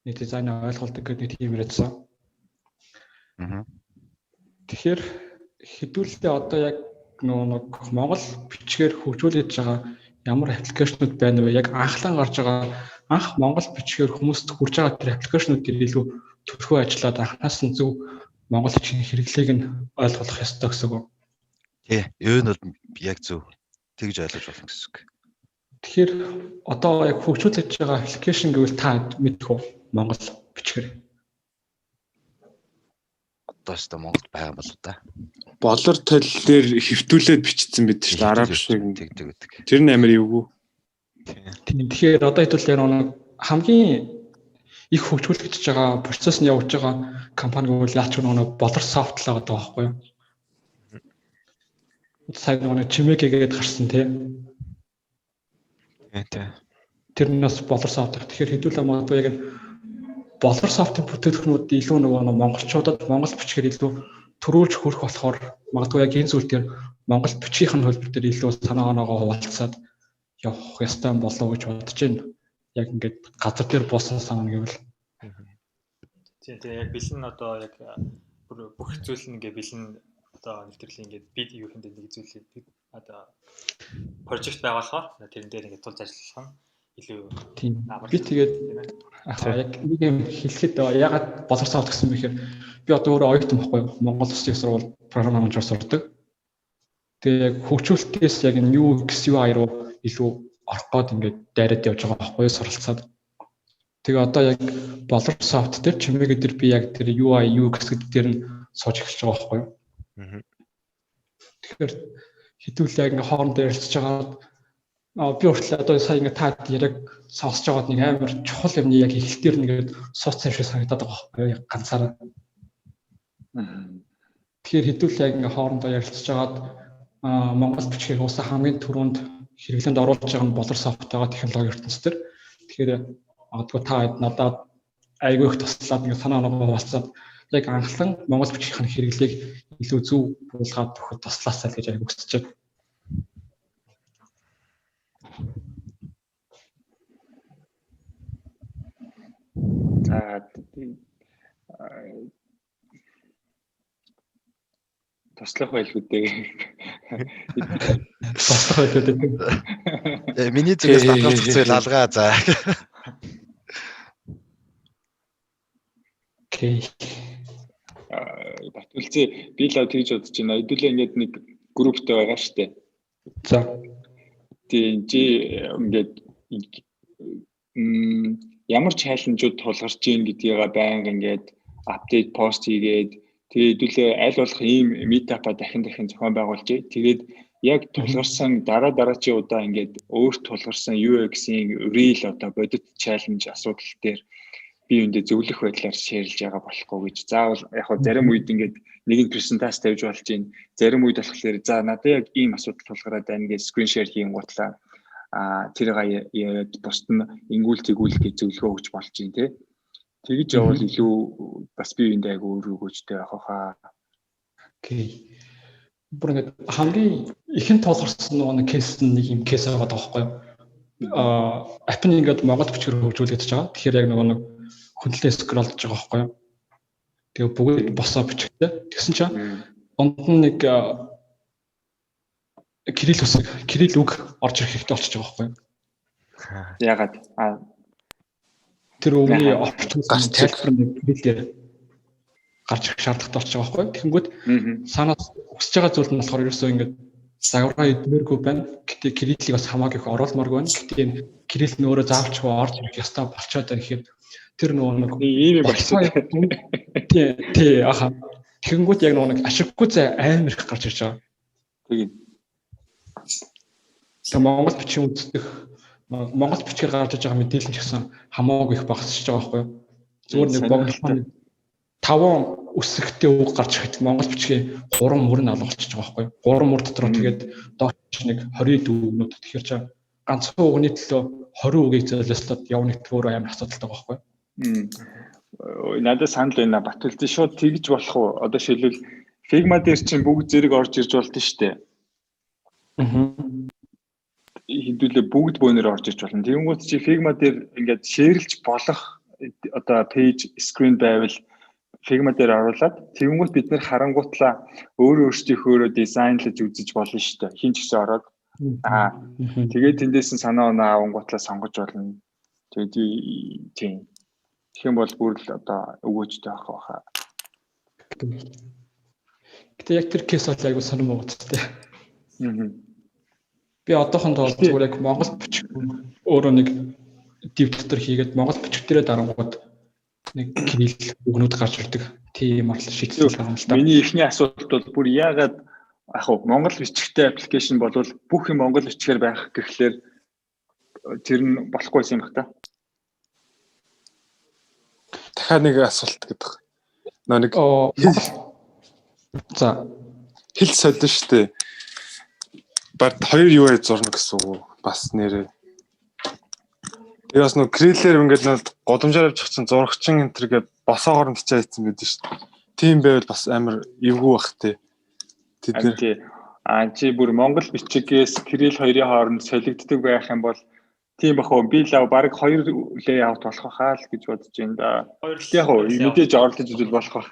нэг дизайнаа ойлгуулдаг гэдэг нэг тийм яриадсан. Тэгэхээр хэдүүлээ одоо яг нөгөө нэг Монгол бичгээр хөгжүүлж байгаа ямар аппликейшнуд байна вэ? Яг анхлан гарч байгаа анх Монгол бичгээр хүмүүст хүрж байгаа тэр аппликейшнуд дээр илүү төлхөө ажиллаад анхнаас нь зөв Монгол бичгийн хэрэглээг нь ойлгох ёстой гэсэн үг. Тий, юу нь бол яг зөв. Тэгж ойлгож болно гэсэн үг. Тэгэхээр одоо яг хөгжүүлж байгаа аппликейшн гэвэл та мэдэх үү? Монгол бичгээр. Одоо ч Монголд байгаа болов да. Болор тол дээр хэвтүүлээд бичсэн бид шүү дээ. Араб шиг тэгдэг гэдэг. Тэр нь амар эвгүй. Тийм. Тэгэхээр одоо хэдүүл яг нэг хамгийн их хөгжүүлэгдэж байгаа процесс нь явуулж байгаа компани гэвэл яач нэг Болор софт л байгаа байхгүй юу? Сайн нэг чимэг гээд гарсан тий. Тийм. Тэр нь бас Болор софт. Тэгэхээр хэдүүлээ магадгүй яг Болор софтын бүтээгдэхүүнүүд илүү нөгөө монголчуудад монгол бичгээр илүү төрүүлж хөрөх болохоор магадгүй яг энэ зүйл дээр монгол бичгийн хөлбөр дээр илүү санаа оноогоо хуваалцаад явах ёстой болов уу гэж бодож байна. Яг ингээд газар дээр буусан санаа гэвэл. Тийм тийм яг бэлэн одоо яг бүх зүйл нь ингээд бэлэн одоо нэвтрүүлэг ингээд бид юу гэндээ нэг зүйлийг одоо прожект байгуулахаар тэрэн дээр ингээд тулж ажиллах нь илүү тийм. Би тэгээд яг нэг юм хэлэхэд ягаад Болор софт гэсэн бэ гэхээр би одоо өөрөө оюутан байхгүй юу? Монгол Улсын их сургууль програм менежер сурдаг. Тэгээ яг хөгжүүлэлтээс яг энэ UX UI руу илүү орох гээд ингээд дайраад явж байгаа байхгүй юу? Суралцаад. Тэгээ одоо яг Болор софт дээр чимээг дээр би яг тэр UI UX гэдэг дээр нь сууж эхэлж байгаа байхгүй юу? Тэгэхээр хэдүүлээ яг ингээд хоорондоо ярилцж байгаад би хүртэл одоо сая ингээд та яриаг сонсож байгаад нэг амар чухал юмны яг эхлэл дээр нэгээд сууцсан юм шиг санагдаад байгаа байхгүй юу? Яг ганцаараа. Тэгэхээр хэдүүлээ яг ингээд хоорондоо ярилцж байгаад Монгол бичгийг уусаа хамгийн түрүүнд хэрэглээнд оруулж байгаа нь Болор софт байгаа технологи ертөнцийн. Тэгэхээр магадгүй та надад айгүй их туслаад ингээд санаа оноогоо хуваалцаад яг анхлан Монгол бичгийн хэрэглээг илүү зөв буулгаад өгөхөд туслаасай л гэж айгүй хүсэж байна. За туслах байлгүй дээ. Туслах байлгүй дээ. Миний зүгээс татгалзах зүйл алгаа за. Окей. Батүлцээ би л тэгж бодож байна. Хэдүүлээ ингээд нэг групптэй байгаа штэ. За. Тийм чи ингээд ямар чаленжууд тулгарч гин гэдгийг байнга ингээд апдейт пост хийгээд тэгээ хэдүүлээ аль болох ийм митапа дахин дахин зохион байгуулж. Тэгээд яг тулгарсан дараа дараачийн удаа ингээд өөр тулгарсан UX-ийн real одоо бодит чаленж асуудал дээр би юундээ зөвлөх байдлаар шеэрлж байгаа болохгүй гэж. Заавал яг хөө зарим үед ингээд нэгэн презентац тавьж болж гин, зарим үед болохоор за надад яг ийм асуудал тулгараад байна гэж скрин шеэр хийнгуутлаа тэрийг яриад бусд нь ингүүл тэгүүл гэж зөвлөгөө өгч болж гин тий. Тэгж явбал илүү бас би юундээ айгүй өөр өгөөжтэй байх хаа. Окей. Бүр ингээд хамгийн ихэн тулгарсан нөгөө нэг кейс нь нэг юм кейс байгаа байхгүй юу? App нь ингээд монгол бичгээр хөгжүүлэгдэж байгаа. Тэгэхээр яг нөгөө нэг хөндлөн скроллж байгаа байхгүй юу? Тэгээ бүгд босоо бичгтэй. Тэгсэн чинь дунд нь нэг кирилл үсэг, кирилл үг орж ирэх хэрэгтэй болчихж байгаа байхгүй юу? Яагаад? Тэр үгний орчуулсан тайлбар нь кириллээр гарч ирэх шаардлагатай болчих байгаа байхгүй. Тэгэнгүүт санаас өсөж байгаа зүйл нь болохоор ерөөсөө ингээд загвараа эдмээргүй байна. Гэтэ кириллийг бас хамаагүй их оруулмааргүй байна. Гэтэ энэ кирилл нь өөрөө заавчгүй орж ирэх ёстой болчоод байна гэхээр тэр нөгөө нэг ийм юм болчихсон. Тий, аха. Тэгэнгүүт яг нөгөө нэг ашиггүй зай амар их гарч ирж байгаа. Тийм. Тэгээ Монгол бичгийн үздэг Монгол бичгээр гарч иж байгаа мэдээлэл ч гэсэн хамаагүй их багасч байгаа байхгүй юу? Зүгээр нэг богино 5 үсэгтэй үг гарч ирэхэд монгол бичгийн 3 мөр нь алга болчихж байгаа байхгүй юу? 3 мөр дотор тэгээд доош нэг 20 үгнүүд. Тэгэхээр чи ганцхан үгний төлөө 20 үгийг золиослоод явна гэдэг өөрөө амар асуудалтай байгаа байхгүй юу? Надад санал байна. Батэлзээ шууд тэгж болох уу? Одоо жишээлбэл Figma дээр чинь бүгд зэрэг орж ирж болдсон шүү дээ. Хэдүүлээ бүгд бөөнөр орж ирж болно. Тэгэнгүүт чи Figma дээр ингээд шеэрлж болох одоо page screen байвал Figma дээр оруулаад тэгэнгүүт бид нэр харангуутлаа өөрөө өөрсдийнхөөрөө дизайнлаж үзэж болно шүү дээ. Хин ч гэсэн ороод тэгээд тэндээс нь санаа оноо авангуутлаа сонгож болно. Тэгээд тийм. Тэгэх юм бол бүр л одоо өгөөжтэй байх байхаа. Гэтэ яг тэр кейс бол айгуу сонирм байгаа ч тийм. Би одоохондоо бол зүгээр яг монгол бичиг өөрөө нэг див дотор хийгээд монгол бичиг дээрээ дарангууд нэг кирилл үгнүүд гарч ирдэг. Тийм арал шийдэл байгаа юм л да. Миний эхний асуулт бол бүр яагаад яг хөө монгол бичигтэй аппликейшн болвол бүх юм монгол бичгээр байх гэхлээр тэр нь болохгүйсэн юм бах та. Дахиад нэг асуулт гэдэг. Нөө нэг за хэл солино шүү дээ. Бард хоёр юу яаж зурна гэсэн үг бас нэрээ. Тэгээ бас нөө кириллээр ингээд нөө годомжоор авчих чинь зурагчин энэ төр гээд босоогоор нь бичээ хийсэн байдаг шүү дээ. Тийм байвал бас амар эвгүй бах тий. Тэд нэр чи бүр монгол бичгээс кирилл хоёрын хооронд солигддог байх юм бол тийм бах уу? Би лав баг хоёр лейаут болох хаа л гэж бодож байна да. Яг уу мэдээж орлож үзвэл болох бах.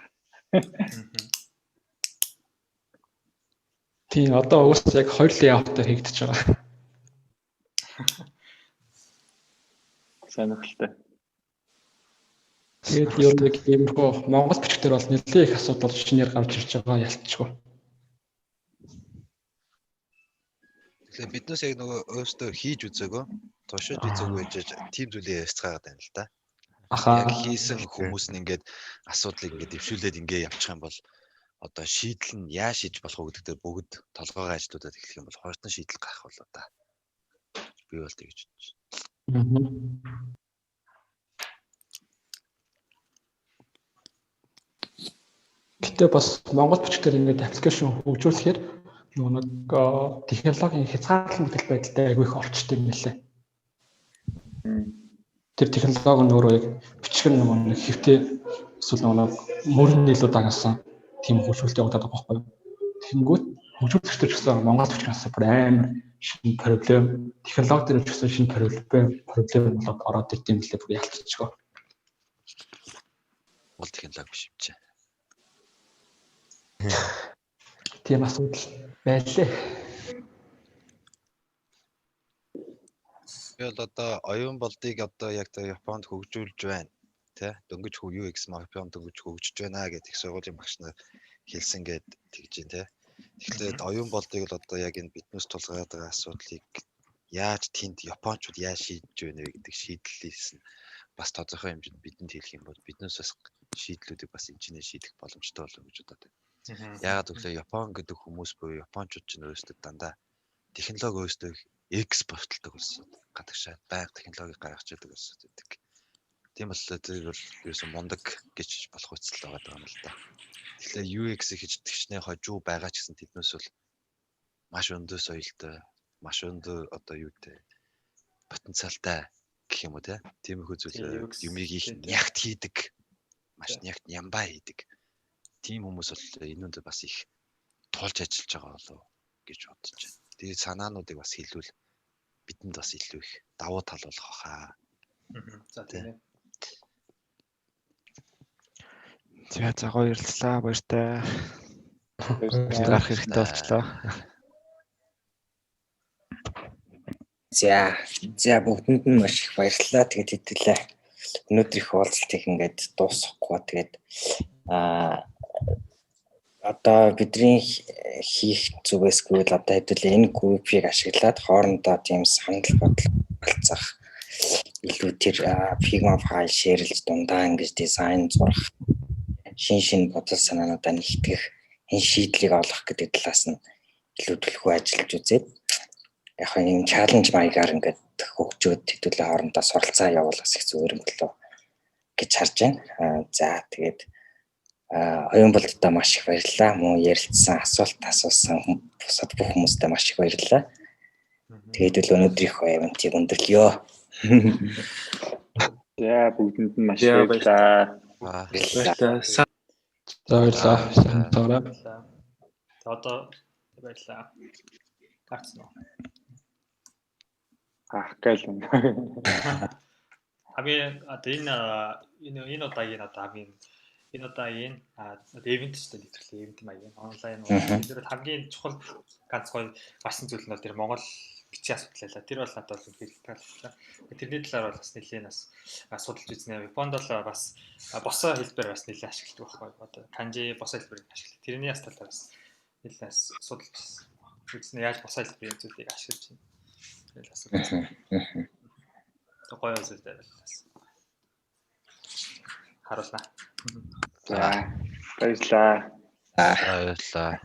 Тийм одоо угсаа яг хоёр лейаутаар хийгдэж байгаа. Сонирхолтой. Тэгээд ер нь яг иймэрхүү монгол бичгээр бол нэлээд их асуудал шинээр гарч ирж байгаа ялцчгүй. Тэгэхээр биднээс яг нөгөө өөрсдөө хийж үзээгөө, туршиж үзээгүй гэж тийм зүйлээ ярьцгаагаад байна л да. Яг хийсэн хүмүүс нь ингээд асуудлыг ингээд дэвшүүлээд ингээд явчих юм бол одоо шийдэл нь яаж шийдэж болох вэ гэдэг дээр бүгд толгоогоо ажилтнуудад эхлэх юм бол хурдан шийдэл гарах болоо да. Би бол тэгж бодож байна. Гэтэ бас монгол бичгээр ингээд аппликейшн хөгжүүлэхээр нөгөө нэг технологийн хязгаарлалт мэдэл байдалтай айгүй их орчтой юм лээ. Тэр технологи нь өөрөө яг бичгэр нөгөө нэг хэвтэй эсвэл нөгөө нэг мөрөн илүү дагасан тийм хөгжүүлэлт явагдаад байгаа байхгүй юу. Тэгэнгүүт хөгжүүлэгчдэр ч гэсэн монгол бичгээс бүр амар шинэ проблем, технологи дээр ч гэсэн шинэ проблем болоод ороод ирд юм лээ бүр ялцчихгүй. Монгол технологи биш юм чи. Тийм асуудал байлээ. Би бол одоо оюун болдыг одоо яг Японд хөгжүүлж байна. Тэ дөнгөж UX Японд дөнгөж хөгжиж байна гэдэг их сургуулийн багш нар хэлсэн гээд тэгж байна тэ. Тэгэхээр оюун болдыг бол одоо яг энэ биднээс тулгараад байгаа асуудлыг яаж тэнд Япончууд яаж шийдэж байна вэ гэдэг шийдлээс нь бас тодорхой хэмжээнд бидэнд хэлэх юм бол биднээс бас шийдлүүдийг бас энэчнээ шийдэх боломжтой болов гэж бодоод байна. Яагаад гэвэл Япон гэдэг хүмүүс буюу Япончууд ч өөрсдөө дандаа технологи өөрсдөө экспортлдог улсууд, гадагшаа байнга технологиг гаргаж идэг улсууд байдаг. Тийм болохоор тэр бол ерөөсөн мундаг гэж болох үсэл байгаа юм л да. Тэгэхээр UX хийждэгчнээ хожуу байгаа ч гэсэн тэднээс бол маш өндөр соёлтой, маш өндөр одоо юу гэдэг потенциалтай гэх юм уу те. Тиймэрхүү зүйл юмыг их нягт хийдэг, маш нягт нямбай хийдэг. Тийм хүмүүс бол энэ үнд бас их тулж ажиллаж байгаа болов гэж бодож байна. Тэгээ санаануудыг бас хэлвэл бидэнд бас илүү их давуу тал болох хаа. За тийм ээ. За за гоё ярилцлаа. Баяртай. Баяртай. Гарах хэрэгтэй болчлоо. За за бүгдэнд нь маш их баярлалаа. Тэгээд хэдүүлээ өнөөдрийнх уулзалтыг ингээд дуусгахгүй. Тэгээд одоо бидний хийх зүгээсгүй л одоо хэдүүлээ энэ группийг ашиглаад хоорондоо тийм санал бодол болцох илүү тэр Figma файл шеэрлж дундаа ингэж дизайн зурах шин шин бодол санаануудаа нэгтгэх энэ шийдлийг олох гэдэг талаас нь илүү түлхүү ажиллаж үзээд яг юм чаленж маягаар ингээд хөгжөөд хэдүүлээ хоорондоо суралцаа явуулах их зүгээр юм болоо гэж харж байна. За тэгээд оюун болттой маш их баярлалаа. Мөн ярилцсан, асуулт асуусан бусад бүх хүмүүстээ маш их баярлалаа. Тэгээд л өнөөдрийнхөө ивентийг өндөрлөё. За бүгдэнд нь маш их баярлалаа. Баярлалаа. За баярлалаа. Сайхан тавраа. За одоо баярлалаа. Гарцсан уу? Ах гээл. Хамгийн одоо энэ энэ энэ удаагийн одоо хамгийн энэ удаагийн одоо ивент ч гэдэг нэвтрүүлэг ивент маягийн онлайн энэ бол хамгийн чухал ганц гоё гарсан зүйл нь бол тэр Монгол бичгийн асуудал байлаа. Тэр бол надад бол үнэхээр таалагдсан. Тэрний талаар бол бас нэлээд бас судалж үзнэ. Японд бол бас босоо хэлбэр бас нэлээд ашигладаг байхгүй. Одоо канжи босоо хэлбэрийг ашигладаг. Тэрний бас талаар бас нэлээд бас судалж үзнэ. Яаж босоо хэлбэрийн зүйлийг ашиглаж байна. Тэр асуудал. Гоё зүйл дээр бас харуулна. За баярлалаа. Баярлалаа.